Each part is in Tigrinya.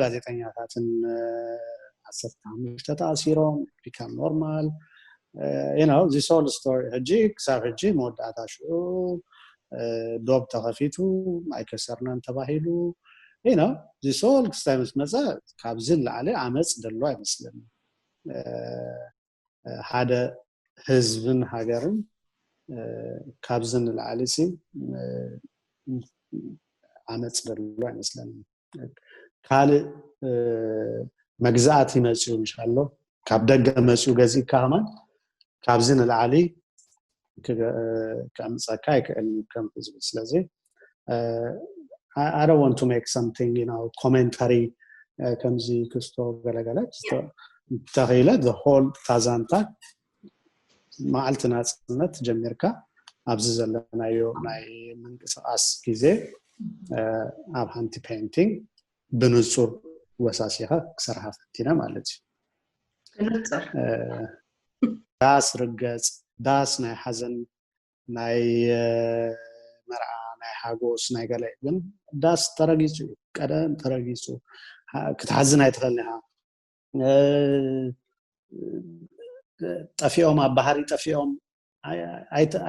ጋዜጠኛታትን ዓሰርተ ሓሙሽተ ተኣሲሮም፣ become normal። You know, this whole story ሕጂ ክሳብ ሕጂ መወዳእታ ሽዑ ዶብ ተኸፊቱ ኣይከሰርናን ተባሂሉ። You know, this whole ክስታይ ምስ መፀ ካብዚ ንላዕሊ ዓመፅ ደሎ ኣይመስለኒ። ሓደ ህዝብን ሃገርን ካብዚ ንላዕሊ ሲ ዓመፅ ደሎ ኣይመስለኒ። ካልእ መግዛእቲ መፅኡ ምሻሎ ካብ ደገ መፅኡ ገዚእካ ከማን ካብዚ ንላዕሊ ከምፀካ ኣይክእልን ከም ህዝቢ። ስለዚ I don't want to make something, you know, commentary ከምዚ ክስቶ ገለገለ ተኺለ the whole ታዛንታ መዓልቲ ናፅነት ጀሚርካ ኣብዚ ዘለናዮ ናይ ምንቅስቃስ ግዜ ኣብ ሓንቲ painting ብንፁር ወሳሲኻ ክሰርሓ ፈቲነ ማለት እዩ። ዳስ ርገፅ፣ ዳስ ናይ ሓዘን፣ ናይ መርዓ፣ ናይ ሓጎስ፣ ናይ ገለ ግን ዳስ ተረጊፁ እዩ። ቀደም ተረጊፁ ክትሓዝን ኣይትኽእልን ኢኻ። ጠፊኦም ኣብ ባህሪ ጠፊኦም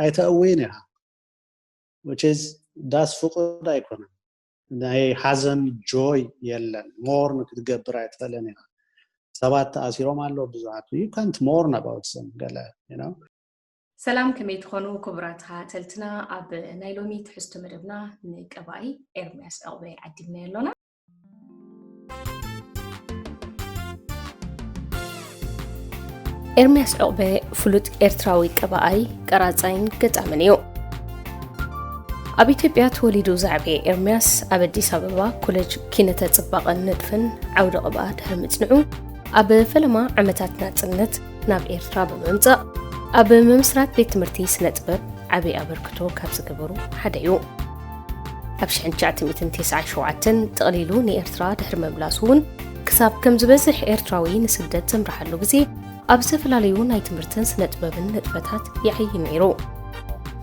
ኣይተእውይን ኢኻ። Which is ዳስ ፍቁድ ኣይኮነን። ናይ ሓዘን joy የለን። Mourn ክትገብር ኣይትኽእልን ኢኻ። ሰባት ተኣሲሮም ኣለዉ ብዙሓት። You can't mourn about them ገለ you know ሰላም፣ ከመይ ትኾኑ ክቡራት ተኸታተልትና? ኣብ ናይ ሎሚ ትሕዝቶ መደብና ንቀባኢ ኤርምያስ ዕቕበ ዓዲምናዮ ኣሎና። ኤርምያስ ዕቕበ ፍሉጥ ኤርትራዊ ቀባኣይ፣ ቀራጻይን ገጣምን እዩ። ኣብ ኢትዮጵያ ተወሊዱ ዝዓበየ ኤርምያስ ኣብ ኣዲስ ኣበባ ኮለጅ ኪነተ ጽባቐን ንድፍን ዓውደ ቅብኣ ድሕሪ ምጽንዑ ኣብ ፈለማ ዓመታት ናጽነት ናብ ኤርትራ ብምምጻእ ኣብ ምምስራት ቤት ትምህርቲ ስነ ጥበብ ዓቢ ኣበርክቶ ካብ ዝገበሩ ሓደ እዩ። ኣብ ሽሕን ትሽዓተ ሚእትን ተስዓን ሸውዓተን ጠቕሊሉ ንኤርትራ ድሕሪ ምምላሱ እውን ክሳብ ከም ዝበዝሕ ኤርትራዊ ንስደት ዘምርሓሉ ግዜ ኣብ ዝተፈላለዩ ናይ ትምህርትን ስነ ጥበብን ንጥፈታት ይዓዪ ነይሩ።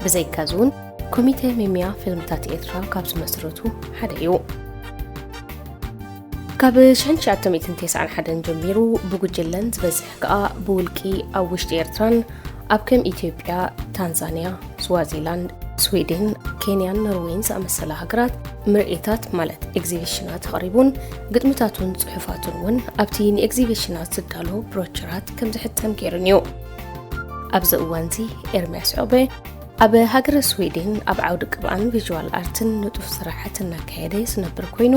ብዘይካዚ እውን ኮሚተ ሜምያ ፊልምታት ኤርትራ ካብ ዝመስረቱ ሓደ እዩ። ካብ ሽሕን ትሽዓተ ሚእትን ተስዓን ሓደን ጀሚሩ ብጉጅለን ዝበዝሕ ከኣ ብውልቂ ኣብ ውሽጢ ኤርትራን ኣብ ከም ኢትዮጵያ፣ ታንዛንያ፣ ስዋዚላንድ፣ ስዊድን፣ ኬንያን ኖርዌይን ዝኣመሰላ ሃገራት ምርኢታት ማለት ኤግዚቢሽናት ኣቕሪቡን ግጥምታቱን ጽሑፋቱን እውን ኣብቲ ንኤግዚቢሽናት ዝዳሎ ብሮቸራት ከም ዝሕተም ገይሩን እዩ። ኣብዚ እዋንዚ ኤርምያስ ዕቕበ ኣብ ሃገረ ስዊድን ኣብ ዓውዲ ቅብኣን ቪዥዋል ኣርትን ንጡፍ ስራሓት እናካየደ ዝነብር ኮይኑ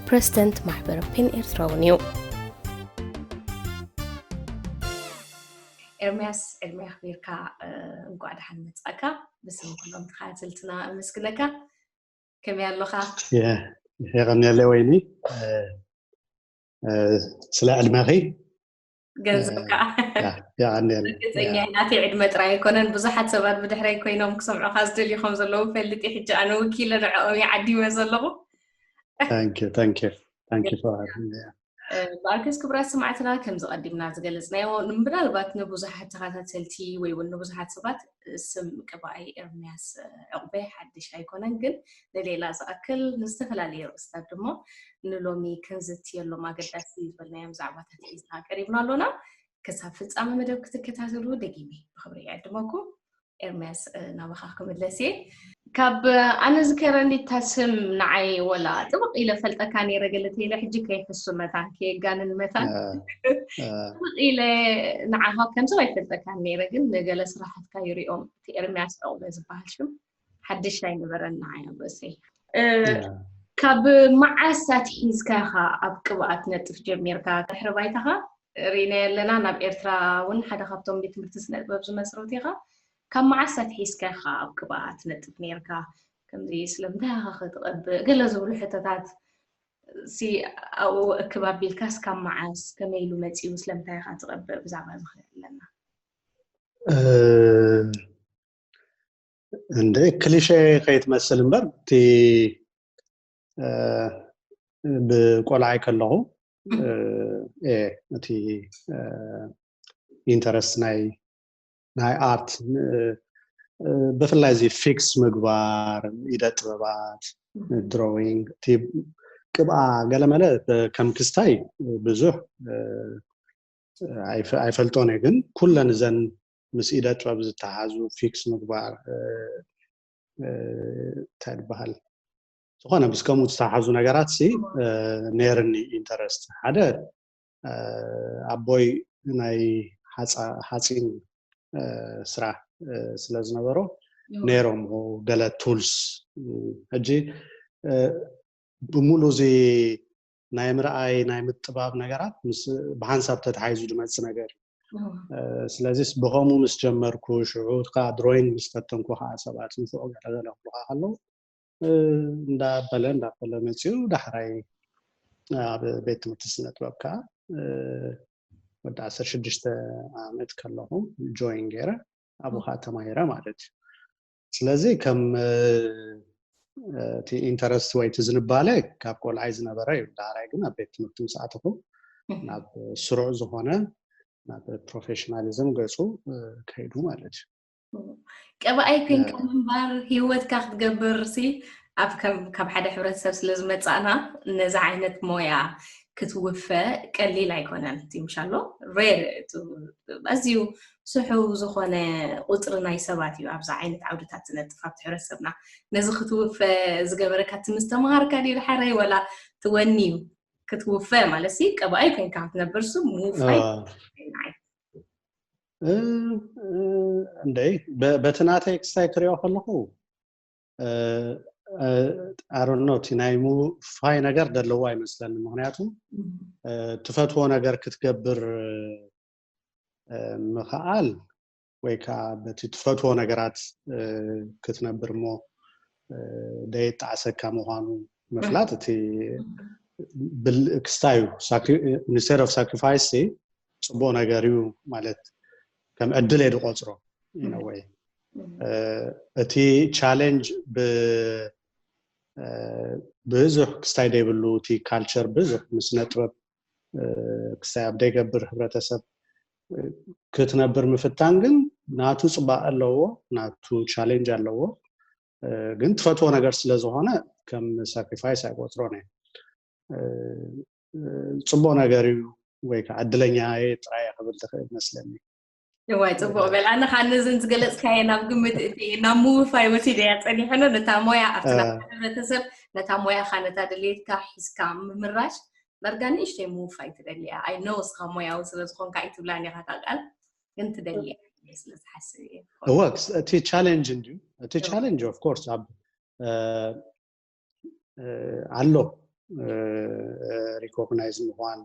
ፕረዚደንት ማሕበር ፔን ኤርትራ እውን እዩ። ኤርምያስ ዕድመ ኣኽቢርካ እንኳዕ ደሓን መጻእካ። ብስም ኩሎም ተኸታተልትና ኣመስግነካ። ከመይ ኣለኻ? የቐንየለይ ወይኒ ስለ ዕድመኺ ገንዘብካ የቐንየለይ። ርግጸኛ እየ ናተይ ዕድመ ጥራይ ኣይኮነን፣ ብዙሓት ሰባት ብድሕረይ ኮይኖም ክሰምዑኻ ዝደልዩ ከም ዘለዉ እፈልጥ እየ። ሕጂ ኣነ ወኪለ ንዕኦም እየ ዓዲመ ዘለኹ። Thank you, thank you, thank you for having me. ብኣርከስ ክቡራት ሰማዕትና ከምዚ ቀዲምና ዝገለጽናዮ ምናልባት ንብዙሓት ተኸታተልቲ ወይ እውን ንብዙሓት ሰባት ስም ቀባኣይ ኤርምያስ ዕቑበ ሓድሽ ኣይኮነን፣ ግን ንሌላ ዝኣክል ንዝተፈላለየ ርእስታት ድማ ንሎሚ ክንዝትየሎም ኣገዳሲ ዝበልናዮም ዛዕባታት ሒዝና ቀሪብና ኣሎና። ክሳብ ፍጻመ መደብ ክትከታተሉ ደጊመ ብኽብሪ ይዕድመኩም። ኤርምያስ ናባኻ ክምለስ እየ። ካብ ኣነ ዝከረኒ እታ ስም ንዓይ ወላ ጥብቕ ኢለ ፈልጠካ ነይረ ገለ ተይለ ሕጂ ከይሕሱ መታን ከየጋንን መታን ጥብቕ ኢለ ንዓኻ ከም ሰብ ኣይፈልጠካን ነይረ፣ ግን ንገለ ስራሓትካ ይሪኦም እቲ ኤርምያስ ዕቑበ ዝበሃል ሽም ሓድሽ ኣይነበረን ንዓይ ኣብ ርእሰይ። ካብ መዓስ ኣትሒዝካ ኢኻ ኣብ ቅብኣት ነጥፍ ጀሚርካ? ድሕሪ ባይታኻ ርኢናዮ ኣለና። ናብ ኤርትራ እውን ሓደ ካብቶም ቤት ትምህርቲ ስነ ጥበብ ዝመስረቱ ኢኻ። ካብ መዓስ ኣትሒዝካ ኢኻ ኣብ ቅብኣ ትነጥፍ ነይርካ? ከምዚ ስለምንታይ ኢኻ ክትቐብእ? ገለ ዝብሉ ሕቶታት ሲ ኣብኡ እክብ ኣቢልካስ ካብ መዓስ ከመይ ኢሉ መጺኡ? ስለምንታይ ኢኻ ትቐብእ? ብዛዕባ እዚ ክእል ኣለና። እንደ ክሊሼ ከይትመስል እምበር እቲ ብቆልዓይ ከለኹ እቲ ኢንተረስት ናይ ናይ ኣርት ብፍላይ እዚ ፊክስ ምግባር፣ ኢደ ጥበባት፣ ድሮዊንግ እቲ ቅብኣ ገለመለ ከም ክስታይ ብዙሕ ኣይፈልጦን እየ፣ ግን ኩለን እዘን ምስ ኢደ ጥበብ ዝተሓዙ ፊክስ ምግባር፣ እንታይ ዝበሃል፣ ዝኾነ ምስ ከምኡ ዝተሓዙ ነገራት ሲ ነርኒ ኢንተረስት። ሓደ ኣቦይ ናይ ሓፂን ስራሕ ስለ ዝነበሮ ነይሮም ገለ ቱልስ። ሕጂ ብምሉ እዚ ናይ ምርኣይ ናይ ምጥባብ ነገራት ምስ ብሓንሳብ ተተሓይዙ ዝመፅእ ነገር እዩ። ስለዚስ ብኸምኡ ምስ ጀመርኩ፣ ሽዑ ከዓ ድሮይን ምስ ፈተንኩ ከዓ ሰባት ንፍዑ ገለገለ ክብሉካ ከለዉ እንዳበለ እንዳበለ መፅኡ። ዳሕራይ ኣብ ቤት ትምህርቲ ስነ ጥበብ ከዓ ወዲ ዓሰርተ ሽዱሽተ ዓመት ከለኹ ጆይን ገይረ ኣብኡ ከዓ ተማሂረ ማለት እዩ። ስለዚ ከም እቲ ኢንተረስት ወይ እቲ ዝንባለ ካብ ቆልዓይ ዝነበረ እዩ። ዳሕራይ ግን ኣብ ቤት ትምህርቲ ምስ ኣተኹ ናብ ስሩዕ ዝኾነ ናብ ፕሮፌሽናሊዝም ገፁ ከይዱ ማለት እዩ። ቀባኣይ ኮንካ ምንባር ህይወትካ ክትገብር ሲ ኣብ ከም ካብ ሓደ ሕብረተሰብ ስለ ዝመጻእና ነዚ ዓይነት ሞያ ክትውፈ ቀሊል ኣይኮነን። እቲ ምሻሎ ሬር ኣዝዩ ስሑ ዝኾነ ቁፅሪ ናይ ሰባት እዩ ኣብዚ ዓይነት ዓውድታት ዝነጥፍ ኣብቲ ሕብረተሰብና። ነዚ ክትውፈ ዝገበረካ እቲ ምስ ተምሃርካ ድዩ ድሓረይ ወላ ትወኒ እዩ ክትውፈ ማለት ሲ ቀባኣይ ኮንካ ክትነብር ሱ ምውፋይ እንደይ በቲ ናተይ ክስታይ ክሪኦ ከለኹ ኣሮኖ እቲ ናይ ምውፋይ ነገር ደለዎ ኣይመስለኒ። ምክንያቱ ትፈትዎ ነገር ክትገብር ምክኣል ወይ ከዓ በቲ ትፈትዎ ነገራት ክትነብር እሞ ደየጣዕሰካ ምኳኑ ምፍላጥ እቲ ክስታይ እዩ። ኢንስቴድ ኦፍ ሳክሪፋይስ ፅቡቅ ነገር እዩ ማለት ከም ዕድል እየ ዝቆፅሮ ኢነወይ። እቲ ቻሌንጅ ብዙሕ ክስታይ ዘይብሉ እቲ ካልቸር ብዙሕ ምስነ ጥበብ ክስታይ ኣብ ዘይገብር ህብረተሰብ ክትነብር ምፍታን ግን ናቱ ፅባቐ ኣለዎ፣ ናቱ ቻሌንጅ ኣለዎ። ግን ትፈትዎ ነገር ስለ ዝኾነ ከም ሳክሪፋይስ ኣይቆፅሮን እየ። ፅቡቅ ነገር እዩ ወይ ከዓ ዕድለኛ እየ ጥራይ ክብል ትኽእል መስለኒ። እዋይ ፅቡቅ በል። ኣነ ከዓ ነዘን ዝገለፅካየ ናብ ግምት እቲ ናብ ምውፋይ ወሲደ እያ ፀኒሐ ሎ ነታ ሞያ ኣብቲ ናብ ሕብረተሰብ ነታ ሞያካ ነታ ድሌትካ ሒዝካ ምምራሽ ዳርጋ ንእሽተይ ምውፋይ ትደሊ እያ። ኣይ ኖ እስኻ ሞያዊ ስለ ዝኾንካ እዩ ትብላን ኢኻ እታ ቃል ግን ትደሊ እያ ስለ ዝሓስብ እየ። እወ እቲ ቻሌንጅ እንድዩ እቲ ቻሌንጅ ኦፍ ኮርስ ኣብ ኣሎ ሪኮግናይዝ ምኳን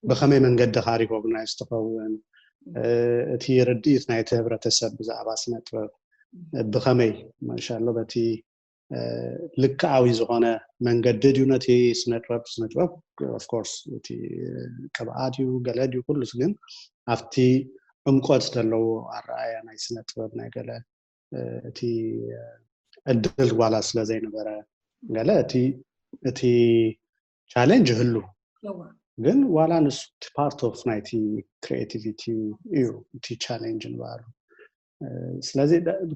ብከመይ መንገዲ ካ ሪኮግናይዝ ትኸውን እቲ ርድኢት ናይቲ ህብረተሰብ ብዛዕባ ስነ ጥበብ ብከመይ ማሻሎ በቲ ልክዓዊ ዝኾነ መንገዲ ድዩ ነቲ ስነ ጥበብ ስነ ጥበብ ኦፍኮርስ እቲ ቅብኣ ድዩ ገለ ድዩ ኩሉስ ግን ኣብቲ ዕምቆት ዘለዎ ኣረኣያ ናይ ስነ ጥበብ ናይ ገለ እቲ ዕድል ዋላ ስለ ዘይነበረ ገለ እቲ እቲ ቻሌንጅ ይህሉ ግን ዋላ ንሱ ፓርት ኦፍ ናይቲ ክሪኤቲቪቲ እዩ እቲ ቻሌንጅ ንባሉ ስለዚ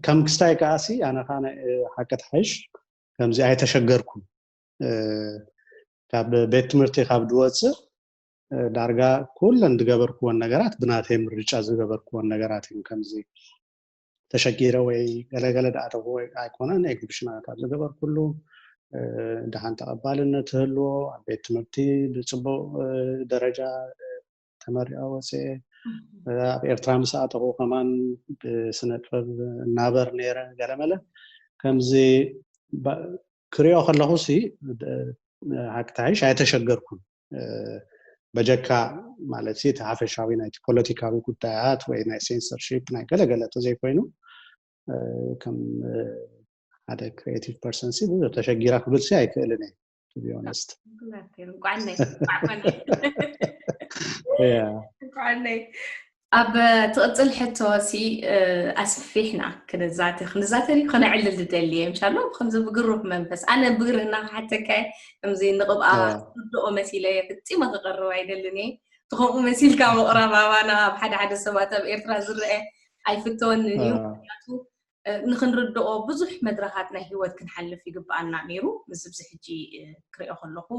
ከም ክስታይ ከዓሲ ኣነ ከዓ ሓቂ ተሓይሽ ከምዚ ኣይተሸገርኩም ካብ ቤት ትምህርቲ ካብ ድወፅእ ዳርጋ ኩለን ዝገበርክዎን ነገራት ብናተይ ምርጫ ዝገበርክዎን ነገራት እዮም ከምዚ ተሸጊረ ወይ ገለገለ ዳኣተኹ ኣይኮነን ኤግዚቢሽናት ኣብ ዝገበርኩሉ ደሃን ተቐባልነት ትህልዎ ኣብ ቤት ትምህርቲ ብፅቡቅ ደረጃ ተመሪቐ ወፅኤ ኣብ ኤርትራ ምስ ኣተኹ ከማን ብስነ ጥበብ እናበር ነይረ ገለመለ ከምዚ ክሪኦ ከለኹ ሲ ሓቂ ተሓይሽ ኣይተሸገርኩን በጀካ ማለት እቲ ሓፈሻዊ ናይቲ ፖለቲካዊ ጉዳያት ወይ ናይ ሴንሰርሺፕ ናይ ገለገለ ተዘይኮይኑ ከም ሓደ ክሪኤቲቭ ፐርሰን ሲ ብዙሕ ተሸጊራ ክብል ሲ ኣይክእልን እየ to be honest እንቋዓነይ ኣብ ትቕፅል ሕቶ ሲ ኣስፊሕና ክንዛተ ክንዛተ ከነዕልል ዝደሊ እየ ምሻሎ ከምዚ ብግሩህ መንፈስ ኣነ ብግርህና ክሓተካ ከምዚ ንቕብኣ ርድኦ መሲለ ፍፂመ ክቐርብ ኣይደልን እየ ትኸምኡ መሲልካ ምቕራብ ኣባና ኣብ ሓደ ሓደ ሰባት ኣብ ኤርትራ ዝረአ ኣይፍተወንን እዩ ምክንያቱ ንክንርድኦ ብዙሕ መድረኻት ናይ ህይወት ክንሓልፍ ይግብኣና ነይሩ። ምስዚ ሕጂ ክሪኦ ከለኹ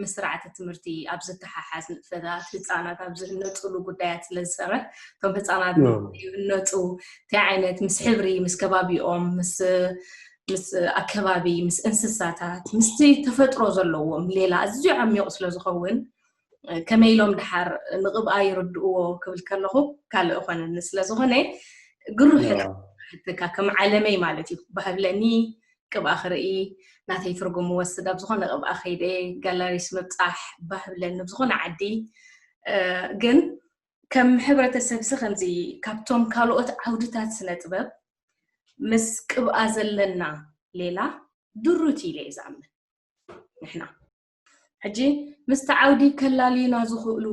ምስ ስርዓተ ትምህርቲ ኣብ ዝተሓሓዝ ንጥፈታት፣ ህፃናት ኣብ ዝህነፁሉ ጉዳያት ስለ ዝሰርሕ፣ እቶም ህፃናት ይህነፁ እንታይ ዓይነት ምስ ሕብሪ፣ ምስ ከባቢኦም፣ ምስ ምስ ኣከባቢ፣ ምስ እንስሳታት፣ ምስቲ ተፈጥሮ ዘለዎም ሌላ ኣዝዩ ዓሚቕ ስለ ዝኸውን፣ ከመይ ኢሎም ድሓር ንቕብኣ ይርድእዎ ክብል ከለኹ ካልእ ኾነኒ ስለ ዝኾነ፣ ግሩህ ሕተካ ከም ዓለመይ ማለት እዩ። ባህብለኒ ቅብኣ ክርኢ፣ ናተይ ትርጉም ወስድ ኣብ ዝኾነ ቅብኣ ከይደ፣ ጋላሪስ ምብፃሕ ባህብለኒ ኣብ ዝኾነ ዓዲ። ግን ከም ሕብረተሰብሲ ከምዚ ካብቶም ካልኦት ዓውድታት ስነ ጥበብ ምስ ቅብኣ ዘለና ሌላ ድሩት ኢለ እየ ዝኣምን። ንሕና ሕጂ ምስቲ ዓውዲ ከላልዩና ዝኽእሉ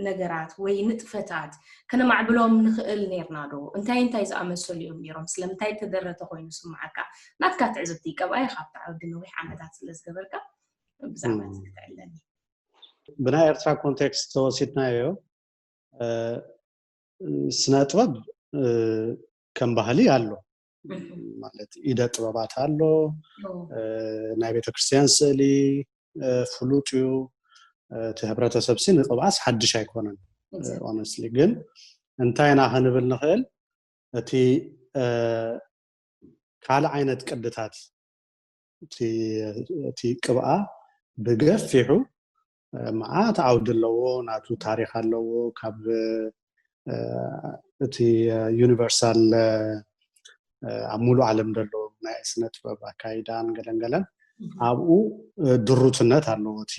ነገራት ወይ ንጥፈታት ከነማዕብሎም ንኽእል ነርና ዶ? እንታይ እንታይ ዝኣመሰሉ እዮም ነይሮም? ስለምንታይ ተደረተ ኮይኑ ስምዓካ? ናትካ ትዕዝብቲ፣ ቀብኣይ ካብቲ ዓውዲ ነዊሕ ዓመታት ስለ ዝገበርካ ብዛዕባ ክትዕለኒ። ብናይ ኤርትራ ኮንቴክስት ተወሲድናዮ፣ ስነ ጥበብ ከም ባህሊ ኣሎ። ማለት ኢደ ጥበባት ኣሎ፣ ናይ ቤተክርስትያን ስእሊ ፍሉጥ እዩ። እቲ ሕብረተሰብ ሲ ንቅብኣስ ሓድሽ ኣይኮነን። ኦነስትሊ ግን እንታይ ኢና ክንብል ንኽእል? እቲ ካልእ ዓይነት ቅድታት፣ እቲ ቅብኣ ብገፊሑ መዓት ዓውዲ ኣለዎ፣ ናቱ ታሪኽ ኣለዎ። ካብ እቲ ዩኒቨርሳል ኣብ ሙሉእ ዓለም ዘሎ ናይ ስነ ጥበብ ኣካይዳን ገለንገለን ኣብኡ ድሩትነት ኣለዎ። እቲ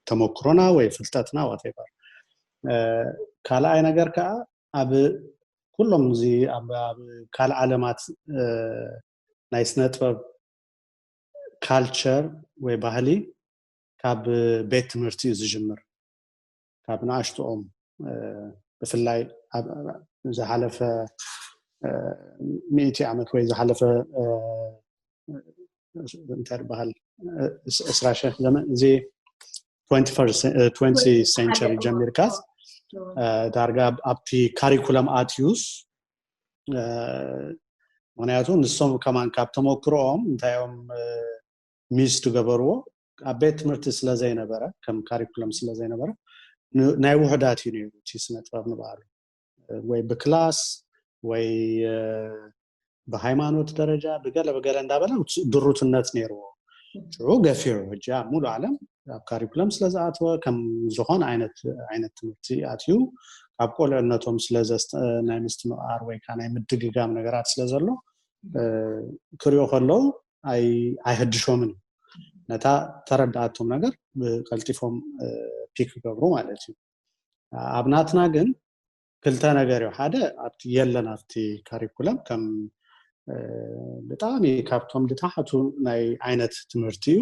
ተመክሮና ወይ ፍልጠትና ዋቴቨር። ካልኣይ ነገር ከዓ ኣብ ኩሎም እዚ ኣብ ካልእ ዓለማት ናይ ስነ ጥበብ ካልቸር ወይ ባህሊ ካብ ቤት ትምህርቲ እዩ ዝጅምር። ካብ ንኣሽትኦም ብፍላይ ዝሓለፈ ሚእቲ ዓመት ወይ ዝሓለፈ እንታይ ዝበሃል ዕስራ ሺሕ ዘመን እዚ ትወንቲ ሰንቸሪ ጀሚርካስ ዳርጋ ኣብቲ ካሪኩለም ኣትዩስ ምክንያቱ ንሶም ከማን ካብ ተመክሮኦም እንታይ እዮም ሚስ ትገበርዎ ኣብ ቤት ትምህርቲ ስለ ዘይነበረ ከም ካሪኩለም ስለ ዘይነበረ ናይ ውሕዳት እዩ ነይሩ እቲ ስነ ጥበብ ንባዕሉ ወይ ብክላስ ወይ ብሃይማኖት ደረጃ ብገለ ብገለ እንዳበለ ድሩትነት ነይርዎ። ሽዑ ገፊዑ ሕጂ ኣብ ሙሉ ዓለም ኣብ ካሪኩለም ስለ ዝኣተወ ከም ዝኾነ ዓይነት ዓይነት ትምህርቲ ኣትዩ ካብ ቆልዕነቶም ስለ ናይ ምስትምቓር ወይ ከዓ ናይ ምድግጋም ነገራት ስለ ዘሎ ክሪኦ ከለዉ ኣይህድሾምን እዩ። ነታ ተረድኣቶም ነገር ብቀልጢፎም ፒክ ይገብሩ ማለት እዩ። ኣብ ናትና ግን ክልተ ነገር እዩ። ሓደ ኣብቲ የለን ኣብቲ ካሪኩለም ከም ብጣዕሚ ካብቶም ዝታሕቱ ናይ ዓይነት ትምህርቲ እዩ።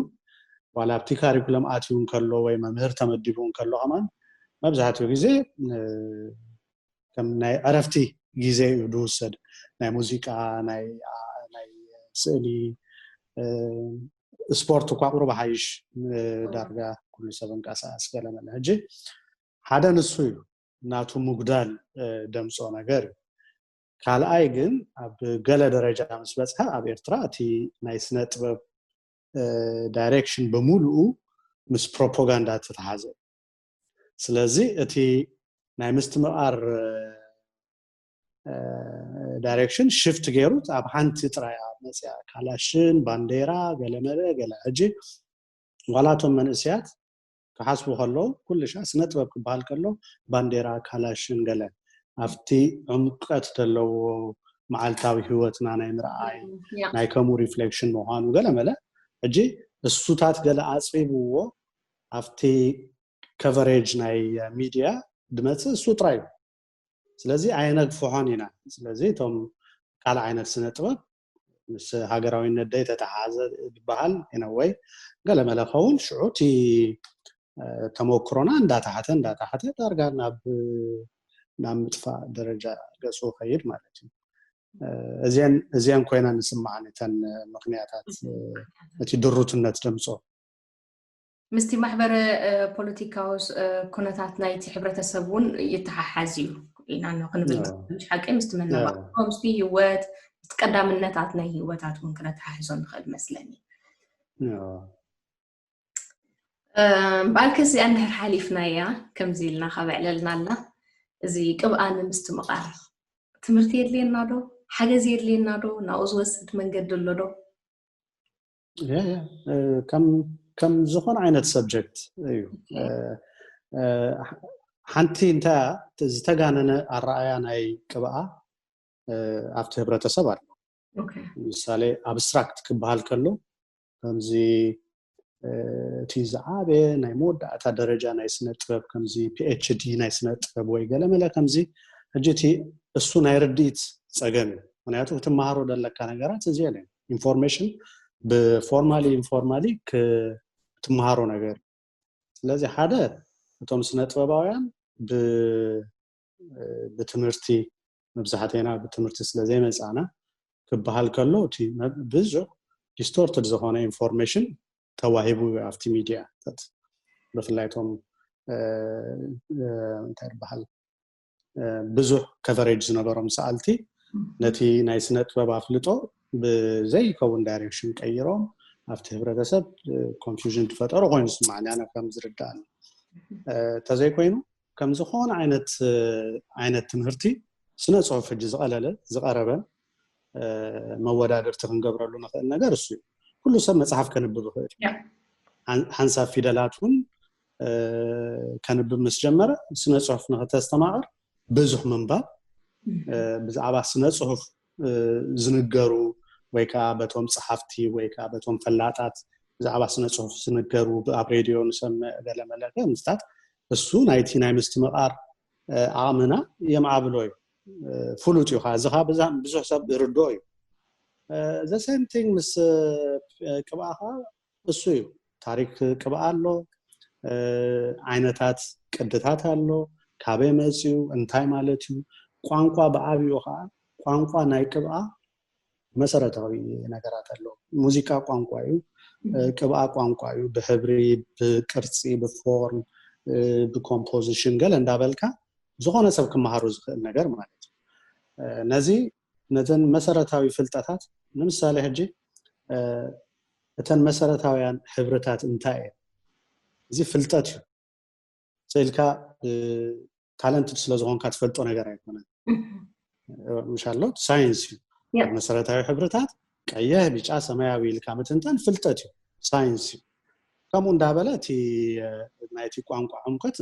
ዋላ ኣብቲ ካሪኩለም ኣትዩ እንከሎ ወይ መምህር ተመዲቡ እንከሎ ከማን መብዛሕትኡ ግዜ ከም ናይ ዕረፍቲ ግዜ እዩ ዝውሰድ። ናይ ሙዚቃ፣ ናይ ስእሊ፣ ስፖርት እኳ ቁሩብ ሓይሽ ዳርጋ ኩሉ ሰብ እንቀሳቀስ ገለመለ። ሕጂ ሓደ ንሱ እዩ ናቱ ምጉዳል ደምፅኦ ነገር እዩ። ካልኣይ ግን ኣብ ገለ ደረጃ ምስ በፅሐ ኣብ ኤርትራ እቲ ናይ ስነ ጥበብ ዳይሬክሽን ብምሉኡ ምስ ፕሮፓጋንዳ ተተሓዘ። ስለዚ እቲ ናይ ምስትምቓር ዳይሬክሽን ሽፍት ገይሩ ኣብ ሓንቲ ጥራይ መፅያ ካላሽን ባንዴራ ገለመለ ገለ ሕጂ ዋላቶም መንእስያት ክሓስቡ ከለዉ ኩሉ ሻ ስነ ጥበብ ክበሃል ከሎ ባንዴራ ካላሽን ገለ ኣብቲ ዕምቀት ዘለዎ መዓልታዊ ህይወትና ናይ ምርኣይ ናይ ከምኡ ሪፍሌክሽን ምዃኑ ገለ መለ ሕጂ እሱታት ገለ ኣፅቢብዎ ኣብቲ ከቨሬጅ ናይ ሚድያ ድመፅእ እሱ ጥራይ እዩ። ስለዚ ኣየነግፍሖን ኢና። ስለዚ እቶም ካልእ ዓይነት ስነ ጥበብ ምስ ሃገራዊነት ደይ ተተሓዘ ዝበሃል ኢነወይ ገለ መለ ኸውን ሽዑ እቲ ተመክሮና እንዳታሕተ እንዳታሕተ ዳርጋ ናብ ናብ ምጥፋእ ደረጃ ገፁ ኸይድ ማለት እዩ። እዚን እዚን ኮይና ንስማዓን እተን ምክንያታት እቲ ድሩትነት ደምፆ ምስቲ ማሕበረ ፖለቲካዊ ኩነታት ናይቲ ሕብረተሰብ እውን ይተሓሓዝ እዩ ኢና ክንብል ሓቂ ምስቲ መነባብሮ ምስቲ ህወት ቀዳምነታት ናይ ህይወታት እውን ክነተሓሕዞ ንኽእል መስለኒ። በዓልከስ እዚኣ እንድሕር ሓሊፍናያ ከምዚ ኢልና ካብ ኣዕለልናላ፣ እዚ ቅብኣ ንምስትምቓር ትምህርቲ የድልየና ዶ? ሓገዝ የድልየና ዶ? ናብኡ ዝወስድ መንገዲ ኣሎ ዶ? ከም ዝኾነ ዓይነት ሰብጀክት እዩ። ሓንቲ እንታይ ዝተጋነነ ኣረኣያ ናይ ቅብኣ ኣብቲ ህብረተሰብ ኣሎ። ምሳሌ ኣብስትራክት ክበሃል ከሎ ከምዚ እቲ ዝዓበየ ናይ መወዳእታ ደረጃ ናይ ስነ ጥበብ ከምዚ ፒኤችዲ ናይ ስነ ጥበብ ወይ ገለመለ ከምዚ ሕጂ እቲ እሱ ናይ ርድኢት ፀገም እዩ። ምክንያቱ ክትመሃሮ ዘለካ ነገራት እዚ የለ ኢንፎርሜሽን ብፎርማሊ ኢንፎርማሊ ክትመሃሮ ነገር። ስለዚ ሓደ እቶም ስነ ጥበባውያን ብትምህርቲ መብዛሕቴና ብትምህርቲ ስለ ዘይመፃና ክበሃል ከሎ እቲ ብዙሕ ዲስቶርትድ ዝኾነ ኢንፎርሜሽን ተዋሂቡ ኣብቲ ሚዲያ ብፍላይ እቶም እንታይ ይበሃል ብዙሕ ከቨሬጅ ዝነበሮም ሰኣልቲ ነቲ ናይ ስነ ጥበብ ኣፍልጦ ብዘይከውን ዳይሬክሽን ቀይሮም ኣብቲ ህብረተሰብ ኮንፊውዥን ዝፈጠሩ ኮይኑ ስማዕኒ ኣነ ከም ዝርዳእኒ። ተዘይኮይኑ ከም ዝኾነ ዓይነት ዓይነት ትምህርቲ ስነ ፅሑፍ ሕጂ ዝቐለለ ዝቐረበ መወዳድርቲ ክንገብረሉ ንኽእል ነገር እሱ እዩ። ኩሉ ሰብ መፅሓፍ ከንብብ ይኽእል። ሓንሳብ ፊደላት እውን ከንብብ ምስ ጀመረ ስነ ፅሑፍ ንክተስተማቕር ብዙሕ ምንባብ ብዛዕባ ስነ ፅሑፍ ዝንገሩ ወይ ከዓ በቶም ፀሓፍቲ ወይ ከዓ በቶም ፈላጣት ብዛዕባ ስነ ፅሑፍ ዝንገሩ ኣብ ሬድዮ ንሰምዕ ገለመለ ምስታት እሱ ናይቲ ናይ ምስትምቓር ዓቕምና የማዕብሎ እዩ። ፍሉጥ እዩ። እዚ ከዓ ብዙሕ ሰብ ይርድኦ እዩ። ዘ ሴም ቲንግ ምስ ቅብኣ ከዓ እሱ እዩ። ታሪክ ቅብኣ ኣሎ፣ ዓይነታት ቅድታት ኣሎ፣ ካበይ መፅዩ፣ እንታይ ማለት እዩ። ቋንቋ ብዓብዩ ከዓ ቋንቋ ናይ ቅብኣ መሰረታዊ ነገራት ኣሎ። ሙዚቃ ቋንቋ እዩ፣ ቅብኣ ቋንቋ እዩ። ብሕብሪ፣ ብቅርፂ፣ ብፎርም፣ ብኮምፖዚሽን ገለ እንዳበልካ ዝኾነ ሰብ ክመሃሩ ዝኽእል ነገር ማለት እዩ። ነዚ ነተን መሰረታዊ ፍልጠታት ንምሳሌ ሕጂ እተን መሰረታውያን ሕብርታት እንታይ እየን? እዚ ፍልጠት እዩ። ስኢልካ ታለንትድ ስለ ዝኾንካ ትፈልጦ ነገር ኣይኮነን። ምሻሎ ሳይንስ እዩ። መሰረታዊ ሕብርታት ቀይሕ፣ ቢጫ፣ ሰማያዊ ኢልካ ምትንታን ፍልጠት እዩ፣ ሳይንስ እዩ። ከምኡ እንዳበለ እቲ ናይቲ ቋንቋ ዕምቀት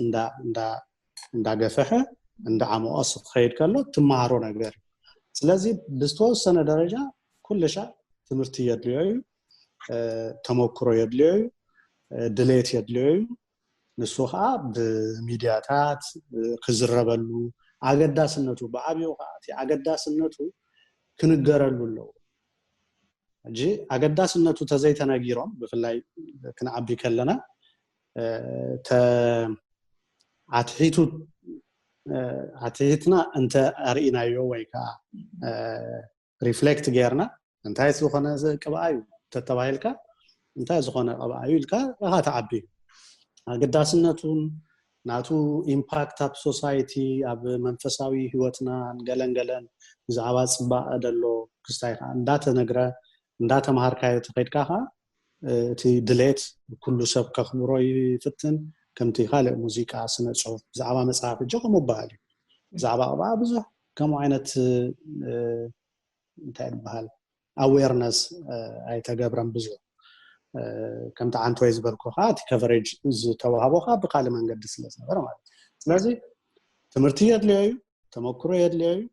እንዳገፈሐ እንዳዓመቐ ክኸይድ ከሎ ትመሃሮ ነገር እዩ። ስለዚ ብዝተወሰነ ደረጃ ኩልሻ ትምህርቲ የድልዮ እዩ፣ ተመክሮ የድልዮ እዩ፣ ድሌት የድልዮ እዩ። ንሱ ከዓ ብሚድያታት ክዝረበሉ ኣገዳስነቱ ብዓብዩ ከዓ እቲ ኣገዳስነቱ ክንገረሉ ኣለዎ። ሕጂ ኣገዳስነቱ ተዘይተነጊሮም ብፍላይ ክንዓቢ ከለና ኣትሒቱ ኣትሒትና እንተ ኣርኢናዮ ወይ ከዓ ሪፍሌክት ጌርና እንታይ ዝኾነ ቅብኣ እዩ ተተባሂልካ እንታይ ዝኾነ ቅብኣ እዩ ኢልካ ኢኻ ትዓቢ። ኣገዳስነቱን ናቱ ኢምፓክት ኣብ ሶሳይቲ ኣብ መንፈሳዊ ህይወትና ገለን ገለን ብዛዕባ ፅባቐ ደሎ ክስታይ ከዓ እንዳተነግረ እንዳተምሃርካዮ ተኸይድካ ከዓ እቲ ድሌት ኩሉ ሰብ ከኽብሮ ይፍትን። ከምቲ ካልእ ሙዚቃ፣ ስነ ፅሑፍ፣ ብዛዕባ መፅሓፍ እጆ ከምኡ በሃል እዩ። ብዛዕባ ቅብኣ ብዙሕ ከምኡ ዓይነት እንታይ ዝበሃል ኣዌርነስ ኣይተገብረን ብዙሕ። ከምቲ ዓንተወይ ዝበልኩ ከዓ እቲ ከቨሬጅ ዝተዋህቦ ከዓ ብካልእ መንገዲ ስለ ዝነበረ ማለት እዩ። ስለዚ ትምህርቲ የድልዮ እዩ፣ ተመክሮ የድልዮ እዩ፣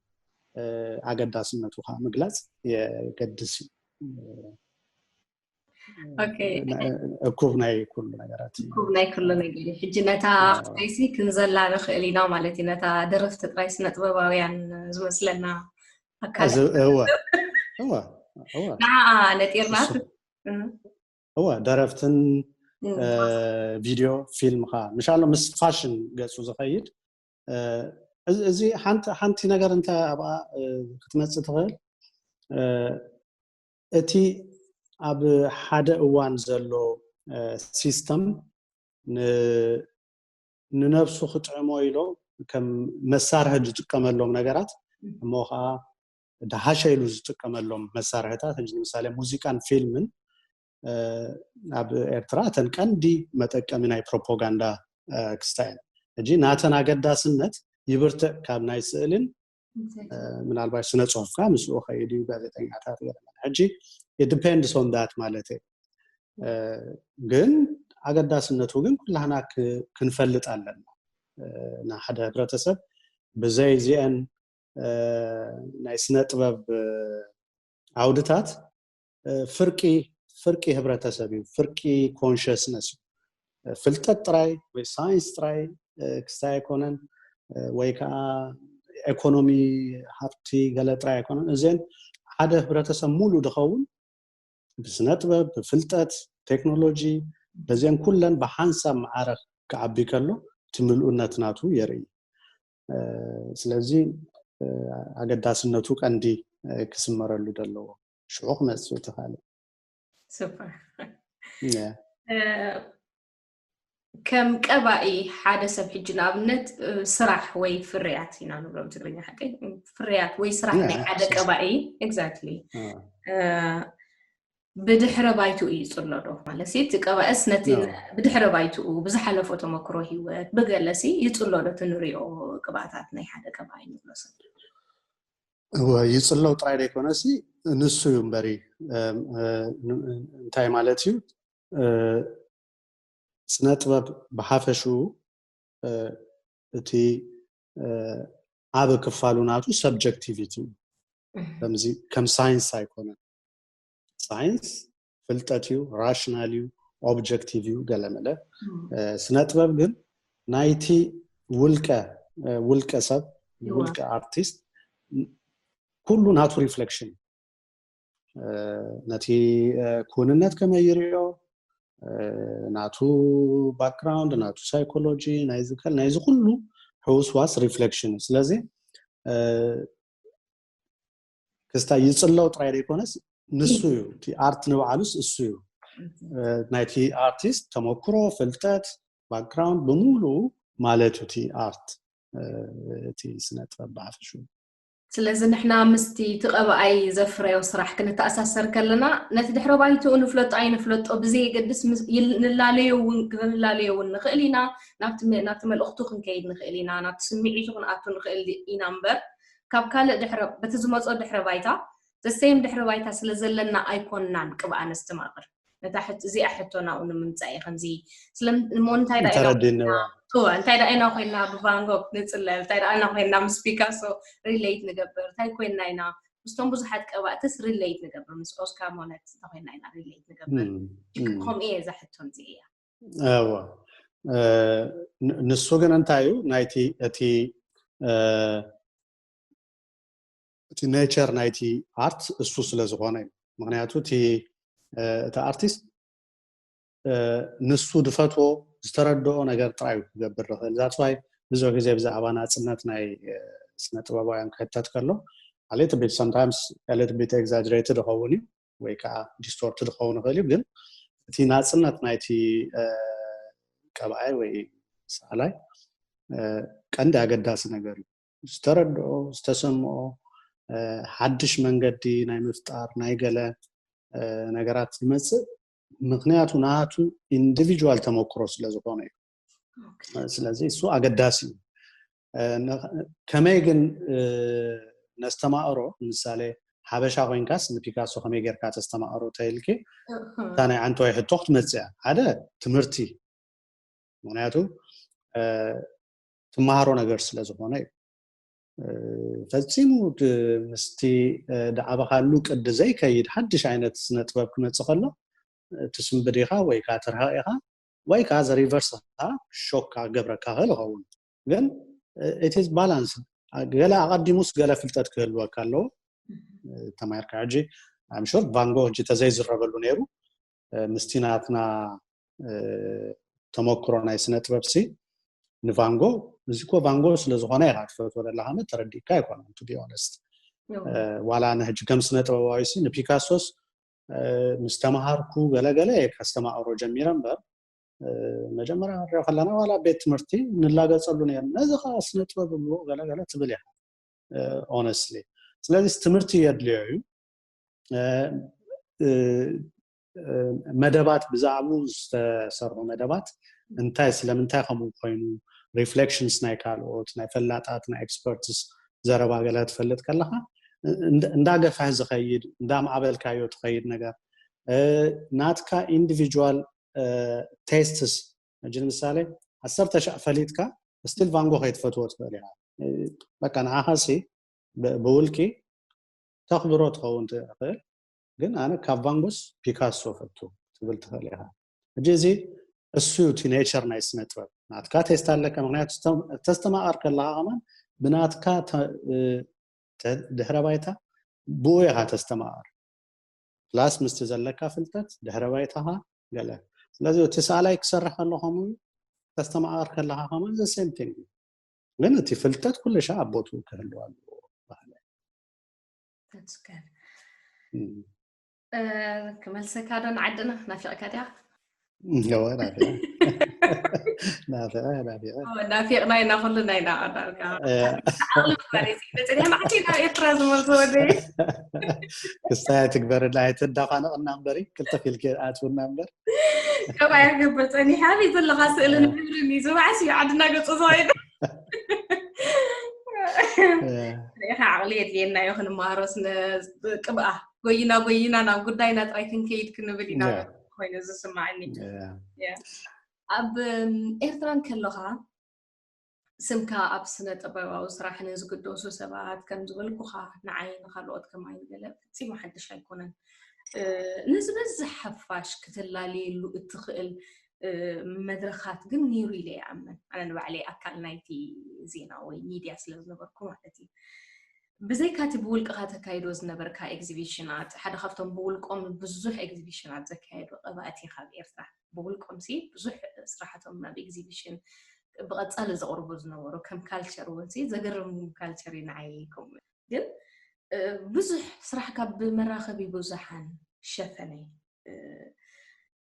ኣገዳስነቱ ከዓ ምግላፅ የገድስ እዩ። እኩብ ናይ ኩሉ ነገራት እዩ። እኩብ ናይ ኩሉ ነገር እዩ። ሕጂ ነታ ክታይሲ ክንዘላ ንኽእል ኢና ማለት እዩ። ነታ ደረፍቲ ጥራይ ስነ ጥበባውያን ዝመስለና ኣካል እወ እወ እወ ንዓኣ ነጢርና እወ ደረፍትን ቪድዮ ፊልም ከዓ ምሻሎ ምስ ፋሽን ገፁ ዝኸይድ እዚ ሓንቲ ነገር እንታይ ኣብኣ ክትመፅእ ትኽእል እቲ ኣብ ሓደ እዋን ዘሎ ሲስተም ንነብሱ ክጥዕሞ ኢሎ ከም መሳርሒ ዝጥቀመሎም ነገራት እሞ ከዓ ድሃሸ ኢሉ ዝጥቀመሎም መሳርሕታት፣ ሕጂ ንምሳሌ ሙዚቃን ፊልምን ኣብ ኤርትራ እተን ቀንዲ መጠቀሚ ናይ ፕሮፓጋንዳ ክስታይ እየን። ሕጂ ናተን ኣገዳስነት ይብርትዕ ካብ ናይ ስእልን ምናልባት ስነ ጽሑፍካ ምስኡ ከይድ እዩ፣ ጋዜጠኛታት ገለ። ሕጂ it depends on that ማለት እዩ። ግን ኣገዳስነቱ ግን ኩላህና ክንፈልጥ ኣለና። ንሓደ ህብረተሰብ ብዘይ እዚአን ናይ ስነ ጥበብ ዓውድታት ፍርቂ ፍርቂ ህብረተሰብ እዩ፣ ፍርቂ ኮንሽስነስ እዩ። ፍልጠት ጥራይ ወይ ሳይንስ ጥራይ ክስታይ ኣይኮነን፣ ወይ ከዓ ኤኮኖሚ ሃብቲ ገለ ጥራይ ኣይኮነን። እዚን ሓደ ህብረተሰብ ሙሉ ድኸውን ብስነ ጥበብ፣ ብፍልጠት፣ ቴክኖሎጂ፣ በዚአን ኩለን ብሓንሳብ መዓረ ክዓቢ ከሎ እቲ ምልኡነት ናቱ የርኢ። ስለዚ ኣገዳስነቱ ቀንዲ ክስመረሉ ዘለዎ ሽዑ ክመፅእ እቲ ካልእ። ከም ቀባኢ ሓደ ሰብ ሕጂ ንኣብነት ስራሕ ወይ ፍርያት ኢና ንብሎም ትግርኛ ሓቀይ ፍርያት ወይ ስራሕ ናይ ሓደ ቀባኢ exactly ብድሕረ ባይትኡ እዩ ይፅሎ ዶ ማለት ሲ እቲ ቀባእስ ነቲ ብድሕረ ባይትኡ ብዝሓለፎ ተመክሮ ሂወት ብገለሲ ይፅሎ ዶ እቲ ንሪኦ ቅባእታት ናይ ሓደ ቀባኢ ንብሎ ሰብ ይፅሎ ጥራይ ዘይኮነሲ ንሱ እዩ እምበሪ እንታይ ማለት እዩ ስነ ጥበብ ብሓፈሽኡ እቲ ዓብ ክፋሉ ናቱ subjectivity እዩ። ከምዚ ከም ሳይንስ ኣይኮነን። ሳይንስ ፍልጠት እዩ፣ ራሽናል እዩ፣ ኦብጀክቲቭ እዩ ገለመለ። ስነ ጥበብ ግን ናይቲ ውልቀ ውልቀ ሰብ ውልቀ ኣርቲስት ኩሉ ናቱ ሪፍሌክሽን ነቲ ክውንነት ከመይ ይሪኦ ናቱ ባክግራውንድ ናቱ ሳይኮሎጂ ናይዚ ከል ናይዚ ኩሉ ሕውስዋስ ሪፍሌክሽን እዩ። ስለዚ ክስታይ ይፅለው ጥራይ ዘይኮነስ ንሱ እዩ እቲ ኣርት ንባዕሉስ እሱ እዩ። ናይቲ ኣርቲስት ተመክሮ ፍልጠት ባክግራውንድ ብምሉኡ ማለት እዩ እቲ ኣርት እቲ ስነ ጥበብ ብሓፈሽኡ። ስለዚ ንሕና ምስቲ እቲ ቀባኣይ ዘፍረዮ ስራሕ ክንተኣሳሰር ከለና ነቲ ድሕረ ባይትኡ ንፍለጦ ኣይንፍለጦ ብዘየገድስ ንላለዮ እውን ክንላለዮ እውን ንኽእል ኢና። ናብቲ መልእኽቱ ክንከይድ ንኽእል ኢና፣ ናብቲ ስምዒቱ ክንኣቱ ንኽእል ኢና እምበር ካብ ካልእ ድሕረ በቲ ዝመፆ ድሕረ ባይታ ዘሰይም ድሕረ ባይታ ስለ ዘለና ኣይኮንናን ቅብኣ ነስተማቕር። ነታ ሕቶ እዚኣ ሕቶ ናብኡ ንምምፃእ እየ ከምዚ ስለሞ እንታይ ዳ ኢና ተረዲንዋ ኮይና እወ እንታይ ዳ ኢና ኮይና ብቫንጎግ ንፅለል እንታይ ዳ ኢና ኮይና ምስ ፒካሶ relate ንገብር እንታይ ኮይና ኢና ምስቶም ብዙሓት ቀባእትስ relate ንገብር ምስ ኦስካር ሞነት እንተኮይና ኢና relate ንገብር እም፣ እም። ከምኡ እየ እዛ ሕቶ እዚ እያ እወ እ፣ ን- ንሱ ግን እንታይ እዩ ናይቲ እቲ እ፣ እቲ ኔቸር ናይቲ ኣርት እሱ ስለ ዝኾነ እዩ። ምክንያቱ እቲ እቲ ኣርቲስት ንሱ ዝፈትዎ ዝተረድኦ ነገር ጥራይ ክገብር ዝኽእል። That's why ብዙሕ ግዜ ብዛዕባ ናፅነት ናይ ስነ ጥበባውያን ክሕተት ከሎ ኣሌት ቤት sometimes ኣሌት ቤት exaggerated ይኸውን እዩ ወይ ከዓ distorted ይኸውን ይኽእል እዩ። ግን እቲ ናፅነት ናይቲ ቀብኣይ ወይ ሰኣላይ ቀንዲ ኣገዳሲ ነገር እዩ። ዝተረድኦ ዝተሰምኦ ሓድሽ መንገዲ ናይ ምፍጣር ናይ ገለ ነገራት ዝመፅእ ምክንያቱ ናቱ ኢንዲቪጁዋል ተመክሮ ስለ ዝኾነ እዩ። ስለዚ እሱ ኣገዳሲ እዩ። ከመይ ግን ነስተማእሮ ምሳሌ ሓበሻ ኮይንካስ ንፒካሶ ከመይ ጌርካ ተስተማእሮ ተይልኪ እታ ናይ ዓንተዋይ ሕቶ ክትመፅእ እያ። ሓደ ትምህርቲ ምክንያቱ ትመሃሮ ነገር ስለ ዝኾነ እዩ። ፈፂሙ ምስቲ ዝዓበኻሉ ቅዲ ዘይከይድ ሓድሽ ዓይነት ስነ ጥበብ ክመፅእ ከሎ ትስንብድ ኢኻ ወይ ከዓ ትርሃቕ ኢኻ ወይ ከዓ ዘሪቨርስ ሾክ ክገብረካ ክእል ይኸውን። ግን ኢትስ ባላንስ ገለ ኣቐዲሙስ ገለ ፍልጠት ክህልወካ ኣለዎ። ተማሂርካ ሕጂ ኣምሹር ቫንጎ ሕጂ ተዘይዝረበሉ ነይሩ ምስቲ ናትና ተመክሮ ናይ ስነ ጥበብ ሲ ንቫንጎ እዚ ኮ ቫንጎ ስለ ዝኾነ ኢኻ ትፈትዎ ዘለኻ መ ተረዲእካ ኣይኮነን to be honest ዋላ ንሕጂ ከም ስነ ጥበባዊ ሲ ንፒካሶስ ምስ ተምሃርኩ ገለገለ ከስተማቕሮ ጀሚረ እምበር መጀመርያ ንሪኦ ከለና ዋላ ቤት ትምህርቲ ንላገፀሉ ነይሩ ነዚ ከዓ ስነ ጥበብ እብዎ ገለገለ ትብል ኢኻ honestly ስለዚ ትምህርቲ የድልዮ እዩ። መደባት፣ ብዛዕባኡ ዝተሰርሑ መደባት እንታይ፣ ስለምንታይ ከምኡ ኮይኑ፣ reflections ናይ ካልኦት፣ ናይ ፈላጣት፣ ናይ experts ዘረባ ገለ ትፈልጥ ከለካ እንዳገፍሐ ዝኸይድ፣ እንዳማዕበልካዮ ትኸይድ ነገር፣ ናትካ individual tastes። ሕጂ ንምሳሌ ዓሰርተ ሻዕ ፈሊጥካ still ቫንጎ ከይትፈትዎ ትኽእል ኢኻ። በቃ ንዓኻሲ ብውልቂ ተኽብሮ ትኸውን ትኽእል፣ ግን ኣነ ካብ ቫንጎስ ፒካሶ ፈቱ ትብል ትኽእል ኢኻ። ሕጂ እዚ እሱ እቲ nature ናይ ስነ ጥበብ። ናትካ taste ኣለካ፣ ምክንያቱ ተስተማቐር ከለካ ከማን ብናትካ ድሕረ ባይታ ብኡ ኢኻ ተስተማቐር፣ plus ምስቲ ዘለካ ፍልጠት ድሕረ ባይታኻ ገለ። ስለዚ እቲ ሰኣላይ ክሰርሕ ከሎ ከምኡ፣ ተስተማቐር ከለካ ከማን the same thing። ግን እቲ ፍልጠት ኩሉ ሻ ኣብ ቦትኡ ክህልዋ ኣለዎ። ክመልሰካ ዶ ንዓድና? ናፊቕካ ዲያ? እወ ናፊቐ ናፊቐ ናፊቐ ናፊቕና ኢና ኩሉ ናይና። ክስታይ ትግበርና ኣይተዳፋነቕና እምበሪ ክልተ ፊልክ ኣትውና እምበር ከማይ ገበ ጸኒሓ ኣበይ ዘለኻ ስእልን ሕብርን እዩ ዝባዕስ እዩ ዓድና ገጹ ዝኸይዱ። ሪኢኻ ዓቕሊ የድልየና እዩ ክንመሃሮ ስነ ቅብኣ ጎይና ጎይና ናብ ጉዳይና ጥራይ ክንከይድ ክንብል ኢና ኮይኑ ዝስማዓኒ። ኣብ ኤርትራ እንከለኻ ስምካ ኣብ ስነ ጥበባዊ ስራሕ ንዝግደሱ ሰባት ከም ዝበልኩኻ ንዓይ ንካልኦት ከማይ ገለ ፈጺሙ ሓድሽ ኣይኮነን። ንዝበዝሕ ሓፋሽ ክትላለየሉ እትኽእል መድረኻት ግን ነይሩ ኢለ ይኣምን። ኣነ ንባዕለይ ኣካል ናይቲ ዜና ወይ ሚድያ ስለ ዝነበርኩ ማለት እዩ። ብዘይካ እቲ ብውልቅኻ ተካይዶ ዝነበርካ ኤግዚቢሽናት፣ ሓደ ካብቶም ብውልቆም ብዙሕ ኤግዚቢሽናት ዘካየዱ ቀባእቲ ካብ ኤርትራ፣ ብውልቆም ሲ ብዙሕ ስራሕቶም ናብ ኤግዚቢሽን ብቐጻሊ ዘቕርቡ ዝነበሩ ከም ካልቸር እውን ሲ ዘገርም ካልቸር እዩ ንዓይ። ከምኡ ግን ብዙሕ ስራሕካ ብመራኸቢ ብዙሓን ሸፈነ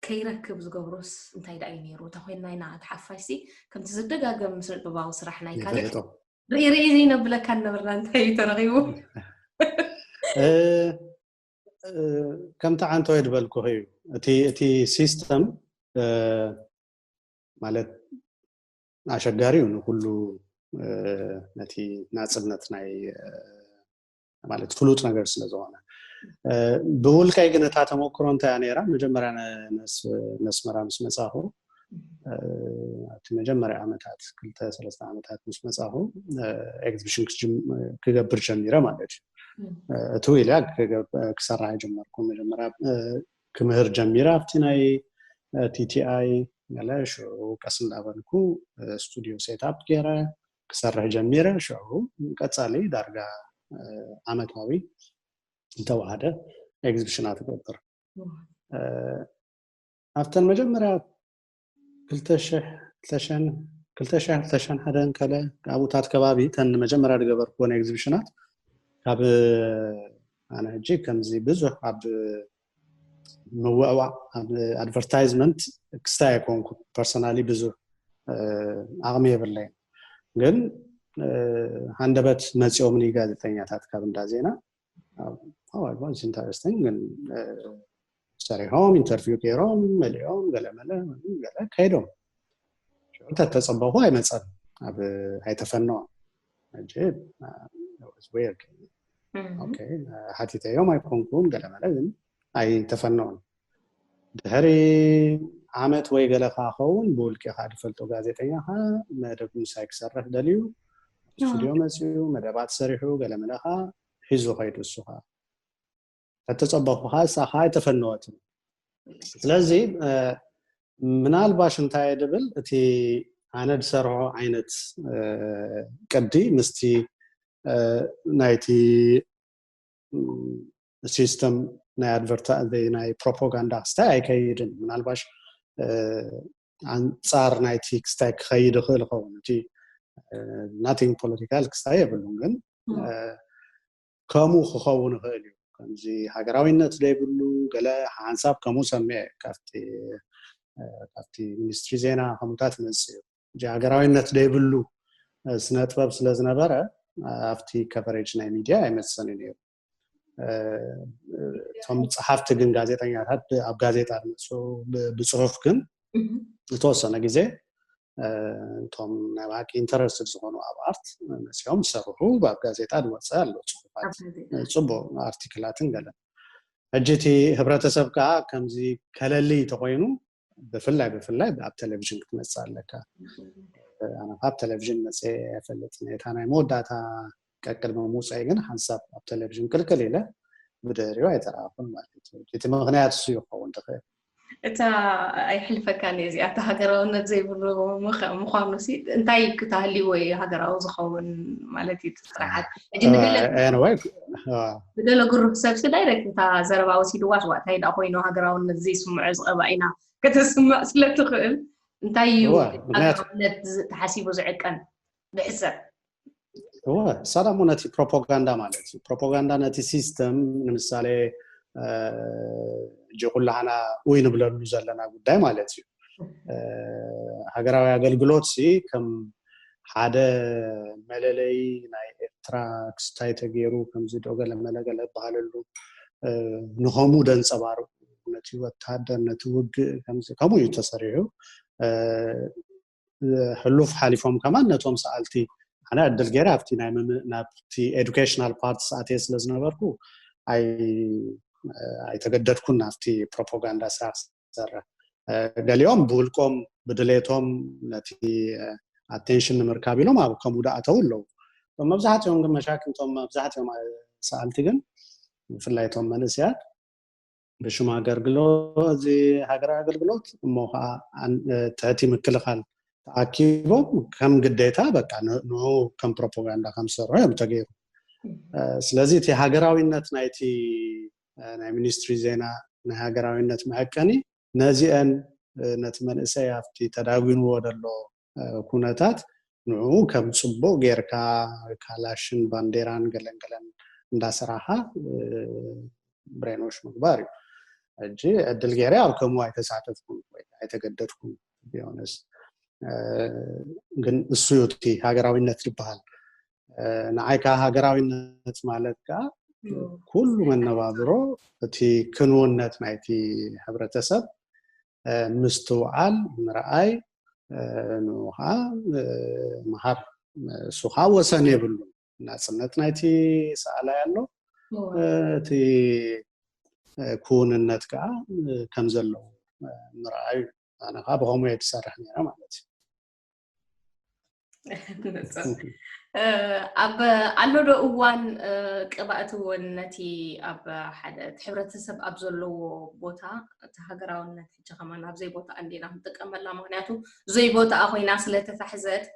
ከይረክብ ዝገብሮስ እንታይ ደኣ እዩ ነይሩ? እታ ኮይና ኢና እቲ ሓፋሽ ሲ ከምቲ ዝደጋገም ስነ ጥበባዊ ስራሕ ናይ ካልእ ርኢ ርኢ ዘይነብለካ ነበርና እንታይ እዩ ተረኺቡ? ከምቲ ዓንተወይ ዝበልኩ እዩ። እቲ እቲ ሲስተም ማለት ኣሸጋሪ እዩ ንኩሉ ነቲ ናጽነት ናይ ማለት ፍሉጥ ነገር ስለ ዝኾነ። ብውልቀይ ግን እታ ተመክሮ እንታይ እያ ነይራ? መጀመርያ ነስመራ ምስ መጻኹ ኣብቲ መጀመርያ ዓመታት ክልተ ሰለስተ ዓመታት ምስ መጻኹ ኤግዚቢሽን ክገብር ጀሚረ ማለት እዩ። እትው ኢለ ክሰርሕ ጀመርኩ። መጀመርያ ክምህር ጀሚረ ኣብቲ ናይ ቲቲኣይ ገለ ሽዑ ቀስ እንዳበልኩ ስቱዲዮ ሴት ኣፕ ገይረ ክሰርሕ ጀሚረ። ሽዑ ቀጻሊ ዳርጋ ዓመታዊ ዝተዋሃደ ኤግዚቢሽናት እገብር። ኣብተን መጀመርያ ክልተ ሽሕ ክልተ ሽሕ ሓደን ከለ ኣብኡታት ከባቢ ተን መጀመርያ ዝገበርኩወን ኤግዚቢሽናት ካብ ኣነ ሕጂ ከምዚ ብዙሕ ኣብ ምውዕዋዕ ኣብ ኣድቨርታይዝመንት ክስታይ ኣይኮንኩ። ፐርሰናሊ ብዙሕ ዓቕሚ የብለይን፣ ግን ሃንደበት መፂኦምኒ ጋዜጠኛታት ካብ እንዳ ዜና ኢንተረስቲንግ ግን ሰሪሖም ኢንተርቪው ገይሮም መሊኦም ገለመለ ገለ ከይዶም ሽዑ ተተፀበኹ ኣይመፀን ኣብ ኣይተፈነዋን። ሓቲተዮም ኣይኮንኩም ገለመለ ግን ኣይተፈነውን። ድሕሪ ዓመት ወይ ገለ ከዓ ኸውን ብውልቂ ከዓ ዝፈልጦ ጋዜጠኛ ከዓ መደብ ምሳይ ክሰርሕ ደልዩ ስቱዲዮ መፅዩ መደባት ሰሪሑ ገለመለ ከዓ ሒዙ ከይዱ እሱ ከዓ ተተፀበኹ ከዓ እሳ ከዓ ኣይተፈነወትን። ስለዚ ምናልባሽ እንታይ ድብል እቲ ኣነ ዝሰርሖ ዓይነት ቅዲ ምስቲ ናይቲ ሲስተም ናይ ኣድቨርታ ናይ ፕሮፓጋንዳ ክስታይ ኣይከይድን ምናልባሽ ኣንፃር ናይቲ ክስታይ ክኸይድ ይኽእል ይኸውን። እቲ ናቲንግ ፖለቲካል ክስታይ የብሉን ግን ከምኡ ክኸውን ይኽእል እዩ። ከምዚ ሃገራዊነት ዘይብሉ ገለ ሓንሳብ ከምኡ ሰሚዐ ካብቲ ካብቲ ሚኒስትሪ ዜና ከምኡታት ይመፅእ እዩ። እዚ ሃገራዊነት ዘይብሉ ስነ ጥበብ ስለ ዝነበረ ኣብቲ coverage ናይ ሚድያ ኣይመፅእን እዩ ነይሩ። እቶም ፀሓፍቲ ግን ጋዜጠኛታት ኣብ ጋዜጣ ዝመፁ ብፅሑፍ ግን ዝተወሰነ ግዜ እቶም ናይ ብሓቂ interested ዝኾኑ ኣብ art መፅኦም ዝሰርሑ ኣብ ጋዜጣ ዝወፀ ኣሎ ፅሑፋት፣ ፅቡቅ ኣርቲክላትን ገለን። ሕጂ እቲ ህብረተሰብ ከዓ ከምዚ ከለሊ ተኮይኑ ብፍላይ ብፍላይ ኣብ ቴሌቪዥን ክትመፅእ ኣለካ። ኣነ ካብ ቴሌቪዥን መፅአ ኣይፈልጥን። እታ ናይ መወዳእታ ቀቅድሚ ምውፀይ ግን ሓንሳብ ኣብ ቴሌቪዥን ቅልቅል ኢለ ብድሕሪኡ ኣይተረኣኹን ማለት እዩ። እቲ ምክንያት እሱ ይኸውን ትኽእል። እታ ኣይሕልፈካን እየ እዚኣ፣ እታ ሃገራውነት ዘይብሉ ምዃኑ ሲ እንታይ ክተሃልይዎ እዩ ሃገራዊ ዝኸውን ማለት እዩ? ስርዓት ሕጂ ንገለ Anyway፣ ንገለ ግሩፕ ሰብሲ ዳይሬክት እታ ዘረባ ወሲድዋ ሽዋእታይ ዳ ኮይኑ ሃገራውነት ዘይስምዖ ዝቐባ ኢና ከተስምዕ ስለትኽእል እንታይ እዩ እወ፣ ምክንያቱ- ሃገራውነት ተሓሲቡ ዝዕቀን ብሕሰብ እወ፣ ሳዳሞ ነቲ ፕሮፓጋንዳ ማለት እዩ። ፕሮፓጋንዳ ነቲ ሲስተም ንምሳሌ ሕጂ ኩላህና ውይ ንብለሉ ዘለና ጉዳይ ማለት እዩ። ሃገራዊ ኣገልግሎት ሲ ከም ሓደ መለለይ ናይ ኤርትራ ክስታይ ተገይሩ ከምዚ ዶ ገለ መለገለ እበሃለሉ ንኸምኡ ደንፀባርቁ ነቲ ወታደር ነቲ ውግእ ከምኡ እዩ ተሰሪሑ። ሕሉፍ ሓሊፎም ከማን ነቶም ሰኣልቲ ኣነ ዕድል ገይረ ኣብቲ ናይ ናብቲ ኤዱኬሽናል ፓርት ሰኣትየ ስለ ዝነበርኩ ኣይተገደድኩን ናብቲ ፕሮፓጋንዳ ስራሕ ክሰርሕ። ገሊኦም ብውልቆም ብድሌቶም ነቲ ኣቴንሽን ንምርካብ ኢሎም ኣብ ከምኡ ዳኣተው ኣለዉ። መብዛሕትኦም ግን መሻኪን እቶም መብዛሕትኦም ሰኣልቲ ግን ብፍላይ እቶም መንእስያት ብሽም ኣገልግሎት እዚ ሃገራዊ ኣገልግሎት እሞ ከዓ ትሕቲ ምክልኻል ተኣኪቦም ከም ግዴታ በቃ ንኡ ከም ፕሮፓጋንዳ ከም ዝሰርሑ እዮም ተገይሩ። ስለዚ እቲ ሃገራዊነት ናይቲ ናይ ሚኒስትሪ ዜና ናይ ሃገራዊነት መዐቀኒ ነዚአን ነቲ መንእሰይ ኣብቲ ተዳጒንዎ ዘሎ ኩነታት ንኡ ከም ፅቡቅ ጌርካ ካላሽን ባንዴራን ገለን ገለን እንዳሰራሓ ብሬኖሽ ምግባር እዩ። ሕጂ ዕድል ገይረ ኣብ ከምኡ ኣይተሳተፍኩን ወይ ኣይተገደድኩን ቢሆነስ ግን እሱ እዩ እቲ ሃገራዊነት ዝበሃል። ንዓይ ከዓ ሃገራዊነት ማለት ከዓ ኩሉ መነባብሮ እቲ ክንውነት ናይቲ ሕብረተሰብ ምስትውዓል ምርኣይ ንኡ ከዓ ምሃር እሱ ከዓ ወሰን የብሉ ናፅነት ናይቲ ሰኣላይ ኣሎ እቲ ክውንነት ከዓ ከም ዘለዉ ምርኣዩ ኣነ ከዓ ብከምኡ እየ ትሰርሕ ነረ ማለት እዩ። ኣብ ኣሎ ዶ እዋን ቅባእቲ እውን ነቲ ኣብ ሓደ እቲ ሕብረተሰብ ኣብ ዘለዎ ቦታ እቲ ሃገራውነት ሕጂ ከማን ኣብዘይ ቦታ እንዲና ክንጥቀመላ ምክንያቱ ዘይ ቦታ ኮይና ስለተታሕዘት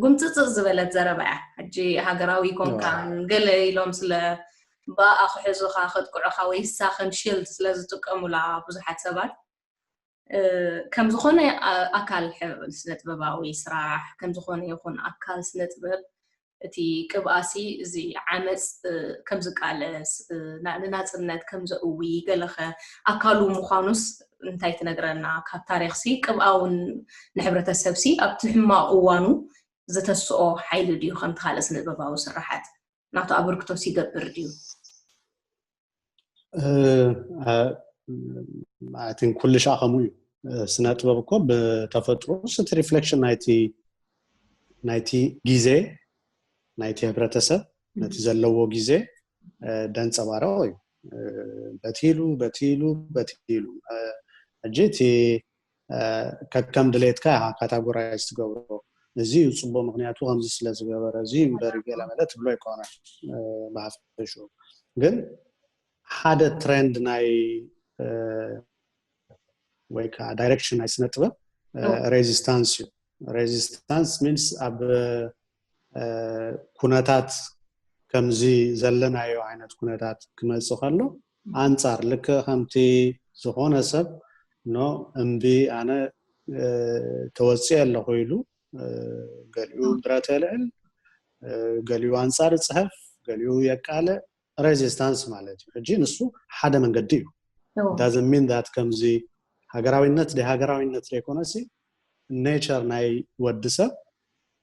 ጉምፅፅፅ ዝበለት ዘረባ እያ። ሕጂ ሃገራዊ ኮንካ ገለ ኢሎም ስለ ብኣ ክሕዙኻ ከጥቅዑኻ ወይ ሳኸን ሽልድ ስለ ዝጥቀሙላ ብዙሓት ሰባት ከም ዝኾነ ኣካል ስነ ጥበባዊ ስራሕ ከም ዝኾነ ይኹን ኣካል ስነ ጥበብ እቲ ቅብኣሲ እዚ ዓመፅ ከም ዝቃለስ ንናፅነት ከም ዘእዊ ገለኸ ኣካሉ ምዃኑስ እንታይ ትነግረና? ካብ ታሪኽሲ ቅብኣ እውን ንሕብረተሰብሲ ኣብቲ ሕማቕ እዋኑ ዝተስኦ ሓይሊ ድዩ ከምቲ ካልእ ስነ ጥበባዊ ስራሓት ናቱ ኣበርክቶስ ይገብር ድዩ? I think ኩሉ ሻዕ ከምኡ እዩ። ስነ ጥበብ እኮ ብተፈጥሮ እቲ ሪፍሌክሽን ናይቲ ናይቲ ግዜ ናይቲ ሕብረተሰብ ነቲ ዘለዎ ግዜ ደንፀባረቆ እዩ። በቲሉ በቲሉ በቲሉ ሕጂ እቲ ከከም ድሌትካ ኢኻ ካታጎራይዝ ትገብሮ። እዚ እዩ ፅቡቅ ምክንያቱ ከምዚ ስለ ዝገበረ እዚ እምበር ገለ መለ ትብሎ ኣይኮነን። ብሓፈሽኡ ግን ሓደ ትሬንድ ናይ ወይ ከዓ ዳይሬክሽን ናይ ስነ ጥበብ ሬዚስታንስ እዩ። ሬዚስታንስ ሚንስ ኣብ ኩነታት ከምዚ ዘለናዮ ዓይነት ኩነታት ክመፅእ ከሎ ኣንፃር ልክዕ ከምቲ ዝኾነ ሰብ ኖ እምቢ ኣነ ተወፅየ ኣለኹ ኢሉ ገሊኡ ብረት የልዕል፣ ገሊኡ ኣንፃር ይፅሕፍ፣ ገሊኡ የቃልዕ ሬዚስታንስ ማለት እዩ። ሕጂ ንሱ ሓደ መንገዲ እዩ። ዳዝንት ሚን ዳት ከምዚ ሃገራዊነት ደይ ሃገራዊነት ዘይኮነሲ ኔቸር ናይ ወዲ ሰብ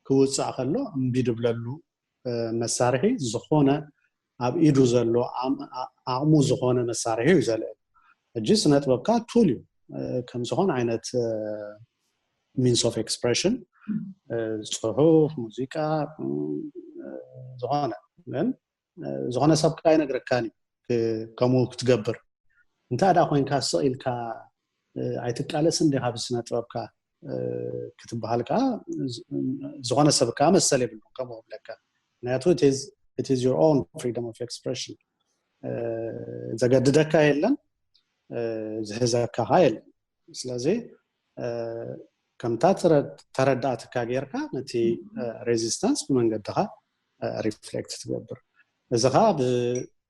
ክውፃእ ከሎ እምቢ ድብለሉ መሳርሒ ዝኾነ ኣብ ኢዱ ዘሎ ዓቕሙ ዝኾነ መሳርሒ እዩ ዘልዕል። ሕጂ ስነ ጥበብካ ቱል እዩ፣ ከም ዝኾነ ዓይነት means of expression፣ ጽሑፍ፣ ሙዚቃ፣ ዝኾነ ግን ዝኾነ ሰብ ከኣ ኣይነግረካን እዩ ከምኡ ክትገብር። እንታይ ደኣ ኮይንካ ስቕ ኢልካ ኣይትቃለስን ዲኻ ብስነ ጥበብካ ክትበሃል ከኣ ዝኾነ ሰብ ከኣ መሰል የብሉን ከምኡ ክብለካ። ምክንያቱ it is your own freedom of expression። ዘገድደካ የለን፣ ዝህዘካ ከኣ የለን። ስለዚ ከምታ ተረዳእትካ ጌርካ ነቲ resistance ብመንገድኻ reflect ትገብር። እዚ ኸዓ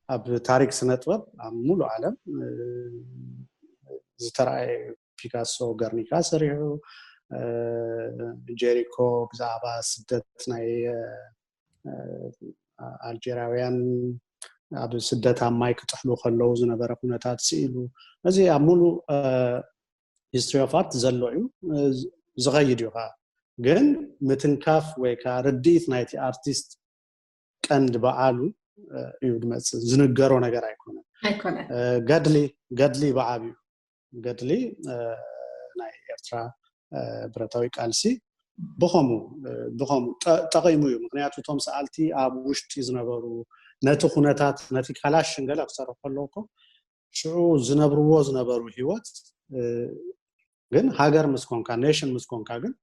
ኣብ ታሪክ ስነ ጥበብ ኣብ ሙሉእ ዓለም ዝተረኣየ፣ ፒካሶ ገርኒካ ሰሪሑ፣ ጀሪኮ ብዛዕባ ስደት ናይ ኣልጀርያውያን ኣብ ስደት ኣብ ማይ ክጥሕሉ ከለዉ ዝነበረ ኩነታት ስኢሉ፣ እዚ ኣብ ሙሉእ history of art ዘሎ እዩ፣ ዝኸይድ እዩ ከዓ። ግን ምትንካፍ ወይ ከዓ ርድኢት ናይቲ ኣርቲስት ቀንዲ በዓሉ እዩ ዝመፅእ፣ ዝንገሮ ነገር ኣይኮነን። ገድሊ ገድሊ ብዓብዩ ገድሊ ናይ ኤርትራ ብረታዊ ቃልሲ ብኸምኡ ብኸምኡ ጠቂሙ እዩ። ምክንያቱ እቶም ሰኣልቲ ኣብ ውሽጢ ዝነበሩ ነቲ ኩነታት ነቲ ካላሽን ገለ ክሰርሑ ከለዉ እኮ ሽዑ ዝነብርዎ ዝነበሩ ህይወት ግን ሃገር ምስ ኮንካ፣ ኔሽን ምስ ኮንካ ግን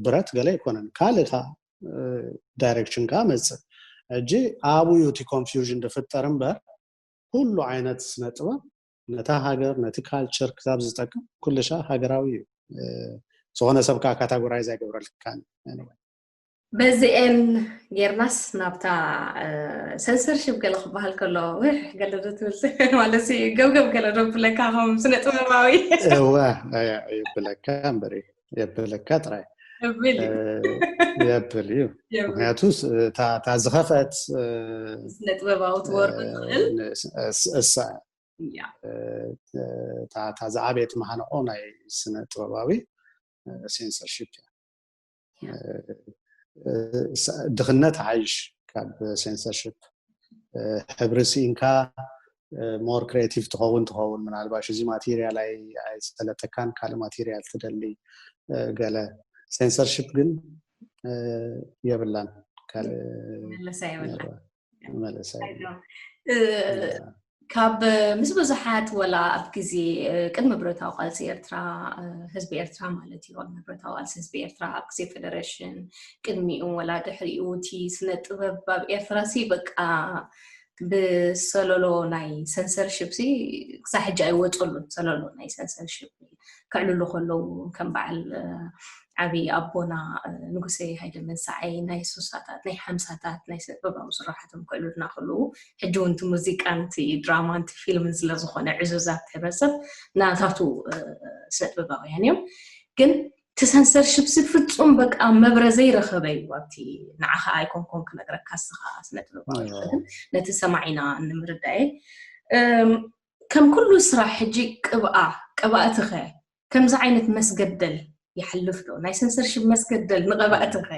ብረት ገለ ኣይኮነን። ካልእ ከዓ ዳይሬክሽን ከዓ መፅእ። ሕጂ ኣብኡ እዩ እቲ ኮንፊውዥን ዝፍጠር እምበር ኩሉ ዓይነት ስነ ጥበብ ነታ ሃገር ነቲ ካልቸር ክሳብ ዝጠቅም ኩልሻ ሃገራዊ እዩ። ዝኾነ ሰብ ከዓ ካታጎራይዝ ኣይገብረልካን። በዚኤን ጌርናስ ናብታ ሰንሰርሽፕ ገለ ክበሃል ከሎ ውሕ ገለ ዶ ትብል ማለት ገብገብ ገለ ዶ ብለካ ከም ስነ ጥበባዊ እወ የብለካ እምበሪ የብለካ ጥራይ የብል እዩ። ምክንያቱ እታ ዝኸፍአት ስነ ጥበባዊ ትወርድ ትኽእል እሳ እታ ዝዓበየት መሃነቆ ናይ ስነ ጥበባዊ ሴንሰርሺፕ እያ። ድኽነት ሓይሽ ካብ ሴንሰርሺፕ። ሕብሪ ስኢንካ ሞር ክሬቲቭ ትኸውን ትኸውን ምናልባሽ እዚ ማቴሪያል ኣይሰለጠካን ካልእ ማቴሪያል ትደሊ ገለ። ሴንሰርሺፕ ግን የብላን። ካልእ መለሳ የብላን። መለሳ የብላን። ካብ ምስ ብዙሓት ወላ ኣብ ግዜ ቅድሚ ብረታዊ ቃልሲ ኤርትራ ህዝቢ ኤርትራ ማለት እዩ ቅድሚ ብረታዊ ቃልሲ ህዝቢ ኤርትራ ኣብ ግዜ ፌደሬሽን ቅድሚኡ ወላ ድሕሪኡ እቲ ስነ ጥበብ ኣብ ኤርትራ ሲ በቃ ብሰለሎ ናይ ሰንሰርሽፕ ሲ ክሳብ ሕጂ ኣይወፀሉን። ሰለሎ ናይ ሰንሰርሽፕ ከዕልሉ ከለዉ ከም በዓል ዓብዪ ኣቦና ንጉሰ ሃይለ መንሳዓይ ናይ ሱሳታት ናይ ሓምሳታት ናይ ስነ ጥበባዊ ስራሓቶም ከዕልሉና ከለዉ ሕጂ እውን እቲ ሙዚቃን እቲ ድራማን እቲ ፊልምን ስለ ዝኾነ ዕዙዛት ሕብረተሰብ ናታቱ ስነ ጥበባውያን እዮም። ግን እቲ ሰንሰርሽፕ ሲ ፍጹም በቃ መብረ ዘይረኸበ እዩ ኣብቲ ንዓኻ ኣይኮንኮን ክነግረካ ስኻ ስነ ጥበባዊ ነቲ ሰማዒና ንምርዳየ ከም ኩሉ ስራሕ ሕጂ ቅብኣ ቅብኣትኸ ከምዚ ዓይነት መስገደል ይሓልፍ ዶ ናይ ሰንሰርሽፕ መስገደል ንቐባእትኸ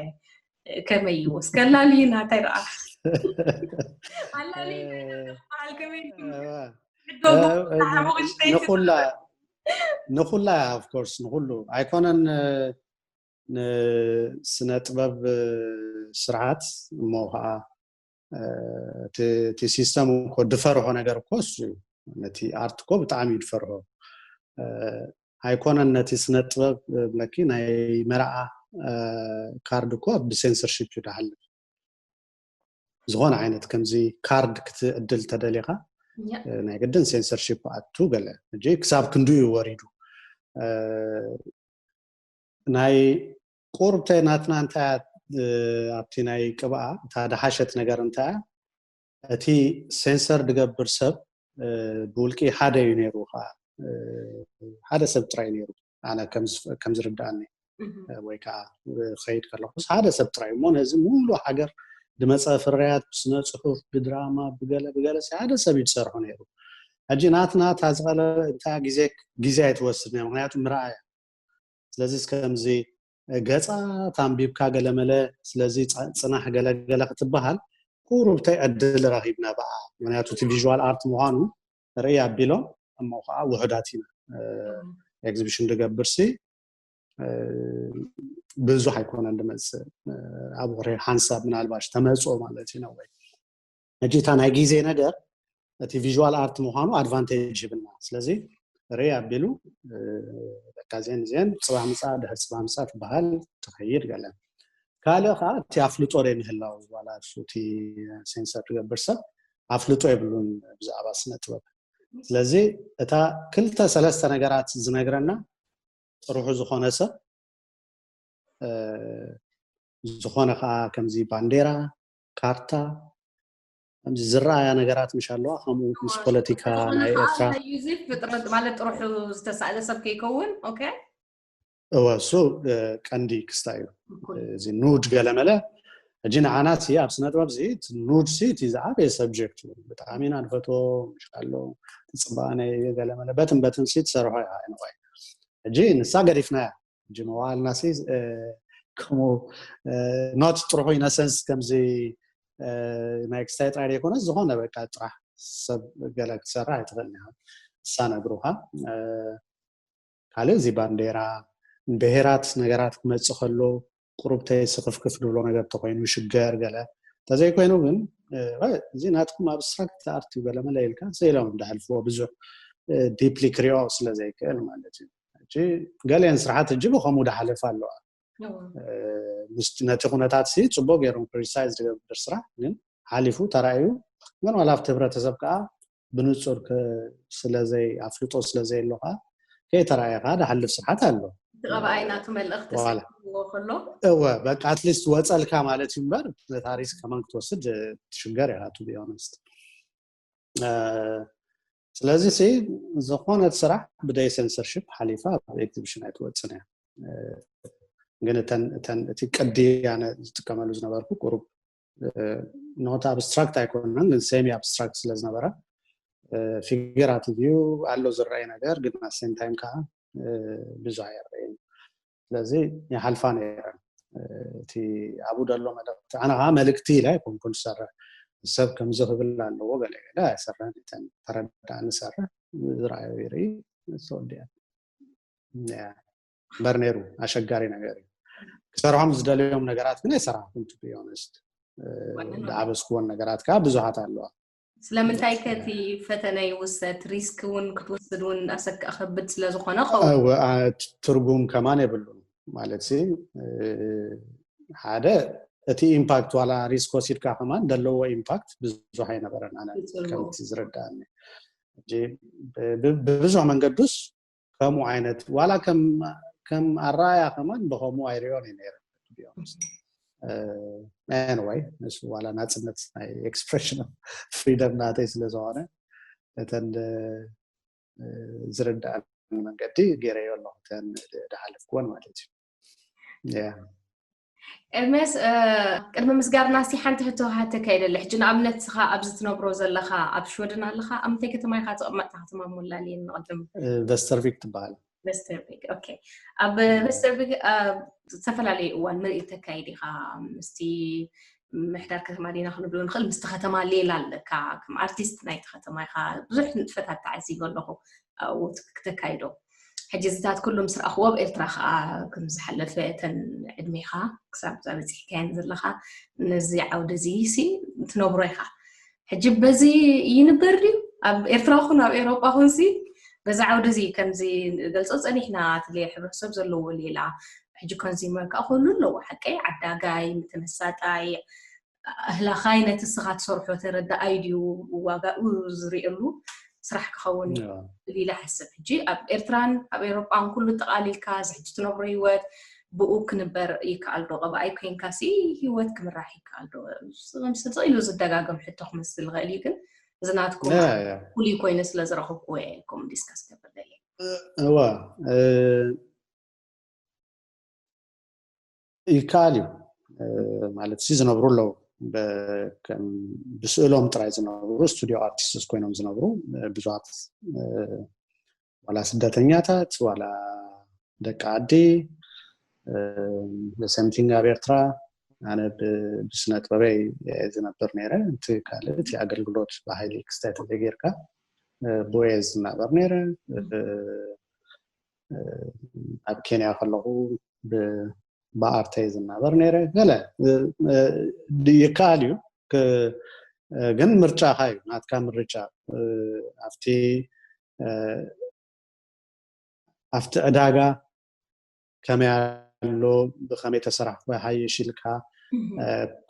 ከመይ እዩ እስከ ኣላልዩና እንታይ ደኣ ኣላልዩና ዝበሃል ከመይ ንኩላ ንኩላ of course ንኩሉ ኣይኮነን ንስነ ጥበብ ስርዓት እሞ ከዓ እቲ ሲስተም እኮ ድፈርሖ ነገር እኮ እሱ እዩ። ነቲ ኣርት እኮ ብጣዕሚ እዩ ድፈርሖ። ኣይኮነን ነቲ ስነ ጥበብ ብለኪ ናይ መርዓ ካርድ እኮ ብሴንሰርሺፕ እዩ ድሓልፍ። ዝኾነ ዓይነት ከምዚ ካርድ ክትዕድል ተደሊኻ ናይ ግድን ሴንሰርሺፕ ኣቱ ገለ ሕጂ ክሳብ ክንድኡ እዩ ወሪዱ። ናይ ቁርብተ ናትና እንታይ ኣብቲ ናይ ቅብኣ እታ ድሓሸት ነገር እንታይ እቲ ሴንሰር ድገብር ሰብ ብውልቂ ሓደ እዩ ነይሩ ከዓ ሓደ ሰብ ጥራይ ነይሩ ኣነ ከም ዝርድኣኒ ወይ ከዓ ኸይድ ከለኩስ ሓደ ሰብ ጥራይ እሞ ነዚ ሙሉ ሃገር ድመፀ ፍርያት ብስነ ፅሑፍ ብድራማ ብገለ ብገለ ሓደ ሰብ እዩ ዝሰርሖ ነይሩ። ሕጂ ናትና እታ ዝቐለ እታ ግዜ ግዜ ኣይትወስድ ምክንያቱ ምርኣያ ስለዚ እስከምዚ ገፃ ታንቢብካ ገለመለ ስለዚ ፅናሕ ገለገለ ክትበሃል ቁሩብተይ ዕድል ረኺብና ብኣ ምክንያቱ እቲ ቪዥዋል ኣርት ምዃኑ ርኢ ኣቢሎም እሞ ከዓ ውሑዳት ኢና ኤግዚቢሽን ድገብር ሲ ብዙሕ ኣይኮነን ድመፅእ ኣብ ወረ ሓንሳብ ምናልባሽ ተመፅኦ ማለት እዩ ነወይ ሕጂ እታ ናይ ግዜ ነገር እቲ ቪዥዋል ኣርት ምዃኑ ኣድቫንቴጅ ይብልና ስለዚ ርኢ ኣቢሉ በቃ ዜን ዜን ፅባህ ምፃ ድሕር ፅባህ ምፃ ትበሃል ትኸይድ ገለ ካልእ ከዓ እቲ ኣፍልጦ ደይ ምህላው ዋላ እቲ ሴንሰር ትገብር ሰብ ኣፍልጦ የብሉን ብዛዕባ ስነ ጥበብ ስለዚ እታ ክልተ ሰለስተ ነገራት ዝነግረና ጥርሑ ዝኾነ ሰብ ዝኾነ ከዓ ከምዚ ባንዴራ ካርታ ከምዚ ዝረኣያ ነገራት ምሽ ኣለዋ ከምኡ ምስ ፖለቲካ ናይ ኤርትራ ፍጥረት ማለት ጥርሑ ዝተሳእለ ሰብ ከይከውን እወ እሱ ቀንዲ ክስታ እዩ እዚ ኑድ ገለመለ ሕጂ ንዓና ሲ ኣብ ስነ ጥበብ ሲ ኑድ ሲ እቲ ዝዓበየ ሰብጀክት እዩ ብጣዕሚ ኢና ንፈትዎ ምሽ ኣሎ ትፅባነ ገለመለ በትን በትን ሲ ትሰርሖ እያ ንዋይ ሕጂ ንሳ ገዲፍናያ ሕጂ መዋልና ሲ ከምኡ not ጥርሑ ኢነሰንስ ከምዚ ናይ ክስታይ ጥራይ ዘይኮነ ዝኾነ በቃ ጥራሕ ሰብ ገለ ክትሰርሕ ኣይትኽእል እሳ ነግሩካ ካልእ እዚ ባንዴራ ብሄራት ነገራት ክመፅእ ከሎ ቁሩብተይ ስክፍክፍ ድብሎ ነገር ተኮይኑ ሽገር ገለ እንተዘይኮይኑ ግን እዚ ናትኩም ኣብስትራክት ኣርት ገለ መለ ኢልካ ስኢሎም እንዳሕልፍዎ ብዙሕ ዲፕሊ ክሪኦ ስለዘይክእል ማለት እዩ ገሊአን ስራሓት እጅ ብከምኡ ዳሓልፍ ኣለዋ ነቲ ኩነታት ሲ ፅቡቅ ገይሮም ክሪቲሳይዝ ዝገብር ስራሕ ግን ሓሊፉ ተራእዩ ግን ዋላ ኣብቲ ህብረተሰብ ከዓ ብንፁር ስለዘይ ኣፍልጦ ስለዘየሎ ከዓ ከይተራእየ ከዓ ዳሓልፍ ስርሓት ኣሎ እቲ ቀባኣይ ናቱ መልእኽቲ ስዎ ከሎ እወ በቃ ኣትሊስት ወፀልካ ማለት እዩ እምበር ነታ ሪስክ ከማን ክትወስድ ትሽገር ኢኻ ቱ ቢሆነስት ስለዚ ሲ ዝኾነት ስራሕ ብደይ ሴንሰርሽፕ ሓሊፋ ኣብ ኤግዚቢሽን ኣይትወፅን እያ ግን እተን እቲ ቅዲ ኣነ ዝጥቀመሉ ዝነበርኩ ቁሩብ ኖት ኣብስትራክት ኣይኮነን ግን ሴሚ ኣብስትራክት ስለዝነበረ ፊገራቲቭ እዩ ኣሎ ዝረኣይ ነገር ግን ኣሴም ታይም ከዓ ብዙ ኣየረእን ስለዚ ይሓልፋ ነይረን እቲ ኣብኡ ደሎ መልእክቲ ኣነ ከዓ መልእክቲ ኢለ ኣይኮንኩን ዝሰርሕ ሰብ ከምዚ ክብል ኣለዎ ገለ ገለ ኣይሰርሕን እተን ተረዳእኒ ዝሰርሕ ዝረኣዩ ይርኢ ተወዲያ እምበር ነይሩ ኣሸጋሪ ነገር እዩ ክሰርሖም ዝደለዮም ነገራት ግን ኣይሰራሕኩን ቱ ቢሆነስት ዝዓበስኩዎን ነገራት ከዓ ብዙሓት ኣለዋ ስለምንታይ ከቲ ፈተነ ይውሰድ ሪስክ እውን ክትወስድ እውን ኣሰክእ ከብድ ስለዝኾነ ትርጉም ከማን የብሉን ማለት ሓደ እቲ ኢምፓክት ዋላ ሪስክ ወሲድካ ከማን ዘለዎ ኢምፓክት ብዙሕ ኣይነበረን ኣነ ከምቲ ዝረዳእኒ ብብዙሕ መንገዱስ ከምኡ ዓይነት ዋላ ከም ኣረኣያ ከማን ብከምኡ ኣይሪኦን እዩ ነይረ anyway ንሱ ዋላ ናፅነት ናይ ኤክስፕሬሽን ፍሪደም ናተይ ስለዝኮነ እተን ዝርዳእ መንገዲ ገይረዮ ኣለኹ እተን ዝሓለፍክወን ማለት እዩ ኤርሜስ ቅድሚ ምስጋርና ሲ ሓንቲ ሕቶ ሃተካይደለ ሕጂ ንኣብነት ስኻ ኣብዚ ትነብሮ ዘለኻ ኣብ ሽወደን ኣለኻ ኣብ ምንታይ ከተማ ኢኻ ተቐመጥታ ከተማ ሞላልየ ንቐድም ቨስተርቪክ ትበሃል ቨስተርቪክ ኦኬ ኣብ ቨስተርቪክ ዝተፈላለዩ እዋን ምርኢት ተካይድ ኢኻ ምስቲ ምሕዳር ከተማ ዲና ክንብሎ ንኽእል ምስቲ ከተማ ሌላ ኣለካ ከም ኣርቲስት ናይቲ ከተማ ኢኻ ብዙሕ ንጥፈታት ተዓዚበ ኣለኹ ኣብኡ ክተካይዶ ሕጂ እዚታት ኩሉ ምስ ረኣኽዎ ኣብ ኤርትራ ከዓ ከም ዝሓለፈ እተን ዕድሜኻ ክሳብ እዛ በፂሕካየን ዘለኻ ነዚ ዓውዲ እዚ ሲ ትነብሮ ኢኻ ሕጂ በዚ ይንበር ድዩ ኣብ ኤርትራ ኹን ኣብ ኤሮጳ ኹን ሲ በዚ ዓውዲ እዚ ከምዚ ገልፆ ፀኒሕና እቲ ሕብረተሰብ ዘለዎ ሌላ ሕጂ ኮንዚመር ከዓ ኩሉ ኣለዎ ሓቀይ ዓዳጋይ ምተመሳጣይ ኣህላኻይ ነቲ ስኻ ትሰርሖ ተረዳኣይ ድዩ ዋጋኡ ዝሪእሉ ስራሕ ክኸውን ኢለ ሓስብ ሕጂ ኣብ ኤርትራን ኣብ ኤሮጳን ኩሉ ጠቓሊልካ እዚ ሕጂ ትነብሮ ህይወት ብኡ ክንበር ይከኣል ዶ ቀባኣይ ኮይንካ ሲ ህይወት ክምራሕ ይከኣል ዶ ስቕ ኢሉ ዝደጋገም ሕቶ ክመስል ዝኽእል እዩ ግን እዚ ናትኩም ፍሉይ ኮይኑ ስለ ዝረኸብኩዎ እየ ከምኡ ዲስካስ ክገብር ደልየ እዋ ይከኣል እዩ ማለት ሲ ዝነብሩ ኣለዉ ብስእሎም ጥራይ ዝነብሩ ስቱዲዮ ኣርቲስትስ ኮይኖም ዝነብሩ ብዙሃት ዋላ ስደተኛታት ዋላ ደቂ ዓዲ ሰምቲንግ ኣብ ኤርትራ ኣነ ብስነ ጥበበይ ዝነብር ነይረ። እቲ ካልእ እቲ ኣገልግሎት ብሃይሊ ክስታይ ተዘይጌርካ ብየ ዝናበር ነይረ። ኣብ ኬንያ ከለኹ ብኣርተይ ዝናበር ነይረ። ገለ ይከኣል እዩ፣ ግን ምርጫኻ እዩ፣ ናትካ ምርጫ። ኣብቲ ኣብቲ ዕዳጋ ከመይ ኣሎ፣ ብኸመይ ተሰራሕኩ፣ ሃይሽ ኢልካ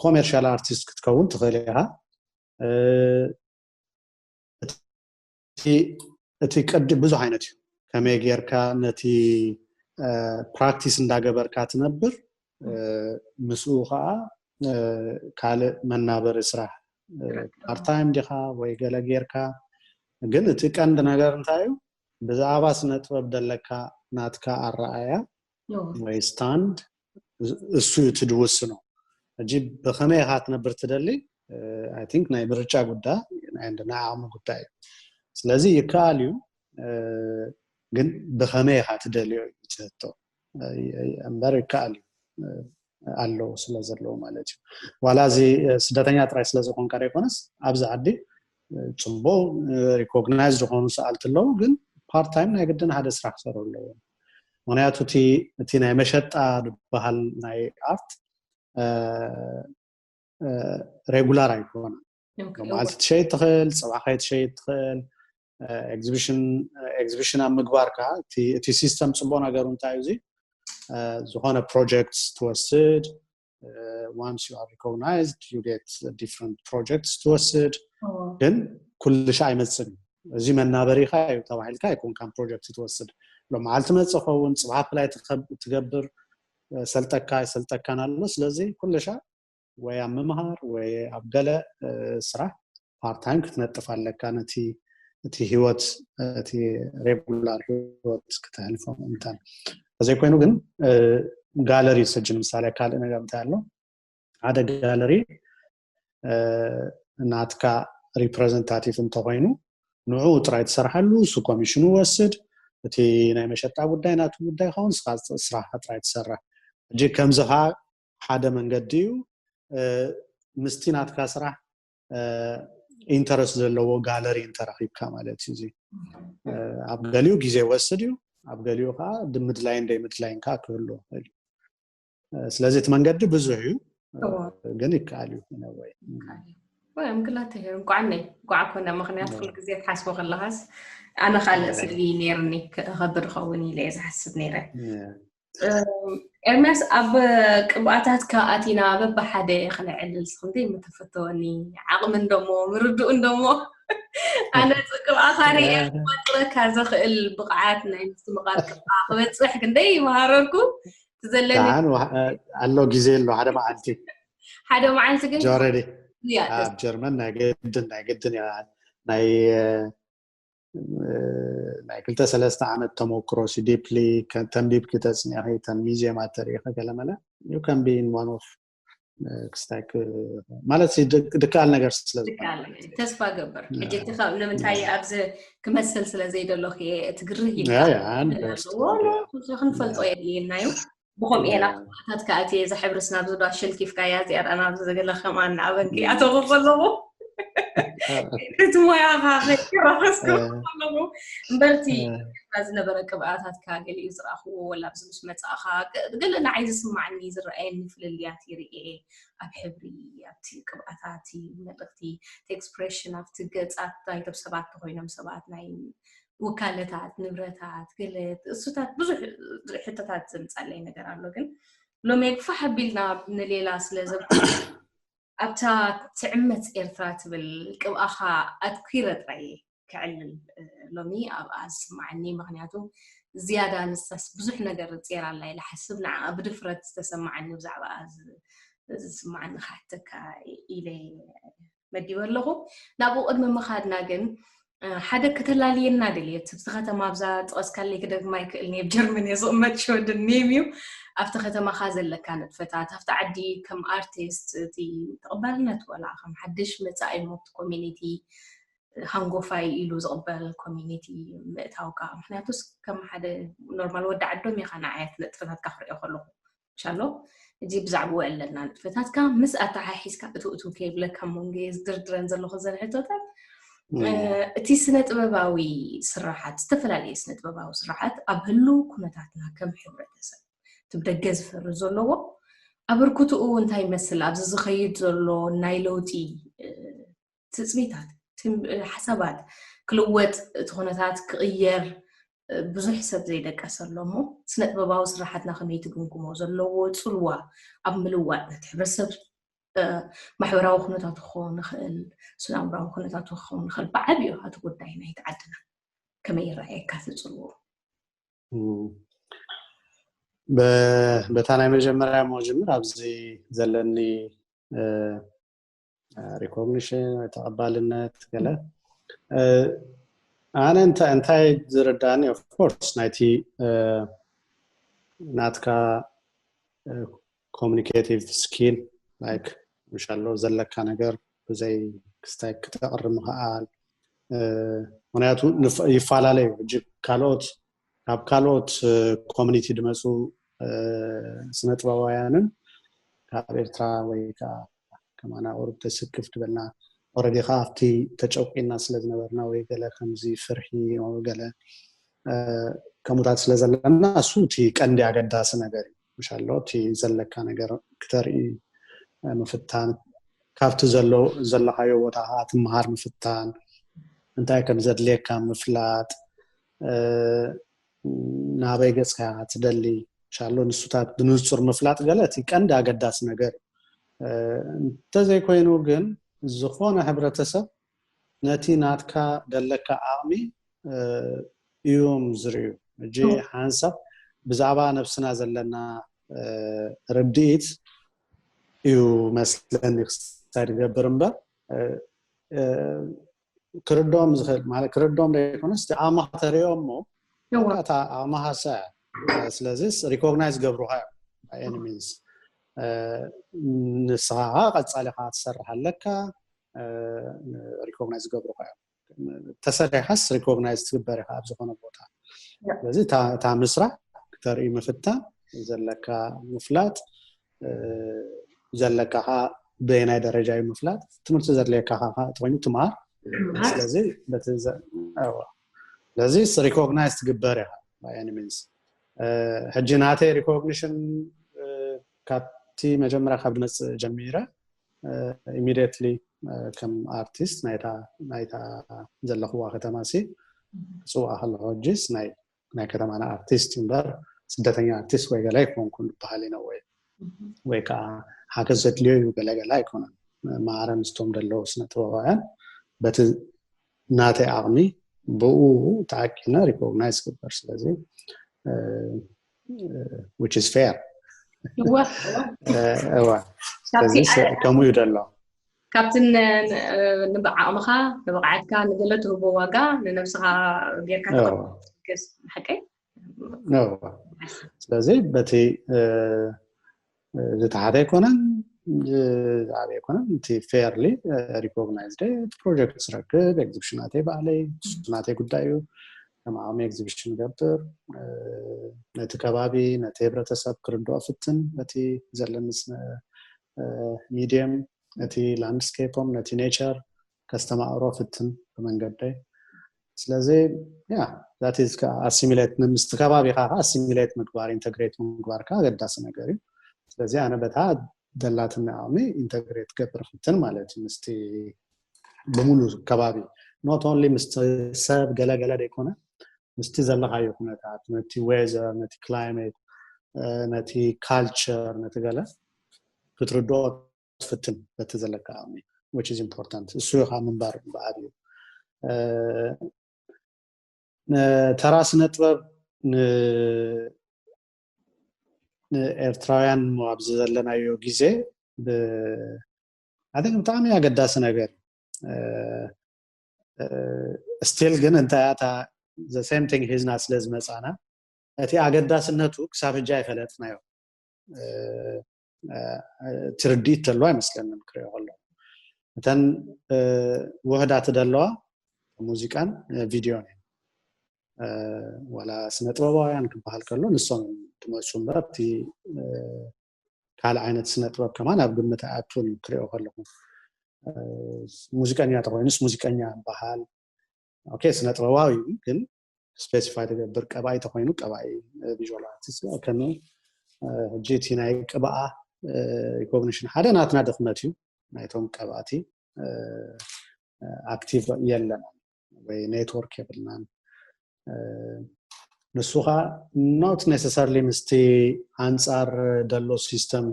ኮሜርሻል ኣርቲስት ክትከውን ትኽእል ኢኻ። እቲ ቅዲ ብዙሕ ዓይነት እዩ። ከመይ ጌርካ ነቲ ፕራክቲስ እንዳገበርካ ትነብር፣ ምስኡ ከዓ ካልእ መናበሪ ስራሕ ፓርታይም ዲኻ ወይ ገለ ጌርካ። ግን እቲ ቀንዲ ነገር እንታይ እዩ? ብዛዕባ ስነ ጥበብ ደለካ ናትካ ኣረኣያ ወይ ስታንድ እሱ እዩ እቲ ድውስኖ። ሕጂ ብኸመይ ኢኻ ትነብር ትደሊ? ኣይ ቲንክ ናይ ምርጫ ጉዳይ ናይ ዓቕሚ ጉዳይ እዩ። ስለዚ ይከኣል እዩ፣ ግን ብኸመይ ኢኻ ትደልዮ እዩ እቲ ሕቶ እምበር ይከኣል እዩ፣ ኣለዉ ስለ ዘለዉ ማለት እዩ። ዋላ እዚ ስደተኛ ጥራይ ስለ ዝኾንካ ዘይኮነስ ኣብዚ ዓዲ ፅቡቅ ሪኮግናይዝ ዝኾኑ ሰኣልቲ ኣለዉ፣ ግን ፓርት ታይም ናይ ግድን ሓደ ስራሕ ክሰርሑ ኣለዎም። ምክንያቱ እቲ ናይ መሸጣ ዝበሃል ናይ ኣርት ሬጉላር ኣይኮነን። መዓልቲ ትሸይጥ ትኽእል፣ ፅባሕ ከይትሸይጥ ትኽእል። ኤግዚቢሽን ኣብ ምግባር ከዓ እቲ ሲስተም ፅቡቅ ነገሩ እንታይ እዩ? ዝኾነ ፕሮጀክት ትወስድ፣ once you are recognized you get different projects ትወስድ። ግን ኩሉ ሻዕ ኣይመፅን እዩ። እዚ መናበሪኻ እዩ ተባሂልካ ኣይኮንካን ፕሮጀክት ትወስድ። ሎመዓልቲ መፅእ ኸውን፣ ፅባሕ ኣፕላይ ትገብር፣ ሰልጠካ ኣይሰልጠካን ኣሎ። ስለዚ ኩሉ ሻዕ ወይ ኣብ ምምሃር ወይ ኣብ ገለ ስራሕ ፓርት ታይም ክትነጥፍ ኣለካ፣ ነቲ እቲ ህይወት እቲ ሬጉላር ህይወት ክተሕልፎ ምእንታን። ተዘይኮይኑ ግን ጋለሪ ሰጂ ንምሳሌ ካልእ ነገር እንታይ ኣሎ? ሓደ ጋለሪ ናትካ ሪፕረዘንታቲቭ እንተኮይኑ ንዕኡ ጥራይ ትሰርሓሉ፣ እሱ ኮሚሽኑ ወስድ፣ እቲ ናይ መሸጣ ጉዳይ ናቱ ጉዳይ ይኸውን፣ ንስኻ ስራሕካ ጥራይ ትሰርሕ። ሕጂ ከምዚ ከዓ ሓደ መንገዲ እዩ። ምስቲ ናትካ ስራሕ ኢንተረስት ዘለዎ ጋለሪ እንተረኺብካ ማለት እዩ። እዚ ኣብ ገሊኡ ግዜ ይወስድ እዩ፣ ኣብ ገሊኡ ከዓ ምድላይን ደይ ምድላይን ከዓ ክህሉ ይኽእል እዩ። ስለዚ እቲ መንገዲ ብዙሕ እዩ፣ ግን ይከኣል እዩ። ወይም ክላተ ሄር እንኳዕ ነይ እንኳዕ ኮነ። ምክንያቱ ኩሉ ግዜ ትሓስቦ ከለካስ ኣነ ካልእ ስእሊ ነይርኒ ከብድ ኸውን ኢለ እየ ዝሓስብ ነይረ። ኤርሚያስ፣ ኣብ ቅብኣታትካ ኣቲና በብሓደ ክነዕልል ስኽንደይ ምተፈተወኒ ዓቕሚ እንደሞ ምርድኡ እንደሞ ኣነ ቅብኣኻ ርየ ክማጥረካ ዘኽእል ብቕዓት ናይ ምስትምቓር ቅብኣ ክበፅሕ ክንደይ ይመሃረርኩ ትዘለኒ ኣሎ ግዜ ኣሎ ሓደ መዓልቲ ሓደ መዓልቲ ግን ጆረዲ ኣብ ጀርመን ናይ ግድን ናይ ግድን ናይ ናይ ክልተ ሰለስተ ዓመት ተመክሮ ሲ ዲፕሊ ተንቢብኪ ተፅኒኺ ተን ሚዚየማት ተሪኢኺ ገለመለ you can be in one of ክስታይ ማለት ድከኣል ነገር ስለ ተስፋ ገብር ሕጂ እቲ ካብ ንምንታይ ኣብዚ ክመስል ስለ ዘይደለኹ እየ እቲ ግርህ ኢልካዎ ክንፈልጦ የድልየና እዩ ብከምኡ ኢና ኣታት ከኣቲ እዛ ሕብርስ ናብዚ ዶ ኣሸልኪፍካያ እዚኣ ዳ ናብዚ ዘገለ ከማን ኣበንኪ ኣተኹ ከለኹ እቲ ሞያኻ ከይራኸስኩ ከለኹ እምበርቲ ዝነበረ ቅብኣታትካ ገሊኡ ዝረኣኽዎ ወላ ኣብዚ ምስ መፃእኻ ገለ ንዓይ ዝስማዓኒ ዝረኣየኒ ፍልልያት ይርኤ ኣብ ሕብሪ ኣብቲ ቅብኣታት መልእኽቲ ኤክስፕሬሽን ኣብቲ ገፃት ናይቶም ሰባት ተኮይኖም ሰባት ናይ ውካለታት ንብረታት ገለ እሱታት ብዙሕ ሕቶታት ዘምፃለይ ነገር ኣሎ ግን ሎሚ ግፋሕ ኣቢልና ንሌላ ስለ ዘብ ኣብታ ትዕመፅ ኤርትራ ትብል ቅብኣኻ ኣትኪረ ጥራይ ክዕልል ሎሚ ኣብኣ ዝስማዓኒ ምክንያቱ ዝያዳ ንሳስ ብዙሕ ነገር ፂራ ኣላ ኢለ ሓስብ ንዓ ብድፍረት ዝተሰማዓኒ ብዛዕባ ዝስማዓኒ ክሓተካ ኢለ መዲበ ኣለኹ ናብኡ ቅድሚ ምኻድና ግን ሓደ ከተላልየና ደልየት እቲ ከተማ ኣብዛ ጥቐስካለይ ክደግማ ይክእል ብ ጀርመን እየ ዝቕመጥ ሸወድን ኔም እዩ ኣብቲ ከተማኻ ዘለካ ንጥፈታት ኣብቲ ዓዲ ከም ኣርቲስት እቲ ተቐባልነት ወላ ከም ሓድሽ መፃኢ ሞብቲ ኮሚኒቲ ሃንጎፋይ ኢሉ ዝቕበል ኮሚኒቲ ምእታውካ ምክንያቱስ ከም ሓደ ኖርማል ወዲ ዓዶም ኢኻ ንዓያት ንጥፈታትካ ክሪኦ ከለኹ ሻሎ። እዚ ብዛዕባኡ ኣለና ንጥፈታትካ ምስ ኣተሓሒዝካ እቱ እቱ ከይብለካ፣ ሞንጌ ዝድርድረን ዘለኹ ዘን ሕቶታት እቲ ስነ ጥበባዊ ስራሓት፣ ዝተፈላለየ ስነ ጥበባዊ ስራሓት ኣብ ህሉ ኩነታትና ከም ሕብረተሰብ ትብደገ ዝፈሪ ዘለዎ ኣበርክትኡ እንታይ ይመስል? ኣብዚ ዝኸይድ ዘሎ ናይ ለውጢ ትፅቢታት፣ ሓሳባት ክልወጥ፣ እቲ ኩነታት ክቕየር ብዙሕ ሰብ ዘይደቀሰ ኣሎ እሞ፣ ስነ ጥበባዊ ስራሓትና ከመይ ትግምግሞ? ዘለዎ ፅልዋ ኣብ ምልዋጥ ነቲ ሕብረተሰብ፣ ማሕበራዊ ኩነታት ክኸውን ንኽእል፣ ስነ ኣእምራዊ ኩነታት ክኸውን ንኽእል፣ ብዓብዩ እቲ ጉዳይ ናይቲ ዓድና ከመይ ይረኣየካ እቲ ፅልዎ? በታ ናይ መጀመርያ ሞ ጅምር ኣብዚ ዘለኒ ሪኮግኒሽን፣ ተቐባልነት ገለ ኣነ እንታይ ዝርዳኒ፣ ኦፍኮርስ ናይቲ ናትካ ኮሚኒኬቲቭ ስኪል፣ ላይክ ምሻሎ ዘለካ ነገር ብዘይ ክስታይ ክተቕርብ ምኽኣል። ምክንያቱ ይፈላለዩ እ ካልኦት ካብ ካልኦት ኮሚኒቲ ድመፁ ስነ ጥበባውያንን ካብ ኤርትራ ወይ ከዓ ከማና ቁሩብ ተስክፍ ዝበልና፣ ኦረዲ ከዓ ኣብቲ ተጨቂና ስለ ዝነበርና ወይ ገለ ከምዚ ፍርሒ ገለ ከምኡታት ስለ ዘለና፣ እሱ እቲ ቀንዲ ኣገዳሲ ነገር እዩ። ምሻሎ እቲ ዘለካ ነገር ክተርኢ ምፍታን፣ ካብቲ ዘለካዮ ቦታ ከዓ ትምሃር ምፍታን፣ እንታይ ከም ዘድልየካ ምፍላጥ፣ ናበይ ገፅካ ትደሊ ሻሎ ንሱታት ብንጹር ምፍላጥ ገለ እቲ ቀንዲ ኣገዳሲ ነገር። እንተዘይኮይኑ ግን ዝኾነ ሕብረተሰብ ነቲ ናትካ ደለካ ዓቕሚ እዮም ዝርእዩ። እጂ ሓንሳብ ብዛዕባ ነብስና ዘለና ርድኢት እዩ መስለኒ ክስታይ ዝገብር እምበር ክርድኦም ዝኽእል ማለት ክርድኦም ዘይኮነስ እቲ ዓቕምኻ ተሪኦ እሞ እታ ዓቕምኻ ሰ ስለዚ ሪኮግናይዝ ገብሩኻ እዮም ኤኒ ሚንስ ንስኻ ቀጻሊ ኻ ትሰርሕ ኣለካ ሪኮግናይዝ ገብሩኻ እዮም ተሰሪሕካስ ሪኮግናይዝ ትግበር ኢኻ ኣብ ዝኾነ ቦታ ስለዚ እታ ምስራሕ ክተርኢ ምፍታን ዘለካ ምፍላጥ ዘለካ ኻ በየናይ ደረጃ እዩ ምፍላጥ ትምህርቲ ዘድልየካ ኻ ተኮይኑ ትምሃር ስለዚ በቲ ስለዚ ሪኮግናይዝ ትግበር ኢኻ by any means ሕጂ ናተይ ሪኮግኒሽን ካብቲ መጀመርያ ካብ ድመፅእ ጀሚረ ኢሚዲየትሊ ከም ኣርቲስት ናይታ ዘለኽዋ ከተማ ሲ ክፅውዓ ከለኹ ሕጂስ ናይ ናይ ከተማና ኣርቲስት እምበር ስደተኛ ኣርቲስት ወይ ገለ ኣይኮንኩን ዝበሃል ኢና ወይ ወይ ከዓ ሓገዝ ዘድልዮ እዩ ገለገለ ኣይኮነን ማዕረ ምስቶም ደለዉ ስነ ጥበባውያን በቲ ናተይ ዓቕሚ ብኡ ተዓቂነ ሪኮግናይዝ ክግበር ስለዚ which is fair እዋ ስለዚ ከምኡ እዩ ደሎ ካብቲ ንዓቕምኻ ንብቕዓትካ ንገለ ትህቦ ዋጋ ንነብስኻ ጌርካ ሓቀይ ስለዚ በቲ ዝተሓተ ኣይኮነን ዝዓበ ኣይኮነን እቲ ፌርሊ ሪኮግናይዝ ፕሮጀክት ስረክብ ኤግዚቢሽናተይ ባዕለይ ናተይ ጉዳይ እዩ ከም ዓቕሚ ኤግዚቢሽን ገብር ነቲ ከባቢ ነቲ ህብረተሰብ ክርድኦ ፍትን በቲ ዘለኒ ሚድየም ነቲ ላንድስኬፖም ነቲ ኔቸር ከስተማቕሮ ፍትን ብመንገደይ ስለዚ ያ ዛት ኢዝ ኣሲሚሌት ምስቲ ከባቢኻ ኣሲሚሌት ምግባር ኢንተግሬት ምግባር ከ ኣገዳሲ ነገር እዩ ስለዚ ኣነ በታ ደላትኒ ዓቕሚ ኢንተግሬት ገብር ፍትን ማለት እዩ ምስቲ ብሙሉ ከባቢ not only ምስቲ ሰብ ገለገለ ዘይኮነ ምስቲ ዘለካዮ ኩነታት ነቲ weather ነቲ climate ነቲ culture ነቲ ገለ ክትርድኦ ትፍትን በቲ ዘለካ ዓቕሚ which is important እሱ ኢኻ ምንባር ብዓብዩ ተራ ስነ ጥበብ ንኤርትራውያን ኣብዚ ዘለናዮ ግዜ ብጣዕሚ ኣገዳሲ ነገር ስቲል ግን እንታይ ኣታ the same thing ሒዝና ስለ ዝመፃና እቲ ኣገዳስነቱ ክሳብ ሕጂ ኣይፈለጥናዮ ትርድኢት ተሎ ኣይመስለንን ክሪኦ ከሎ እተን ውሕዳት ደለዋ ሙዚቃን ቪድዮን እዩ ዋላ ስነ ጥበባውያን ክበሃል ከሎ ንሶም ትመፁ እምበር እቲ ካልእ ዓይነት ስነ ጥበብ ከማን ኣብ ግምት ኣይኣቱን እዩ ክሪኦ ከለኹ። ሙዚቀኛ ተኮይኑስ ሙዚቀኛ ይበሃል። ኦኬ፣ ስነ ጥበባዊ እዩ፣ ግን ስፔሲፋይ ትገብር ቀባኢ ተኮይኑ ቀባኢ፣ ቪዥዋል ኣርቲስት ከም ሕጂ እቲ ናይ ቅብኣ ሪኮግኒሽን ሓደ ናትና ድኽመት እዩ። ናይቶም ቀባእቲ ኣክቲቭ የለናን ወይ ኔትወርክ የብልናን። ንሱ ኸ not necessarily ምስቲ ኣንጻር ደሎ ሲስተም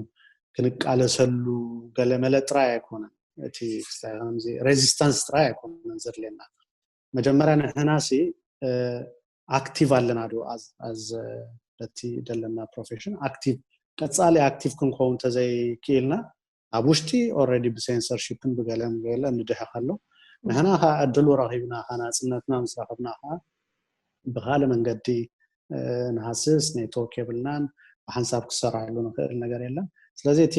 ክንቃለሰሉ ገለመለ ጥራይ ኣይኮነን። እቲ ሬዚስተንስ ጥራይ ኣይኮነን ዘድልየና። መጀመርያ ንሕና ሲ ኣክቲቭ ኣለና ዶ? ኣዝ በቲ ደለና ፕሮፌሽን ኣክቲቭ፣ ቀጻሊ ኣክቲቭ ክንከውን እንተዘይክኢልና፣ ኣብ ውሽጢ ኦልሬዲ ብሴንሰርሺፕን ብገለን ገለ ንድሕኽ ኣሎ። ንሕና ከዓ ዕድሉ ረኺብና፣ ከዓ ናፅነትና ምስ ረኸብና ከዓ ብካልእ መንገዲ ንሃስስ፣ ኔትወርክ የብልናን፣ ብሓንሳብ ክሰራሉ ንኽእል ነገር የለን። ስለዚ እቲ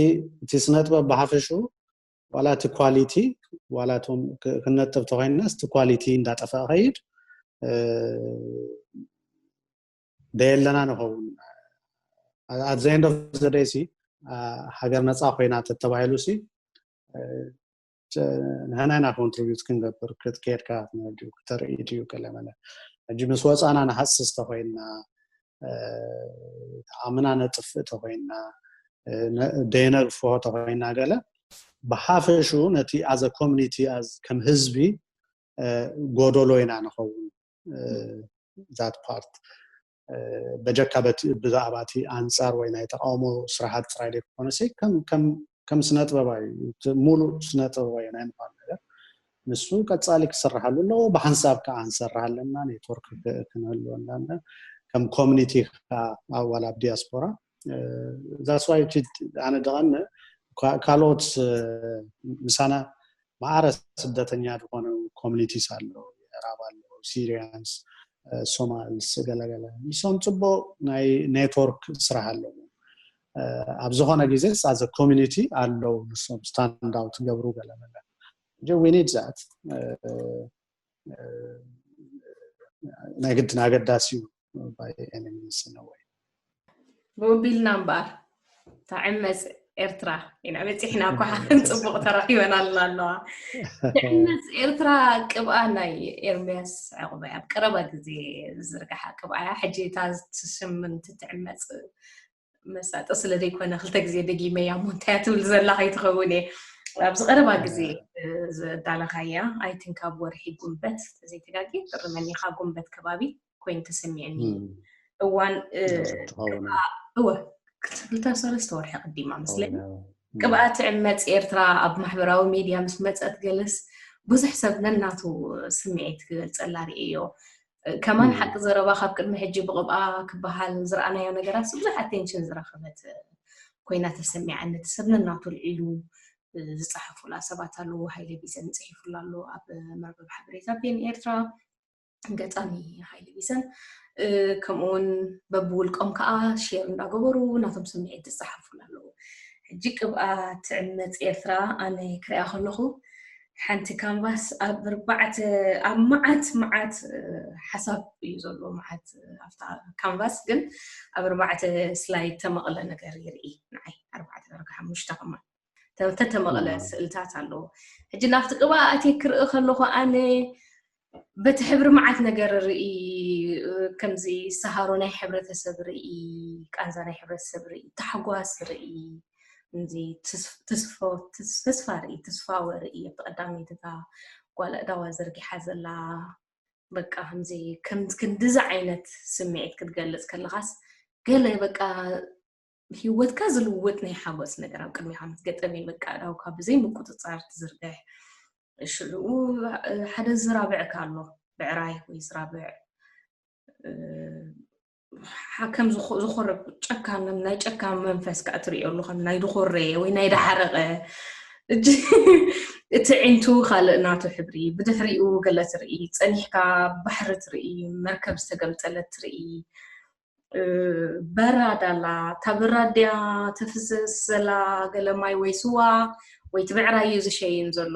ስነጥበብ ብሓፈሽኡ ዋላ እቲ ኳሊቲ፣ ዋላ እቶም ክነጥብ ተኮይንና እቲ ኳሊቲ እንዳጠፈ ከይድ ደየለና ንኸውን። At the end of the day ሲ ሃገር ነፃ ኮይና ተተባሂሉ ሲ ንሕና ኢና ኮንትሪቢዩት ክንገብር ክትከየድካ ክትነድዩ ክተርኢ ድዩ ገለመለ። ሕጂ ምስ ወፃና ንሃስስ ተኮይንና፣ ኣምና ነጥፍእ ተኮይንና፣ ደየነግፍሆ ተኮይንና ገለ፣ ብሓፈሹ ነቲ ኣዘ ኮሚኒቲ ከም ህዝቢ ጎደሎ ኢና ንኸውን። ዛት ፓርት በጀካ ብዛዕባ እቲ ኣንፃር ወይ ናይ ተቃውሞ ስራሓት ጥራይ ዘይኮነሲ ከም ስነ ጥበባዊ፣ ሙሉእ ስነ ጥበባዊ ናይ ምኳን ነገር ንሱ ቀፃሊ ክስርሓሉ ኣለዎ። ብሓንሳብ ከዓ ክንሰርሕ ኣለና፣ ኔትወርክ ክንህልወና ኣለና። ከም ኮሚኒቲ ከዓ ኣዋል ኣብ ዲያስፖራ ዛስዋይ ኣነ ደቐን ካልኦት ምሳና ማዕረ ስደተኛ ዝኾኑ ኮሚኒቲስ ኣለዉ። የዕራብ ኣለዉ፣ ሲሪያንስ፣ ሶማልስ፣ ገለገለ፣ ንሶም ፅቡቅ ናይ ኔትወርክ ስራሕ ኣለዎም። ኣብ ዝኾነ ግዜ ኣዘ ኮሚኒቲ ኣለዉ ንሶም ስታንድ ኣውት ገብሩ ገለመለ። We need that። ናይ ግድን ኣገዳሲ እዩ። By any means in a way። ብኡ ቢልና እምበኣር፣ ታዕመፅ ኤርትራ ኢና በፂሕና እኳ። ጽቡቕ ተረኺበን ኣለና ኣለዋ። ትዕመፅ ኤርትራ ቅብኣ ናይ ኤርምያስ ዕቑባይ ኣብ ቀረባ ግዜ ዝዝርግሓ ቅብኣ እያ። ሕጂ እታ ትስምን ትትዕመፅ መሳጢ ስለ ዘይኮነ ክልተ ግዜ ደጊመያ እሞ እንታይ እያ ትብል ዘላ ከይትኸውን እየ። ኣብዚ ቀረባ ግዜ ዘዳለኻያ፣ I think ኣብ ወርሒ ጉንበት ተዘይተጋጊ፣ ጥሪ መኒኻ ጉንበት ከባቢ ኮይኑ ተሰሚዕኒ። እዋን እወ ክልተ ሰለስተ ወርሒ ቅዲማ መስለኒ ቅብኣ ትዕመፅ ኤርትራ ኣብ ማሕበራዊ ሚድያ ምስ መፀት ገለስ ብዙሕ ሰብ ነናቱ ስምዒት ክገልፀላ ርእዮ። ከማን ሓቂ ዘረባ ካብ ቅድሚ ሕጂ ብቅብኣ ክበሃል ዝረኣናዮ ነገራት ብዙሕ ኣቴንሽን ዝረኸበት ኮይና ተሰሚዓኒ። እቲ ሰብ ነናቱ ልዒሉ ዝፀሓፉላ ሰባት ኣለዉ። ሃይለ ቢዘን ፅሒፉላ ኣሎ ኣብ መርበብ ሓበሬታ ፒኤን ኤርትራ። ገጣሚ ሃይለ ቢዘን ከምኡውን በብውልቆም ከዓ ሼር እንዳገበሩ ናቶም ስምዒት ዝፀሓፉላ ኣለዉ። ሕጂ ቅብኣ ትዕመፅ ኤርትራ ኣነ ክሪኣ ከለኹ ሓንቲ ካንቫስ ኣብ ኣርባዕተ ኣብ መዓት መዓት ሓሳብ እዩ ዘሎ። መዓት ኣብታ ካንቫስ ግን ኣብ ኣርባዕተ ስላይድ ተመቕለ ነገር ይርኢ ንዓይ። ኣርባዕተ ደረጋ ሓሙሽተ ከማን ተተመቕለ ስእልታት ኣለዎ። ሕጂ ናብቲ ቅብኣ ኣትየ ክርኢ ከለኹ ኣነ በቲ ሕብሪ መዓት ነገር ርኢ፣ ከምዚ ሰሃሮ ናይ ሕብረተሰብ ርኢ፣ ቃንዛ ናይ ሕብረተሰብ ርኢ፣ ታሕጓስ ርኢ፣ እዚ ተስፋ ርኢ፣ ተስፋወ ርኢ፣ ኣብቲ ቀዳመይቲ እታ ጓል ኣእዳዋ ዘርጊሓ ዘላ በቃ ከምዚ ክንድዚ ዓይነት ስምዒት ክትገልፅ ከለኻስ ገለ በቃ ህይወትካ ዝልውጥ ናይ ሓጎስ ነገር ኣብ ቅድሚኻ ምስ ገጠመ በቃ ኣእዳውካ ብዘይ ምቁፅፃር ትዝርግሕ። ሽዑኡ ሓደ ዝራብዕካ ኣሎ ብዕራይ ወይ ዝራብዕ ከም ዝኾረ ጨካን ናይ ጨካን መንፈስ ከዓ ትሪኦ ኣለኻ ናይ ድኾረየ ወይ ናይ ዳሓረቐ እቲ ዒንቱ ካልእ ናቱ ሕብሪ ብድሕሪኡ ገለ ትርኢ ፀኒሕካ ባሕሪ ትርኢ መርከብ ዝተገምጠለት ትርኢ በራድ ኣላ እታ በራድ ድያ ተፍስስ ዘላ ገለ ማይ ወይ ስዋ ወይ ትብዕራይ እዩ ዝሸይን ዘሎ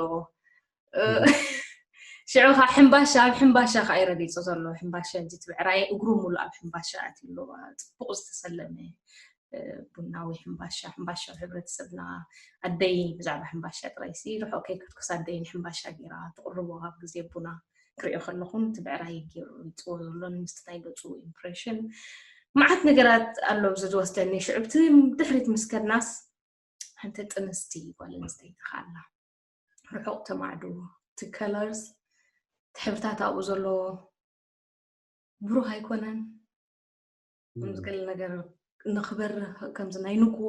ሽዑ ከዓ ሕምባሻ፣ ኣብ ሕምባሻ ከዓ ይረጊፁ ዘሎ። ሕምባሻ እዚ ትብዕራይ እግሩ ሙሉ ኣብ ሕምባሻ ኣትዩ ኣሎ። ፅቡቕ ዝተሰለመ ቡናዊ ሕምባሻ፣ ሕምባሻ ኣብ ሕብረተሰብና ኣደይ ብዛዕባ ሕምባሻ ጥራይ ሲ ርሑቕ ከይከድኩስ ኣደይ ንሕምባሻ ገይራ ትቕርቦ ኣብ ግዜ ቡና ክሪኦ ከለኹን ትብዕራይ ገይሩ ይፅዎ ዘሎ ምስቲ ናይ ገፁ ኢምፕሬሽን መዓት ነገራት ኣሎ። እዚ ዝወስደኒ ሽዑ ብቲ ድሕሪት ምስ ከድናስ ሓንቲ ጥንስቲ ጓል ኣንስተይቲ ከኣላ ርሑቕ ተማዕዱ እቲ ከለርስ እቲ ሕብርታት ኣብኡ ዘሎ ብሩህ ኣይኮነን። ከምዚ ገለ ነገር ንክበርህ ከምዚ ናይ ንግሆ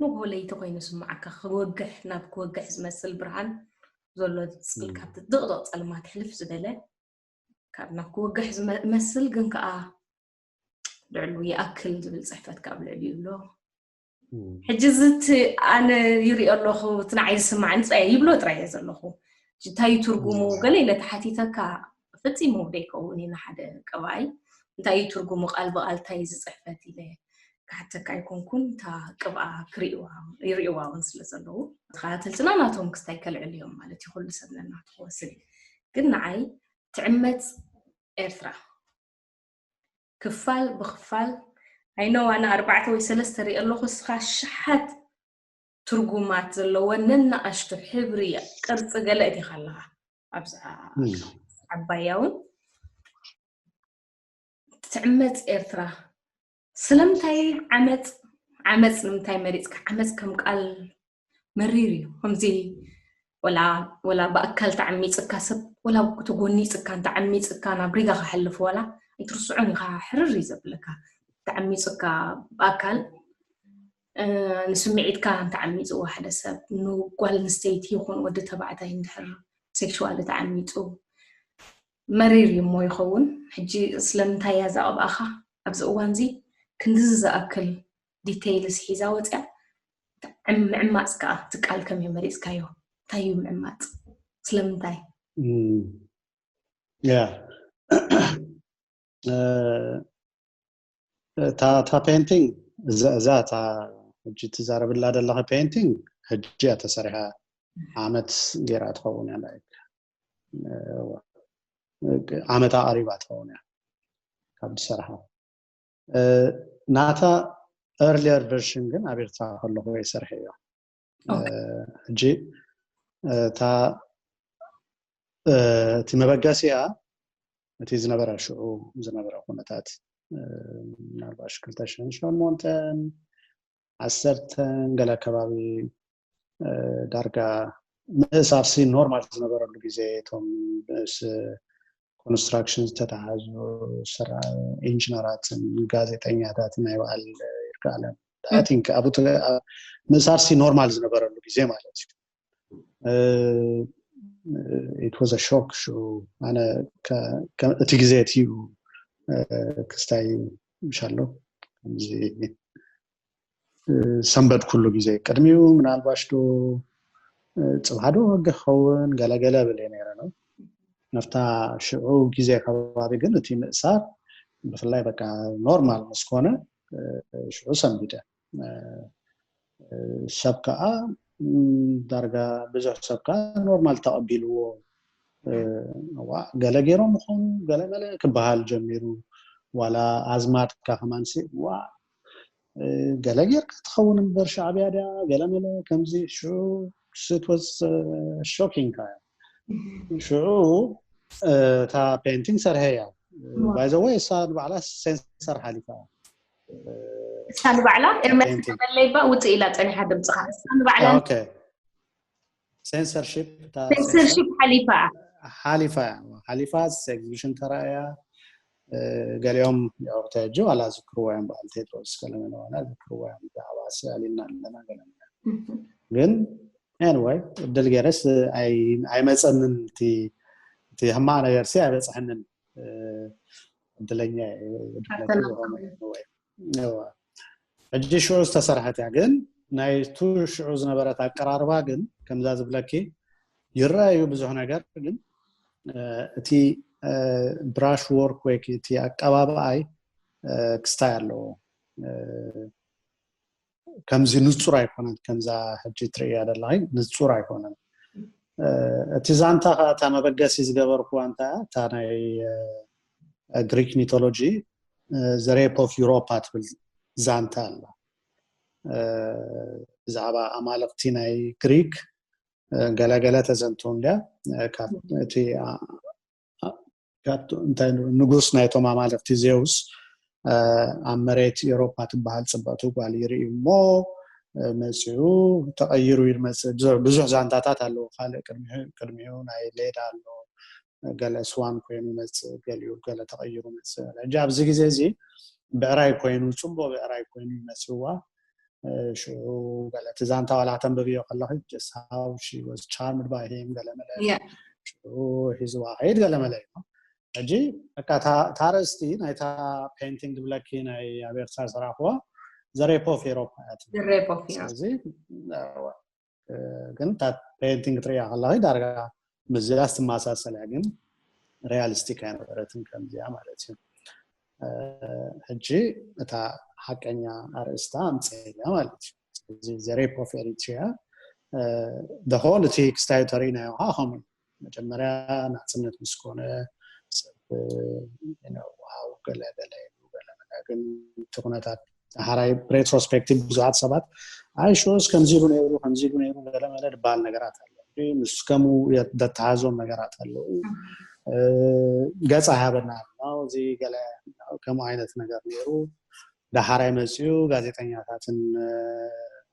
ንግሆ ለይቲ ኮይኑ ስምዓካ ክወግሕ ናብ ክወግሕ ዝመስል ብርሃን ዘሎ ጽል ካብቲ ድቕድቕ ጸልማት ሕልፍ ዝበለ ካብ ናብ ክወግሕ ዝመስል ግን ከዓ ልዕሉ ይኣክል ዝብል ጽሕፈት ካብ ልዕሊኡ ኣሎ። ሕጂ እዚ እቲ ኣነ ይሪኦ ኣለኹ እቲ ንዓይ ዝስማዕኒ ጥራይ ይብሎ ጥራይ እየ ዘለኹ። እንታይ እዩ ትርጉሙ ገለ ኢለ ተሓቲተካ ፈጺሙ ዘይከውን እዩ ንሓደ ቀባኣይ እንታይ እዩ ትርጉሙ ቃል ብቃል እንታይ እዩ ዝፅሕፈት ኢለ ክሓተካ ኣይኮንኩን። እታ ቅብኣ ክርእይዋ ይርእይዋ እውን ስለ ዘለዉ ተኸታተልትና ናቶም ክስታይ ከልዕሉ እዮም ማለት እዩ። ኩሉ ሰብ ነናቱ ክወስድ እዩ። ግን ንዓይ ትዕመፅ ኤርትራ ክፋል ብክፋል ኣይነው ኣነ ኣርባዕተ ወይ ሰለስተ ርኢ ኣለኹ እስኻ ሸሓት ትርጉማት ዘለወን ነናኣሽቱ ሕብሪ ቅርፂ ገለ እቲኻ ኣለኻ ኣብዛ ዓባያ እውን ትዕመፅ ኤርትራ ስለምንታይ ዓመፅ ዓመፅ ንምንታይ መሪፅካ ዓመፅ ከም ቃል መሪር እዩ ከምዚ ወላ ወላ ብኣካል ተዓሚፅካ ሰብ ወላ ተጎኒፅካ እንተዓሚፅካ ናብ ሪጋ ክሓልፍ ዋላ ኣይትርስዖን ኢኻ ሕርር እዩ ዘብለካ ተዓሚፁካ ብኣካል ንስምዒትካ እንተዓሚፅዎ ሓደ ሰብ ንጓል ኣንስተይቲ ይኹን ወዲ ተባዕታይ እንድሕር ሴክሽዋል ተዓሚፁ መሪር እዩ እሞ ይኸውን ሕጂ ስለምንታይ እያ እዛ ቅብኣኻ ኣብዚ እዋን እዚ ክንድዚ ዝኣክል ዲተይልስ ሒዛ ወፅያ ምዕማፅ ከዓ እቲ ቃል ከመይ መሪፅካዮ እንታይ እዩ ምዕማፅ ስለምንታይ ያ እታ ፔንቲንግ እዛ እታ ሕጂ ትዛረብላ ዘለኻ ፔንቲንግ ሕጂ እያ ተሰሪሓ ዓመት ገይራ ትኸውን እያ ዓመታ ቀሪባ ትኸውን እያ ካብ ዝሰርሓ ናታ earlier version ግን ኣብ ኤርትራ ከለኹ እየ ሰርሐዮ ሕጂ እታ እቲ መበገሲኣ እቲ ዝነበረ ሽዑ ዝነበረ ኩነታት ምናልባሽ ክልተ ሽሕን ሸሞንተን ዓሰርተን ገለ ኣከባቢ ዳርጋ ምእሳር ሲ ኖርማል ዝነበረሉ ግዜ እቶም ምስ ኮንስትራክሽን ዝተተሓዙ ኢንጂነራትን ጋዜጠኛታትን ናይ በዓል ይርጋለም ቲንክ ኣብ ምእሳር ሲ ኖርማል ዝነበረሉ ግዜ ማለት እዩ it was a shock ሽዑ ኣነ እቲ ግዜ እቲ ክስታይ ምሻሎ ከምዚ ሰንበድ ኩሉ ግዜ ቅድሚኡ ምናልባሽ ዶ ፅባሕ ዶ ህገ ክኸውን ገለገለ ብል እየ ነረ ነው ነፍታ ሽዑ ግዜ ከባቢ ግን እቲ ምእሳር ብፍላይ በቃ ኖርማል ምስ ኮነ ሽዑ ሰንቢደ ሰብ ከዓ ዳርጋ ብዙሕ ሰብ ከዓ ኖርማል ተቐቢልዎ ዋ ገለ ገይሮም ምኾኑ ገለ መለ ክበሃል ጀሚሩ ዋላ ኣዝማድካ ከማንሲ ዋ ገለ ጌርካ ትኸውን እምበር ሻዕብያ ድያ ገለ መለ ከምዚ ሽዑ ስት ወዝ ሾኪንግ ሽዑ እታ ፔንቲንግ ሰርሐያ ባይዘወይ እሳ ንባዕላ ሴንሰር ሓሊፋ እሳ ንባዕላ ኤርምያስ ተመለይባ ውፅእ ኢላ ፀኒሓ ድምፅኻ እሳ ንባዕላ ሴንሰርሺፕ ሴንሰርሺፕ ሓሊፋ ሓሊፋ ሓሊፋ ኤግዚቢሽን ተራእያ ገሊኦም ያው ተጂ ዋላ ዝክርዎ እዮም በዓል ቴድሮስ ገለመለ ዋላ ዝክርዎ እዮም ብዛዕባ ስእሊና ኣለና ገለ ግን anyway እድል ገይረስ ኣይመፀንን እቲ እቲ ሕማቕ ነገር ሲ ኣይበፅሐንን እድለኛ ሕጂ ሽዑ ዝተሰርሐት እያ ግን ናይቱ ሽዑ ዝነበረት ኣቀራርባ ግን ከምዛ ዝብለኪ ይረኣዩ ብዙሕ ነገር ግን እቲ ብራሽ ወርክ ወይ እቲ ኣቀባብኣይ ክስታይ ኣለዎ ከምዚ ንፁር ኣይኮነን ከምዛ ሕጂ ትርእያ ዘለኺ ንፁር ኣይኮነን እቲ ዛንታ ከ እታ መበገሲ ዝገበርኩዋ እንታ እታ ናይ ግሪክ ሚቶሎጂ ዘ ሬፕ ኦፍ ዩሮፓ ትብል ዛንታ ኣላ። ብዛዕባ ኣማልኽቲ ናይ ግሪክ ገለገለ ተዘንቱ እንዲያ። ካብ እቲ ንጉስ ናይቶም ኣማልኽቲ ዜውስ ኣብ መሬት ኤሮፓ ትበሃል ፅብቕቲ ጓል ይርኢ እሞ መፂኡ ተቐይሩ ይመፅእ። ብዙሕ ዛንታታት ኣለዎ። ካልእ ቅድሚኡ ናይ ሌዳ ኣሎ፣ ገለ ስዋን ኮይኑ ይመፅእ፣ ገሊኡ ገለ ተቐይሩ ይመፅእ። ሕጂ ኣብዚ ግዜ እዚ ብዕራይ ኮይኑ፣ ፅቡቕ ብዕራይ ኮይኑ ይመፅእዋ። ሽዑ ገለ እቲ ዛንታ ዋላ ተንብብዮ ከለኺ just how she was charmed by him ገለ መለ ሽዑ ሒዝዋ ከይድ ገለ መለ እዩ። ሕጂ በቃ እታ ኣርእስቲ ናይታ ፔንቲንግ ድብለኪ ናይ ኣብ ኤርትራ ዝረኣኽዋ ዘ ሬፕ ኦፍ ኤሮፓ እያ ትብል። ስለዚ ግን እታ ፔንቲንግ ትሪኣ ከለኺ ዳርጋ ምስዚኣ ትመሳሰል እያ፣ ግን ሪያሊስቲክ ኣይነበረትን ከምዚኣ ማለት እዩ። ሕጂ እታ ሓቀኛ ኣርእስታ ኣምፅእያ ማለት እዩ። ስለዚ ዘ ሬፕ ኦፍ ኤሪትሪያ ደኾን እቲ ክስታዩ ተሪእናዮ ከዓ ከምኡ መጀመርያ ናፅነት ምስ ኮነ ሰብ ዋው ገለ ገለ ኢሉ ገለ መለ፣ ግን እቲ ኩነታት ሓራይ ሬትሮስፔክቲቭ ብዙሓት ሰባት ኣይ ሽዑስ ከምዚ ኢሉ ነይሩ ከምዚ ኢሉ ነይሩ ገለ መለ ዝበሃል ነገራት ኣሎ። ምስ ከምኡ ደተሃዞም ነገራት ኣለዉ። ገፃ ሃበና ኣሎ እዚ ገለ ከምኡ ዓይነት ነገር ነይሩ። ዳሓራይ መፅኡ ጋዜጠኛታትን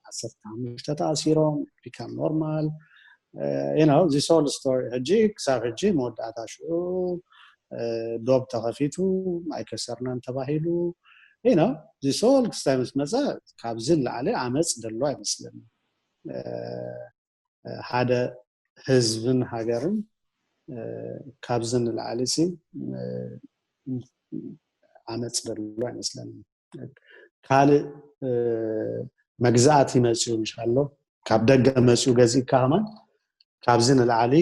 ዓሰርተ ሓሙሽተ ተኣሲሮም ቢካም ኖርማል። እዚ ሶል ስቶሪ ሕጂ ክሳብ ሕጂ መወዳእታ ሽዑ ዶብ ተኸፊቱ ኣይከሰርናን ተባሂሉ። እዚ ሶል ክስታይ ምስ መፀ ካብዚ ንላዕሊ ዓመፅ ደሎ ኣይመስለኒ። ሓደ ህዝብን ሃገርን ካብዚ ንላዕሊ ሲ ዓመፅ ደሎ ኣይመስለኒ። ካልእ መግዛእቲ መፅኡ ምሽ ኣሎ፣ ካብ ደገ መፅኡ ገዚእካ ከማን ካብዚ ንላዕሊ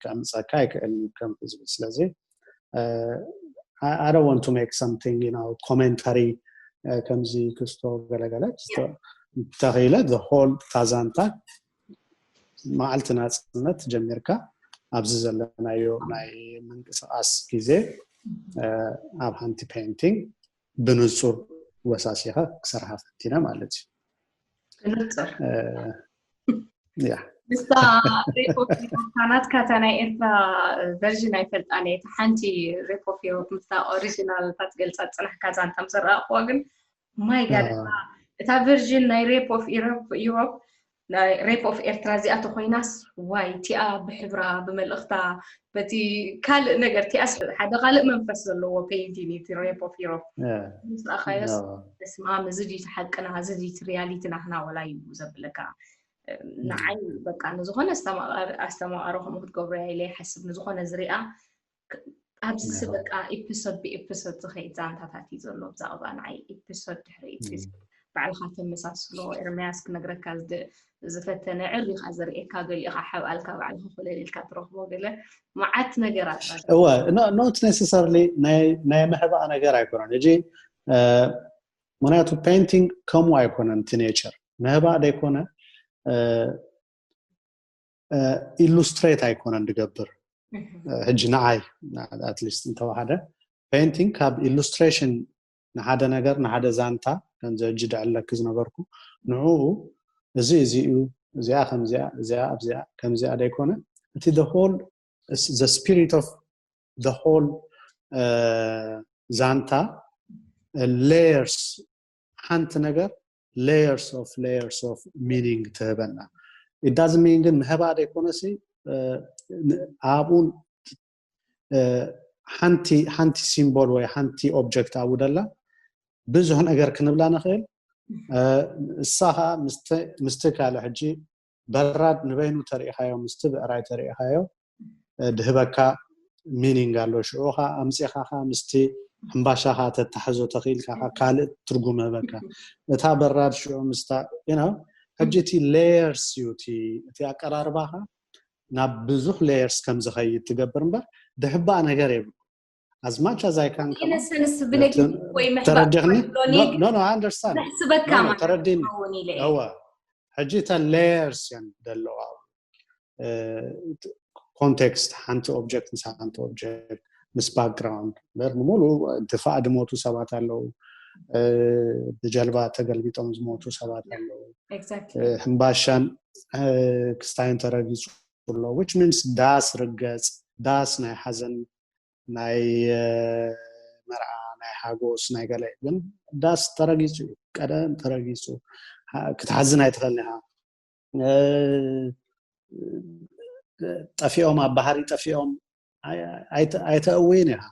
ከምፀካ ኣይክእል ከም ህዝቢ። ስለዚ I don't want to make something you know commentary ከምዚ ክስቶ ገለገለ ተኺለ the whole ታዛንታ መዓልቲ ናፅነት ጀሚርካ ኣብዚ ዘለናዮ ናይ ምንቅስቃስ ግዜ ኣብ ሓንቲ ፔንቲንግ ብንፁር ወሳሲኻ ክሰርሓ ፈቲነ ማለት እዩ። ብንፁር ያ ምስታ ሬፖ ናትካ እታ ናይ ኤርትራ ቨርዥን ኣይፈልጣን እየ። እታ ሓንቲ ሬፕ ኦፍ ዩሮፕ ምስታ ኦሪጂናል እታ ትገልፃ ዝፅናሕካ ዛንታ ምስ ረኣኽዋ ግን ማይ ጋድ እታ ቨርዥን ናይ ሬፕ ኦፍ ዩሮፕ ናይ ሬፕ ኦፍ ኤርትራ እዚኣ ተኮይናስ ዋይ እቲኣ ብሕብራ ብመልእኽታ በቲ ካልእ ነገር እቲኣስ ሓደ ካልእ መንፈስ ዘለዎ ፔይንቲንግ እቲ ሬፕ ኦፍ ዩሮፕ ምስ ረኣኻዮስ በስመኣብ እዚ ድዩ እቲ ሓቅና እዚ ድዩ እቲ ሪያሊቲ ናትና ወላ እዩ ዘብለካ። ንዓይ በቃ ንዝኾነ ኣስተማቓሪ ከምኡ ክትገብሮ እያ ኢለ ይሓስብ። ንዝኾነ ዝሪኣ ኣብዚ ሲ በቃ ኤፒሶድ ብኤፒሶድ ዝኸይድ ዛንታታት እዩ ዘሎ። ብዛዕባ ንዓይ ኤፒሶድ ድሕሪ ኤፒሶድ ባዕልኻ ተመሳስሎ። ኤርምያስ ክነግረካ ዝፈተነ ዕሪኻ ዘርእየካ ገሊኡ ሓብኣልካ ባዕልኻ ኮለል ኢልካ ትረኽቦ ገለ መዓት ነገራት እወ not necessarily ናይ ምሕባእ ነገር ኣይኮነን። እጂ ምክንያቱ ፔይንቲንግ ከምኡ ኣይኮነን። እቲ ኔቸር ምህባእ ደይኮነ ኢሉስትሬት ኣይኮነን ድገብር። ሕጂ ንዓይ ኣትሊስት እንተወሓደ ፔይንቲንግ ካብ ኢሉስትሬሽን ንሓደ ነገር ንሓደ ዛንታ ከምዚ ሕጂ ደዕለኪ ዝነበርኩ ንዕኡ እዚ እዚ እዩ እዚኣ ከምዚኣ እዚኣ ኣብዚኣ ከምዚኣ ደይኮነ እቲ the whole the spirit of the whole ዛንታ layers ሓንቲ ነገር layers of layers of meaning ትህበና። It doesn't mean ግን ምህባ ደይኮነሲ ኣብኡ ሓንቲ ሓንቲ ሲምቦል ወይ ሓንቲ ኦብጀክት ኣብኡ ደላ ብዙሕ ነገር ክንብላ ንኽእል። እሳ ከዓ ምስቲ ካልእ ሕጂ በራድ ንበይኑ ተሪኢኻዮ ምስቲ ብዕራይ ተሪኢኻዮ ድህበካ ሚኒንግ ኣሎ። ሽዑ ከዓ ኣምፂኻ ከዓ ምስቲ ሕምባሻኻ ተታሕዞ ተኽኢልካ ከዓ ካልእ ትርጉም ህበካ። እታ በራድ ሽዑ ምስታ you know ሕጂ እቲ ሌየርስ እዩ እቲ ኣቀራርባኻ ናብ ብዙሕ ሌየርስ ከም ዝኸይድ ትገብር እምበር ድሕባእ ነገር የብሉ። As much as I can ኢነሰንስ ብነጊቲቭ ወይ ምሕባእ ተረዲኽኒ? ብሎኒግ No, no, I understand. ነሕስበካ No, no, ማለት ተረዲኒ። ክኸውን ኢለ እየ። እወ ሕጂ እተን ሌየርስ እየን ዘለዋ። ኮንቴክስት ሓንቲ ኦብጀክት ምስ ሓንቲ ኦብጀክት ምስ ባክግራውንድ በር ንምሉ ድፋዕ ድሞቱ ሰባት ኣለዉ። ብጀልባ ተገልቢጦም ዝሞቱ ሰባት ኣለዉ። ሕምባሻን ክስታይን ተረጊጹ ኣሎ። Which means ዳስ ርገጽ፣ ዳስ ናይ ሓዘን ናይ መርዓ ናይ ሓጎስ ናይ ገለ ግን ዳስ ተረጊጹ እዩ። ቀደም ተረጊጹ ክትሓዝን ኣይትኽእልን ኢኻ። ጠፊኦም ኣብ ባህሪ ጠፊኦም ኣይተእውይን ኢኻ።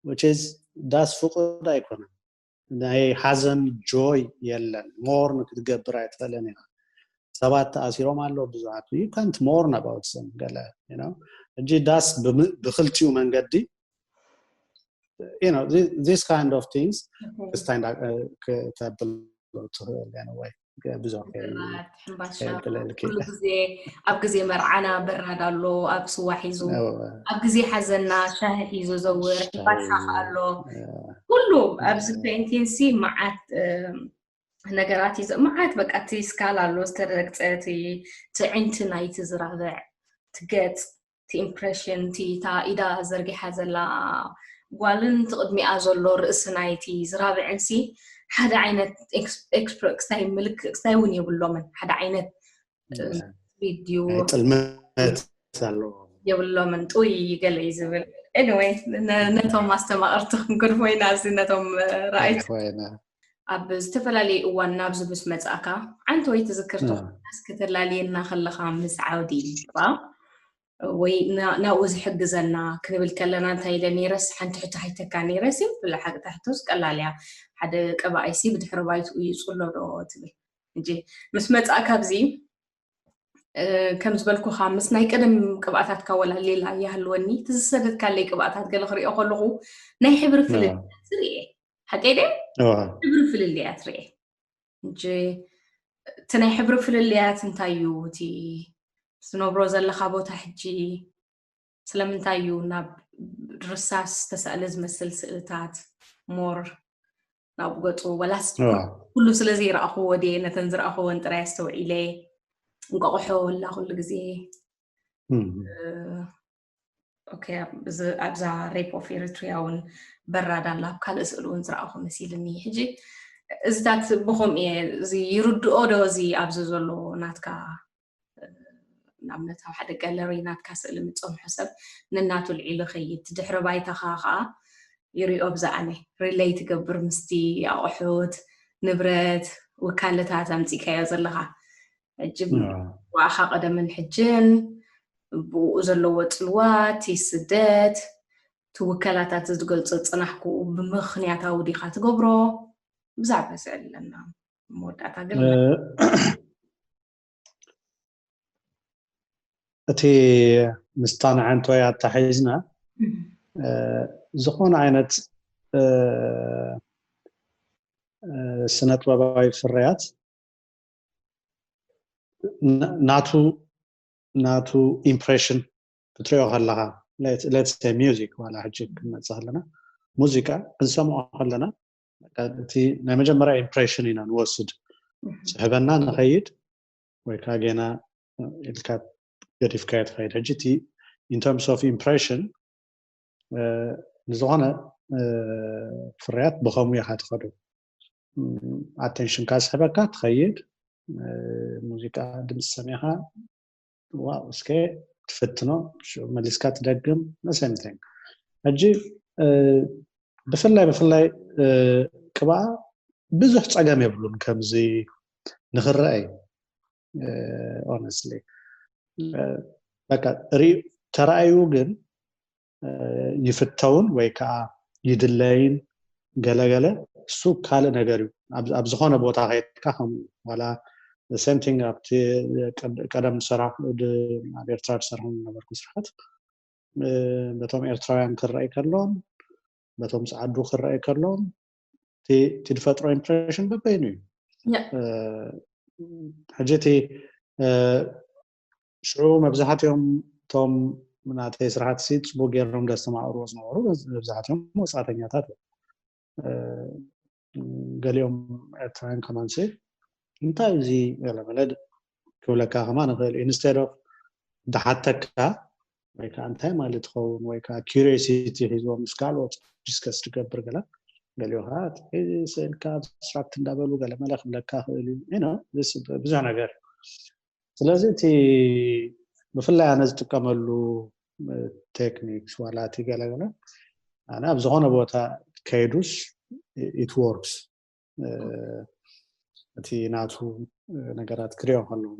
Which is ዳስ ፍቁድ ኣይኮነን። ናይ ሓዘን ጆይ የለን። ሞርን ክትገብር ኣይትኽእልን ኢኻ። ሰባት ተኣሲሮም ኣለዉ ብዙሓት። You can't mourn about them ገለ ሕጂ ዳስ ብክልቲኡ መንገዲ this kind of things ክስታይ ተብሎ ትኽእል ወይ ብዙ ሕምባሻ ኩሉ ግዜ ኣብ ግዜ መርዓና በራድ ኣሎ ኣብ ስዋ ሒዙ ኣብ ግዜ ሓዘና ሻሂ ሒዙ ዘውር ሕምባሻ ኣሎ ኩሉ ኣብዚ ፔንቲንሲ መዓት ነገራት እዩ መዓት በቃ እቲ ስካል ኣሎ ዝተረግፀ እቲ ትዕንቲ ናይቲ ዝራብዕ ትገፅ እቲ ኢምፕሬሽን እቲ እታ ኢዳ ዘርጊሓ ዘላ ጓልን እቲ ቅድሚኣ ዘሎ ርእሲ ናይቲ ዝራብዕን ሲ ሓደ ዓይነት ክስታይ ምልክ ክስታይ እውን የብሎምን ሓደ ዓይነት ቪድዮ ጥልመት ኣለዎ የብሎምን ጥይ ገለ እዩ ዝብል anyway ነቶም ኣስተማቐርቲ ክንገድፎ ኢና እዚ ነቶም ረኣይቲ ኣብ ዝተፈላለዩ እዋን ናብዚ ምስ መፃእካ ዓንተ ወይ ትዝክር ተኮይናስ ከተላልየና ከለካ ምስ ዓውዲ ይባ ወይ ናብኡ ዝሕግዘና ክንብል ከለና እንታይ ኢለ ነይረስ ሓንቲ ሕቶ ሃይተካ ነይረ ሲምፕል ሓቅታ ሕቶስ ቀላል እያ ሓደ ቀባኣይሲ ብድሕሪ ባይትኡ ይፅሎ ዶ ትብል እንጂ ምስ መፃእካ ኣብዚ ከም ዝበልኩኻ ምስ ናይ ቀደም ቅብኣታትካ ወላ ሌላ ይሃልወኒ እቲ ዝሰደድካለይ ቅብኣታት ገለ ክሪኦ ከለኹ ናይ ሕብሪ ፍልልያት ርኤ ሓቀይ ደ ሕብሪ ፍልልያት ርኤ እንጂ እቲ ናይ ሕብሪ ፍልልያት እንታይ እዩ እቲ ዝነብሮ ዘለካ ቦታ ሕጂ ስለምንታይ እዩ ናብ ርሳስ ዝተሳእለ ዝመስል ስእልታት ሞር ናብ ገፁ ወላስ ኩሉ ስለ ዘይረኣኽዎ ድየ ነተን ዝረኣኽወን ጥራይ ኣስተውዒለ እንቋቑሖ ወላ ኩሉ ግዜ ኣብዛ ሬፕ ኦፍ ኤሪትሪያ እውን በራድ ኣላ ኣብ ካልእ ስእሊ እውን ዝረኣኹ መሲልኒ ሕጂ እዚታት ብኸምኡ እየ እዚ ይርድኦ ዶ እዚ ኣብዚ ዘሎ ናትካ ንኣብነት ኣብ ሓደ ጋለሪ ናትካ ስእሊ ምፀንሖ ሰብ ንናቱ ልዒሉ ኸይድ ድሕሪ ባይታኻ ከዓ ይሪኦ ብዛዕነ ሪለይ ትገብር ምስቲ ኣቑሑት ንብረት ውካለታት ኣምፂካዮ ዘለኻ ሕጂ ዋእኻ ቀደምን ሕጅን ብኡ ዘለዎ ፅልዋት ስደት ትውከላታት ዝገልፆ ፅናሕኩ ብምኽንያታዊ ዲኻ ትገብሮ ብዛዕባ ስዕል ኣለና መወዳእታ ግን እቲ ምስታ ንዓንተወይ ኣታሒዝና ዝኾነ ዓይነት ስነጥበባዊ ፍርያት ናቱ ናቱ ኢምፕሬሽን ክትሪኦ ከለካ let's say music ዋላ ሕጂ ክንመፅእ ከለና ሙዚቃ ክንሰምዖ ከለና እቲ ናይ መጀመርያ ኢምፕሬሽን ኢና ንወስድ ዝሕበና ንኸይድ ወይ ከዓ ጌና ኢልካ ገዲፍካዮ ትኸይድ ሕጂ እቲ in terms of impression ንዝኾነ ፍርያት ብኸምኡ ኢኻ ትኸዶ ኣቴንሽንካ ዝሕበካ ትኸይድ ሙዚቃ ድምፂ ሰሚዕካ ዋው እስከ ትፍትኖ መሊስካ ትደግም መሰምተኝ ሕጂ ብፍላይ ብፍላይ ቅብኣ ብዙሕ ፀገም የብሉን ከምዚ ንክረአ እዩ honestly በቃ ተራእዩ ግን ይፍተውን ወይ ከዓ ይድለይን ገለገለ እሱ ካልእ ነገር እዩ ኣብ ዝኾነ ቦታ ከይድካ ከምኡ ዋላ same thing ኣብቲ ቀደም ዝሰራሕኩ ኣብ ኤርትራ ዝሰርሖም ዝነበርኩ ስርሓት በቶም ኤርትራውያን ክረኣይ ከሎን በቶም ፀዓዱ ክረኣይ ከሎን እቲ ዝፈጥሮ ኢምፕሬሽን በበይኑ እዩ ሕጂ እቲ ሽዑ መብዛሕትኦም እቶም ናተይ ስራሕቲ ሲ ፅቡቅ ገይሮም ዘስተማቅርዎ ዝነበሩ መብዛሕትኦም ወፃእተኛታት እዮም ገሊኦም ኤርትራውያን ከማንሲ እንታይ እዚ ገለመለ ክብለካ ከማ ንኽእል instead of ዝሓተካ ወይ ከዓ እንታይ ማለት ይኸውን ወይ ከዓ curiosity ሒዝዎም ምስ ካልኦት discuss ትገብር ገለ ገሊኡ ከዓ ስእልካ abstract እንዳበሉ ገለ መለ ክብለካ ክእል እዩ። ብዙሕ ነገር። ስለዚ እቲ ብፍላይ ኣነ ዝጥቀመሉ techniques ዋላ እቲ ገለገለ ኣነ ኣብ ዝኾነ ቦታ ከይዱስ it works። እቲ ናቱ ነገራት ክሪኦ ከለዉ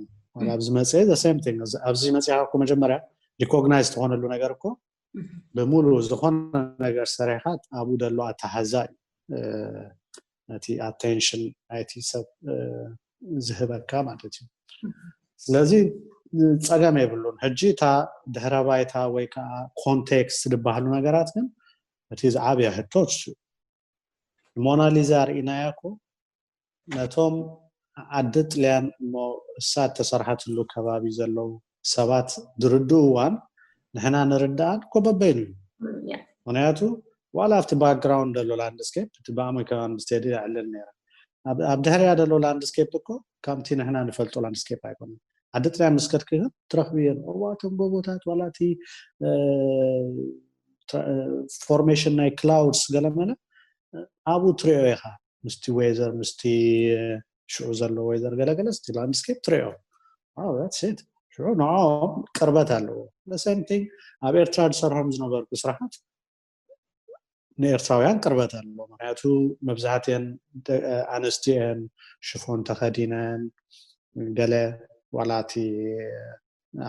ኣብዚ መፅአ the same thing። ኣብዚ መፅኻ እኮ መጀመርያ recognize ትኾነሉ ነገር እኮ ብምሉ ዝኾነ ነገር ሰሪሕካ ኣብኡ ዘሎ ኣተሓዛ እዩ ነቲ attention ናይቲ ሰብ ዝህበካ ማለት እዩ። ስለዚ ፀገም የብሉን። ሕጂ እታ ድሕረ ባይታ ወይ ከዓ context ዝበሃሉ ነገራት ግን እቲ ዝዓብያ ሕቶ እሱ። ሞናሊዛ ርኢናያ እኮ ነቶም ዓዲ ጥልያን እሞ እሳ እተሰርሓትሉ ከባቢ ዘለዉ ሰባት ዝርድእዋን ንሕና ንርድኣን እኮ በበይኑ እዩ። ምክንያቱ ዋላ ኣብቲ background ዘሎ landscape እቲ ብኣሞይ ከማን ብስተዲ ይዕልል ነይረ። ኣብ ድሕሪያ ዘሎ landscape እኮ ከምቲ ንሕና ንፈልጦ landscape ኣይኮነን። ዓዲ ጥልያን ምስ ከድኪ ግን ትረኽብየን እዋ እቶም ጎቦታት ዋላ እቲ formation ናይ clouds ገለመለ ኣብኡ ትሪኦ ኢኻ ምስቲ weather ምስቲ ሽዑ ዘሎ weather ገለገለ እቲ landscape ትሪኦ። ሽዑ ንዕኦም ቅርበት ኣለዎ። The same thing ኣብ ኤርትራ ዝሰርሖም ዝነበርኩ ስራሓት ንኤርትራውያን ቅርበት ኣለዎ። ምክንያቱ መብዛሕትኤን ኣንስቲ እየን ሽፎን ተኸዲነን ገለ ዋላ እቲ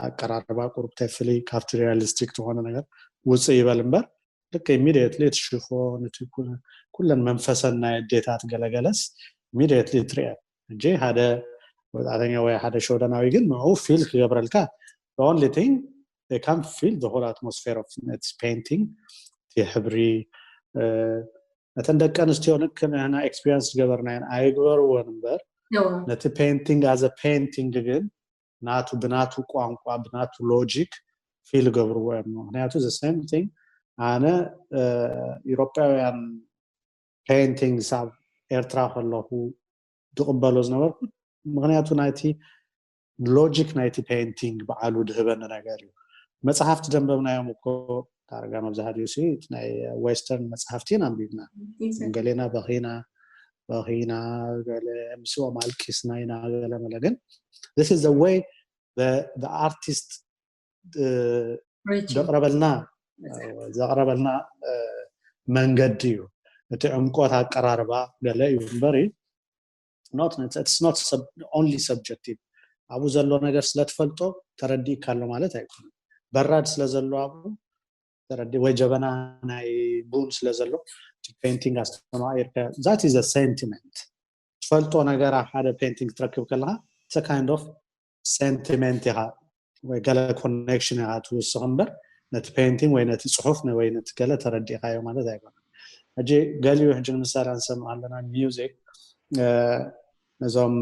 ኣቀራርባ ቁሩብ ተፍሊ ካብቲ realistic ዝኾነ ነገር ውፅእ ይበል እምበር ልክ immediately እቲ ሽፎን እቲ ኩለን መንፈሰን ናይ ኣዴታት ገለገለስ immediately ትሪአ። ሕጂ ሓደ ወፃእተኛ ወይ ሓደ ሸወደናዊ ግን ንኡ feel ክገብረልካ the only thing they can't feel the whole atmosphere of this painting እቲ ሕብሪ ነተን ደቂ ኣንስትዮ ንክንህና experience ዝገበርናየን ኣይግበርዎን እምበር ነቲ painting as a painting ግን ናቱ ብናቱ ቋንቋ ብናቱ logic feel ገብርዎ እዮም። ምክንያቱ the same thing ኣነ ኢሮጳውያን paintings ኣብ ኤርትራ ከለኹ ዝቕበሎ ዝነበርኩ ምክንያቱ ናይቲ logic ናይቲ painting በዓሉ ድህበኒ ነገር እዩ። መፅሓፍቲ ደንበብናዮም እኮ ዳርጋ መብዛሕትኡ ሲ ናይ western መፅሓፍቲ ኢና ኣንቢብና። ገሌና በኺና በኺና ገለ ምስኦም ኣልቂስና ኢና ገለ መለ ግን this is the way the artist ዘቕረበልና ዘቕረበልና መንገዲ እዩ። እቲ ዕምቆት ኣቀራርባ ገለ እዩ እምበር not only subjective ኣብኡ ዘሎ ነገር ስለትፈልጦ ተረዲእካ ኣሎ ማለት ኣይኮነን። በራድ ስለዘሎ ኣብኡ ተረዲ ወይ ጀበና ናይ ቡን ስለዘሎ painting ኣስተማቂርካ that is a sentiment ትፈልጦ ነገር ኣብ ሓደ painting ክትረክብ ከለካ it's a kind of sentiment ኢኻ ወይ ገለ connection ኢኻ ትውስኽ እምበር ነቲ painting ወይ ነቲ ፅሑፍ ወይ ነቲ ገለ ተረዲእካዮ ማለት ኣይኮነን። ሕጂ ገሊኡ ሕጂ ንምሳሌ ንሰምዕ ኣለና music ነዞም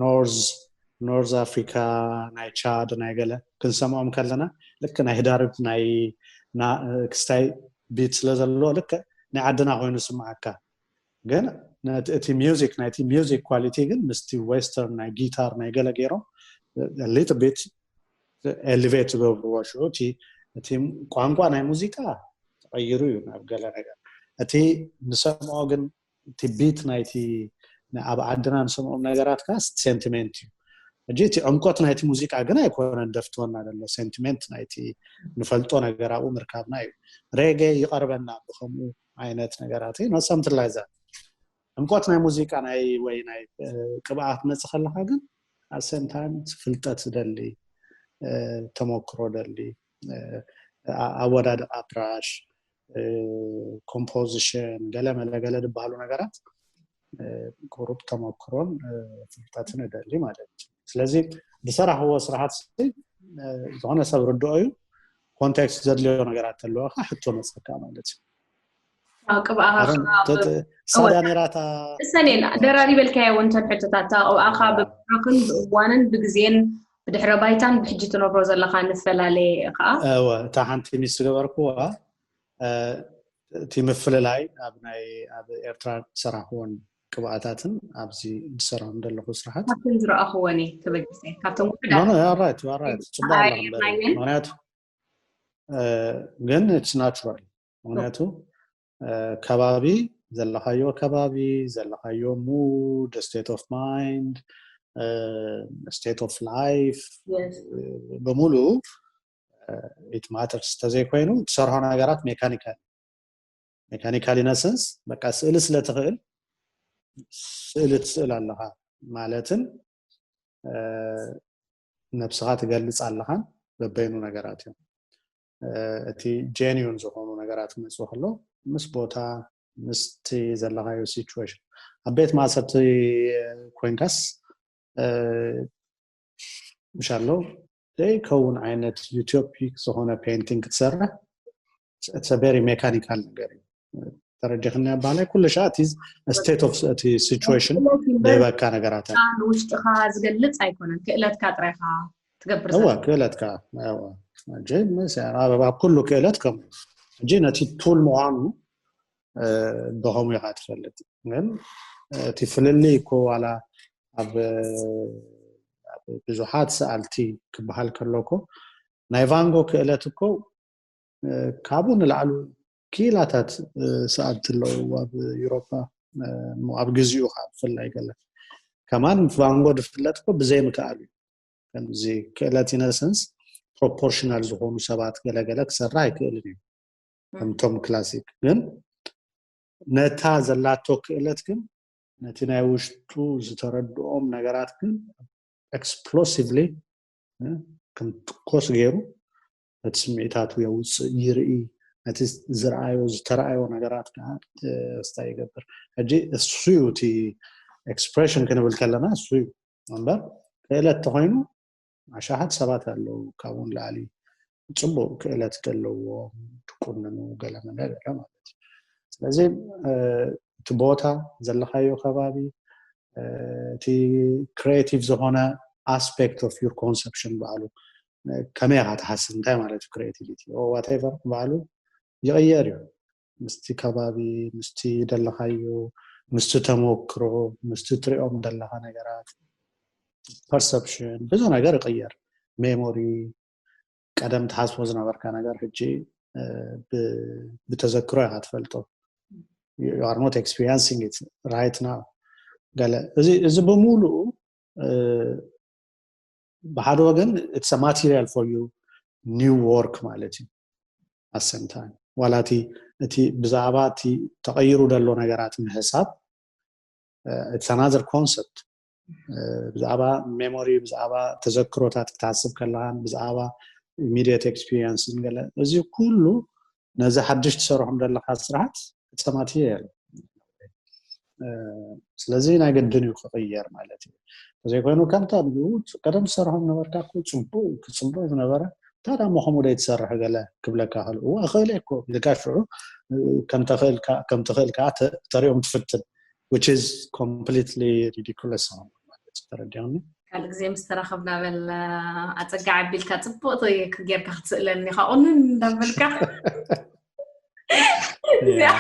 north north africa ናይ ቻድ ናይ ገለ ክንሰምዖም ከለና ልክ ናይ ህዳርብ ናይ ክስታይ beat ስለ ዘለዎ ልክ ናይ ዓድና ኮይኑ ስምዓካ ግን እቲ music ናይቲ music quality ግን ምስቲ western ናይ guitar ናይ ገለ ገይሮም little bit elevate ዝገብርዎ ሽዑ እቲ ቋንቋ ናይ ሙዚቃ ተቐይሩ እዩ ናብ ገለ ነገር እቲ ንሰምዖ ግን እቲ beat ናይቲ ኣብ ዓድና ንሰምዖም ነገራት ከ sentiment እዩ። ሕጂ እቲ ዕምቆት ናይቲ ሙዚቃ ግን ኣይኮነን ደፍትወና ዘሎ sentiment ናይቲ ንፈልጦ ነገር ኣብኡ ምርካብና እዩ። ሬጌ ይቐርበና ብከምኡ ዓይነት ነገራት not something like that። ዕምቆት ናይ ሙዚቃ ናይ ወይ ናይ ቅብኣት መፅእ ከለካ ግን at same time ፍልጠት ደሊ ተመክሮ ደሊ ኣወዳድቃ ብራሽ composition ገለ መለ ገለ ዝበሃሉ ነገራት ቁሩብ ተመክሮን ፍልጠትን እደሊ ማለት እዩ። ስለዚ ዝሰራሕዎ ስራሓት ዝኾነ ሰብ ርድኦ እዩ። context ዘድልዮ ነገራት ተለወካ ሕቶ መፀካ ማለት እዩ። ቅብኣኻ ሳዳ ነራታ እሰኔን ደራሪበልካዮ እውን እተን ሕቶታት ቅብኣኻ ብብራኽን ብእዋንን ብግዜን ብድሕረ ባይታን ብሕጂ ትነብሮ ዘለኻ ንፈላለየ ከዓ እወ እታ ሓንቲ ሚስ ዝገበርኩዋ እቲ ምፍልላይ ኣብ ናይ ኣብ ኤርትራ ዝሰራሕዎን ቅብኣታትን ኣብዚ ዝሰራም ዘለኹ ስራሓት ካብቶም ዝረኣኽዎን እዩ ተበጊሰ ካብቶም ውሕዳ ኖ ኖ right right ጽቡቅ ኣለኹ እምበር ምክንያቱ ግን it's natural ምክንያቱ ከባቢ ዘለኻዮ ከባቢ ዘለኻዮ mood state of mind state of life ብምሉ it matters ተዘይኮይኑ ትሰርሖ ነገራት mechanical mechanical in a sense በቃ ስእሊ ስለትኽእል ስእሊ ትስእል ኣለኻ ማለትን ነብስኻ ትገልፅ ኣለኻን በበይኑ ነገራት እዮም እቲ genuine ዝኾኑ ነገራት ክመፅኡ ከሎ ምስ ቦታ ምስቲ ዘለኻዮ situation ኣብ ቤት ማእሰርቲ ኮይንካስ ምሻሎ ዘይከውን ዓይነት utopic ዝኾነ painting ክትሰርሕ very mechanical ነገር እዩ ተረዲኽኒ ኣባላይ ኩሉ ሻ እቲ state of እቲ situation ደይበካ ነገራት ውሽጥኻ ዝገልፅ ኣይኮነን ክእለትካ ጥራይኻ ትገብር እዋ ክእለትካ ኣብ ኩሉ ክእለት ከም ሕጂ ነቲ tool ምዃኑ ብኸምኡ ኢኻ ትፈልጥ ግን እቲ ፍልልይ እኮ ዋላ ኣብ ብዙሓት ሰኣልቲ ክበሃል ከሎ እኮ ናይ ቫንጎ ክእለት እኮ ካብኡ ንላዕሉ ኪላታት ሰኣልቲ ኣለዉ ኣብ ኤውሮፓ ኣብ ግዚኡ ከዓ ብፍላይ ገለ ከማን ቫንጎ ዝፍለጥ እኮ ብዘይ ምክኣሉ እዩ ከምዚ ክእለት ኢነሰንስ proportional ዝኾኑ ሰባት ገለገለ ክሰርሕ ኣይክእልን እዩ ከምቶም classic ግን ነታ ዘላቶ ክእለት ግን ነቲ ናይ ውሽጡ ዝተረድኦም ነገራት ግን explosively ከም ትኮስ ገይሩ ነቲ ስምዒታቱ የውፅእ ይርኢ ነቲ ዝረኣዮ ዝተረኣዮ ነገራት ከዓ ስታ ይገብር ሕጂ እሱ እዩ እቲ expression ክንብል ከለና እሱ እዩ እምበር ክእለት ተኮይኑ ኣሻሓት ሰባት ኣለዉ ካብኡ ንላዕሊ ፅቡቅ ክእለት ዘለዎም ትቁንኑ ገለ መለ ገለ ማለት እዩ ስለዚ እቲ ቦታ ዘለካዮ ከባቢ እቲ creative ዝኾነ aspect of your conception በዓሉ ከመይ ኢኻ ትሓስብ እንታይ ማለት እዩ creativity whatever በዓሉ ይቕየር እዩ ምስቲ ከባቢ ምስቲ ደለካዮ ምስቲ ተመክሮ ምስቲ ትሪኦም ደለካ ነገራት perception ብዙ ነገር ይቕየር memory ቀደም ትሓስቦ ዝነበርካ ነገር ሕጂ ብተዘክሮ ኢኻ ትፈልጦ you are not experiencing it right now ገለ እዚ ብምሉኡ ብሓደ ወገን it's material for you new work ማለት እዩ ኣሰምታ ዋላ እቲ እቲ ብዛዕባ እቲ ተቐይሩ ዘሎ ነገራት ምሕሳብ it's another concept ብዛዕባ memory ብዛዕባ ተዘክሮታት ክትሓስብ ከለኻን ብዛዕባ immediate experience ገለ እዚ ኩሉ ነዚ ሓድሽ ትሰርሖም ዘለካ ስራሓት ክፀማት እየ ስለዚ ናይ ግድን እዩ ክቕየር ማለት እዩ ተዘይኮይኑ ከምታ ቀደም ዝሰርሖም ነበርካ ጽቡቅ ክጽቡቅ ዝነበረ ታዳ ሞ ከምኡ ደይ ትሰርሕ ገለ ክብለካ ክእል እዋ እኽእል እኮ ኢልካ ሽዑ ከምትኽእል ከዓ ተሪኦም ትፍትን which is completely ridiculous ተረዲኒ ካልእ ግዜ ምስ ተራኸብና በል ኣፀጋ ዓቢልካ ፅቡቅ ጌርካ ክትስእለኒ ካቁንን እንዳበልካ እዚኣ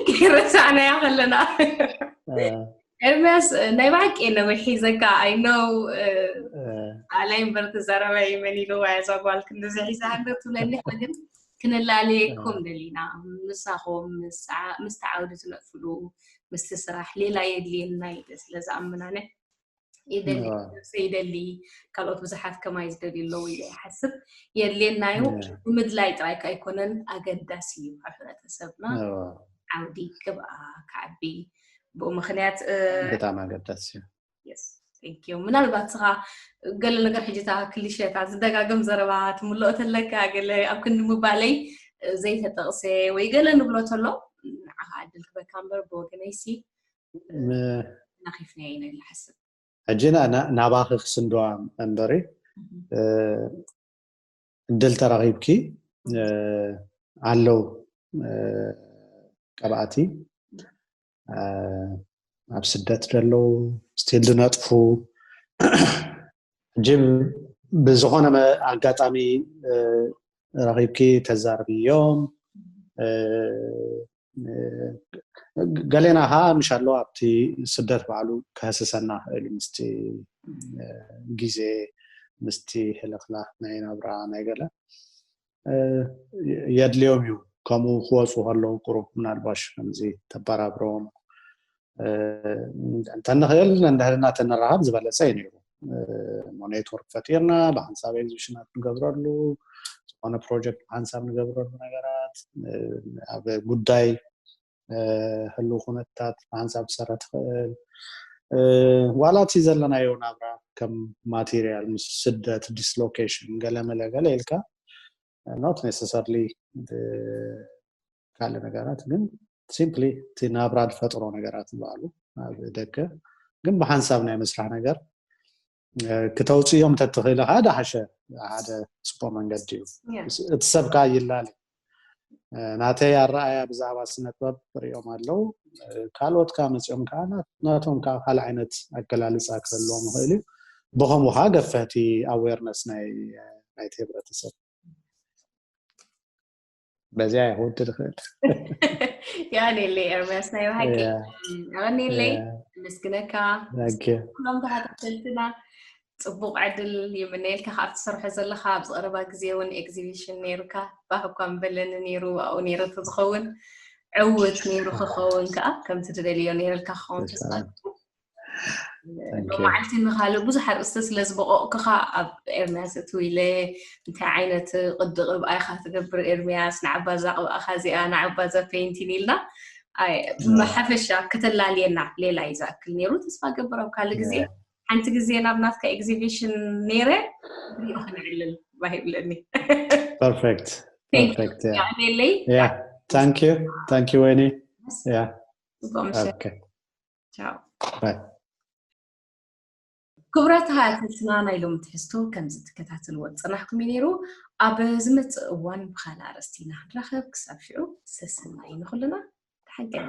ከይረሳዕናያ ከለና ኤርሚያስ ናይ ብሓቂ ነዊሕ ሒዘካ ኣይነው ኣላይ እምበር ትዛረበ ይመን ኢልዋ እዛ ጓል ክንዚ ሒዛ ሃገር ትብለኒ ግን ክንላለየኩም ደሊና ምሳኹም ምስቲ ዓውዲ ትነጥፍሉ ምስቲ ስራሕ ሌላ የድልየና ኢለ ስለ ዝኣምናነ ይደሊ ነብሰ ይደሊ ካልኦት ብዙሓት ከማይ ዝደልዩ ኣለዉ ኢለ ይሓስብ የድልየናዩ ብምድላይ ጥራይ ኣይኮነን ኣገዳሲ እዩ ኣብ ሕብረተሰብና ዓውዲ ቅብኣ ክዓቢ ብኡ ምክንያት በጣም ኣገዳሲ እዩ ዩ ምናልባት ስኻ ገለ ነገር ሕጂታ ክሊሸታ ዝደጋገም ዘረባ ትምልኦ ተለካ ገለ ኣብ ክንዲ ምባለይ ዘይተጠቕሰ ወይ ገለ ንብሎ ተሎ ንዓኻ ዕድል ክበካ እምበር ብወገነይሲ ናኺፍናዮ ኢና ኢለ ሓስብ ሕጂ ናባኺ ክስንድዋ እምበሪ እድል ተራኺብኪ ኣለዉ ቀብኣቲ ኣብ ስደት ዘለዉ ስቲል ዝነጥፉ ሕጂ ብዝኾነ ኣጋጣሚ ረኺብኪ ተዛርብዮም ገሌና ኸዓ ምሻሎ ኣብቲ ስደት ባዕሉ ክህስሰና ክእል እዩ፣ ምስቲ ግዜ፣ ምስቲ ህልኽላኽ ናይ ናብራ ናይ ገለ የድልዮም እዩ። ከምኡ ክወፁ ከለዉ ቁሩብ ምናልባሽ ከምዚ ተበራብሮም እንተንኽእል፣ እንድሕር እናተነራኸብ ዝበለፀ እዩ ነይሩ። እሞ ኔትወርክ ፈጢርና ብሓንሳብ ኤግዚቢሽናት ንገብረሉ፣ ዝኾነ ፕሮጀክት ብሓንሳብ ንገብረሉ ነገራት፣ ኣብ ጉዳይ ህልው ኩነታት ብሓንሳብ ትሰረ ትኽእል። ዋላ እቲ ዘለናዮ ናብራ ከም ማቴሪያል ምስ ስደት፣ ዲስሎኬሽን፣ ገለመለ ገለ ኢልካ not necessarily ካልእ ነገራት፣ ግን ሲምፕሊ እቲ ናብራ ዝፈጥሮ ነገራት ንባዕሉ ኣብ ደገ ግን ብሓንሳብ ናይ ምስራሕ ነገር ክተውፅዮም ተትኽእል ሓደ ሓሸ ሓደ ፅቡቅ መንገዲ እዩ። እቲ ሰብ ከዓ ይላል። ናተይ ኣረኣያ ብዛዕባ ስነጥበብ ሪኦም ኣለዉ። ካልኦት ከዓ መፂኦም ከዓ ናቶም ከዓ ካልእ ዓይነት ኣገላልፃ ክህልዎም ይኽእል እዩ። ብኸምኡ ከዓ ገፈህቲ ኣዌርነስ ናይ ናይቲ ህብረተሰብ በዚኣ ይኸውድ ዝኽእል። የቐኔለይ ኤርምያስ፣ ናይ ብሓቂ የቐኔለይ። ኣመስግነካ። ኩሎም ተኸታተልትና ፅቡቅ ዕድል ይምነየልካ። ካብ ትሰርሖ ዘለካ ኣብዚ ቀረባ ግዜ እውን ኤግዚቢሽን ነይሩካ፣ ባህ እኳ ምበለኒ ነይሩ። ኣብኡ ነይረ ተዝኸውን ዕውት ነይሩ ክኸውን ከዓ ከምቲ ትደልዮ ነይረልካ ክኸውን ተስፋ መዓልቲ ንካልእ ብዙሕ ኣርእስቲ ስለ ዝበቆቕክኻ ኣብ ኤርምያስ እትው ኢለ እንታይ ዓይነት ቅዲ ቅብኣ ኢኻ ትገብር ኤርምያስ፣ ንዓባዛ ቅብኣኻ እዚኣ ንዓባዛ ፔይንቲን ኢልና ብሓፈሻ ከተላልየና ሌላ እዩ ዝኣክል ነይሩ። ተስፋ ገብር ኣብ ካልእ ግዜ ሓንቲ ግዜ ናብ ናትካ ኤግዚቢሽን ነይረ ሪኦ ክንዕልል ባህ ይብለኒ። ፐርፌክት ፐርፌክት። ሌለይ ታንክ ዩ ታንክ ዩ ወይኒ። ጽቡቅ ምሸት። ቻው። ክቡራት ተኸታተልትና ናይ ሎሚ ትሕዝቶ ከምዚ ትከታተልዎ ዝጸናሕኩም እዩ ነይሩ። ኣብ ዝመጽእ እዋን ብኻልእ ኣርእስቲ ኢና ክንራኸብ። ክሳብ ሽዑ ሰሰናዩ ንኹልና። ተሓንቀኒ።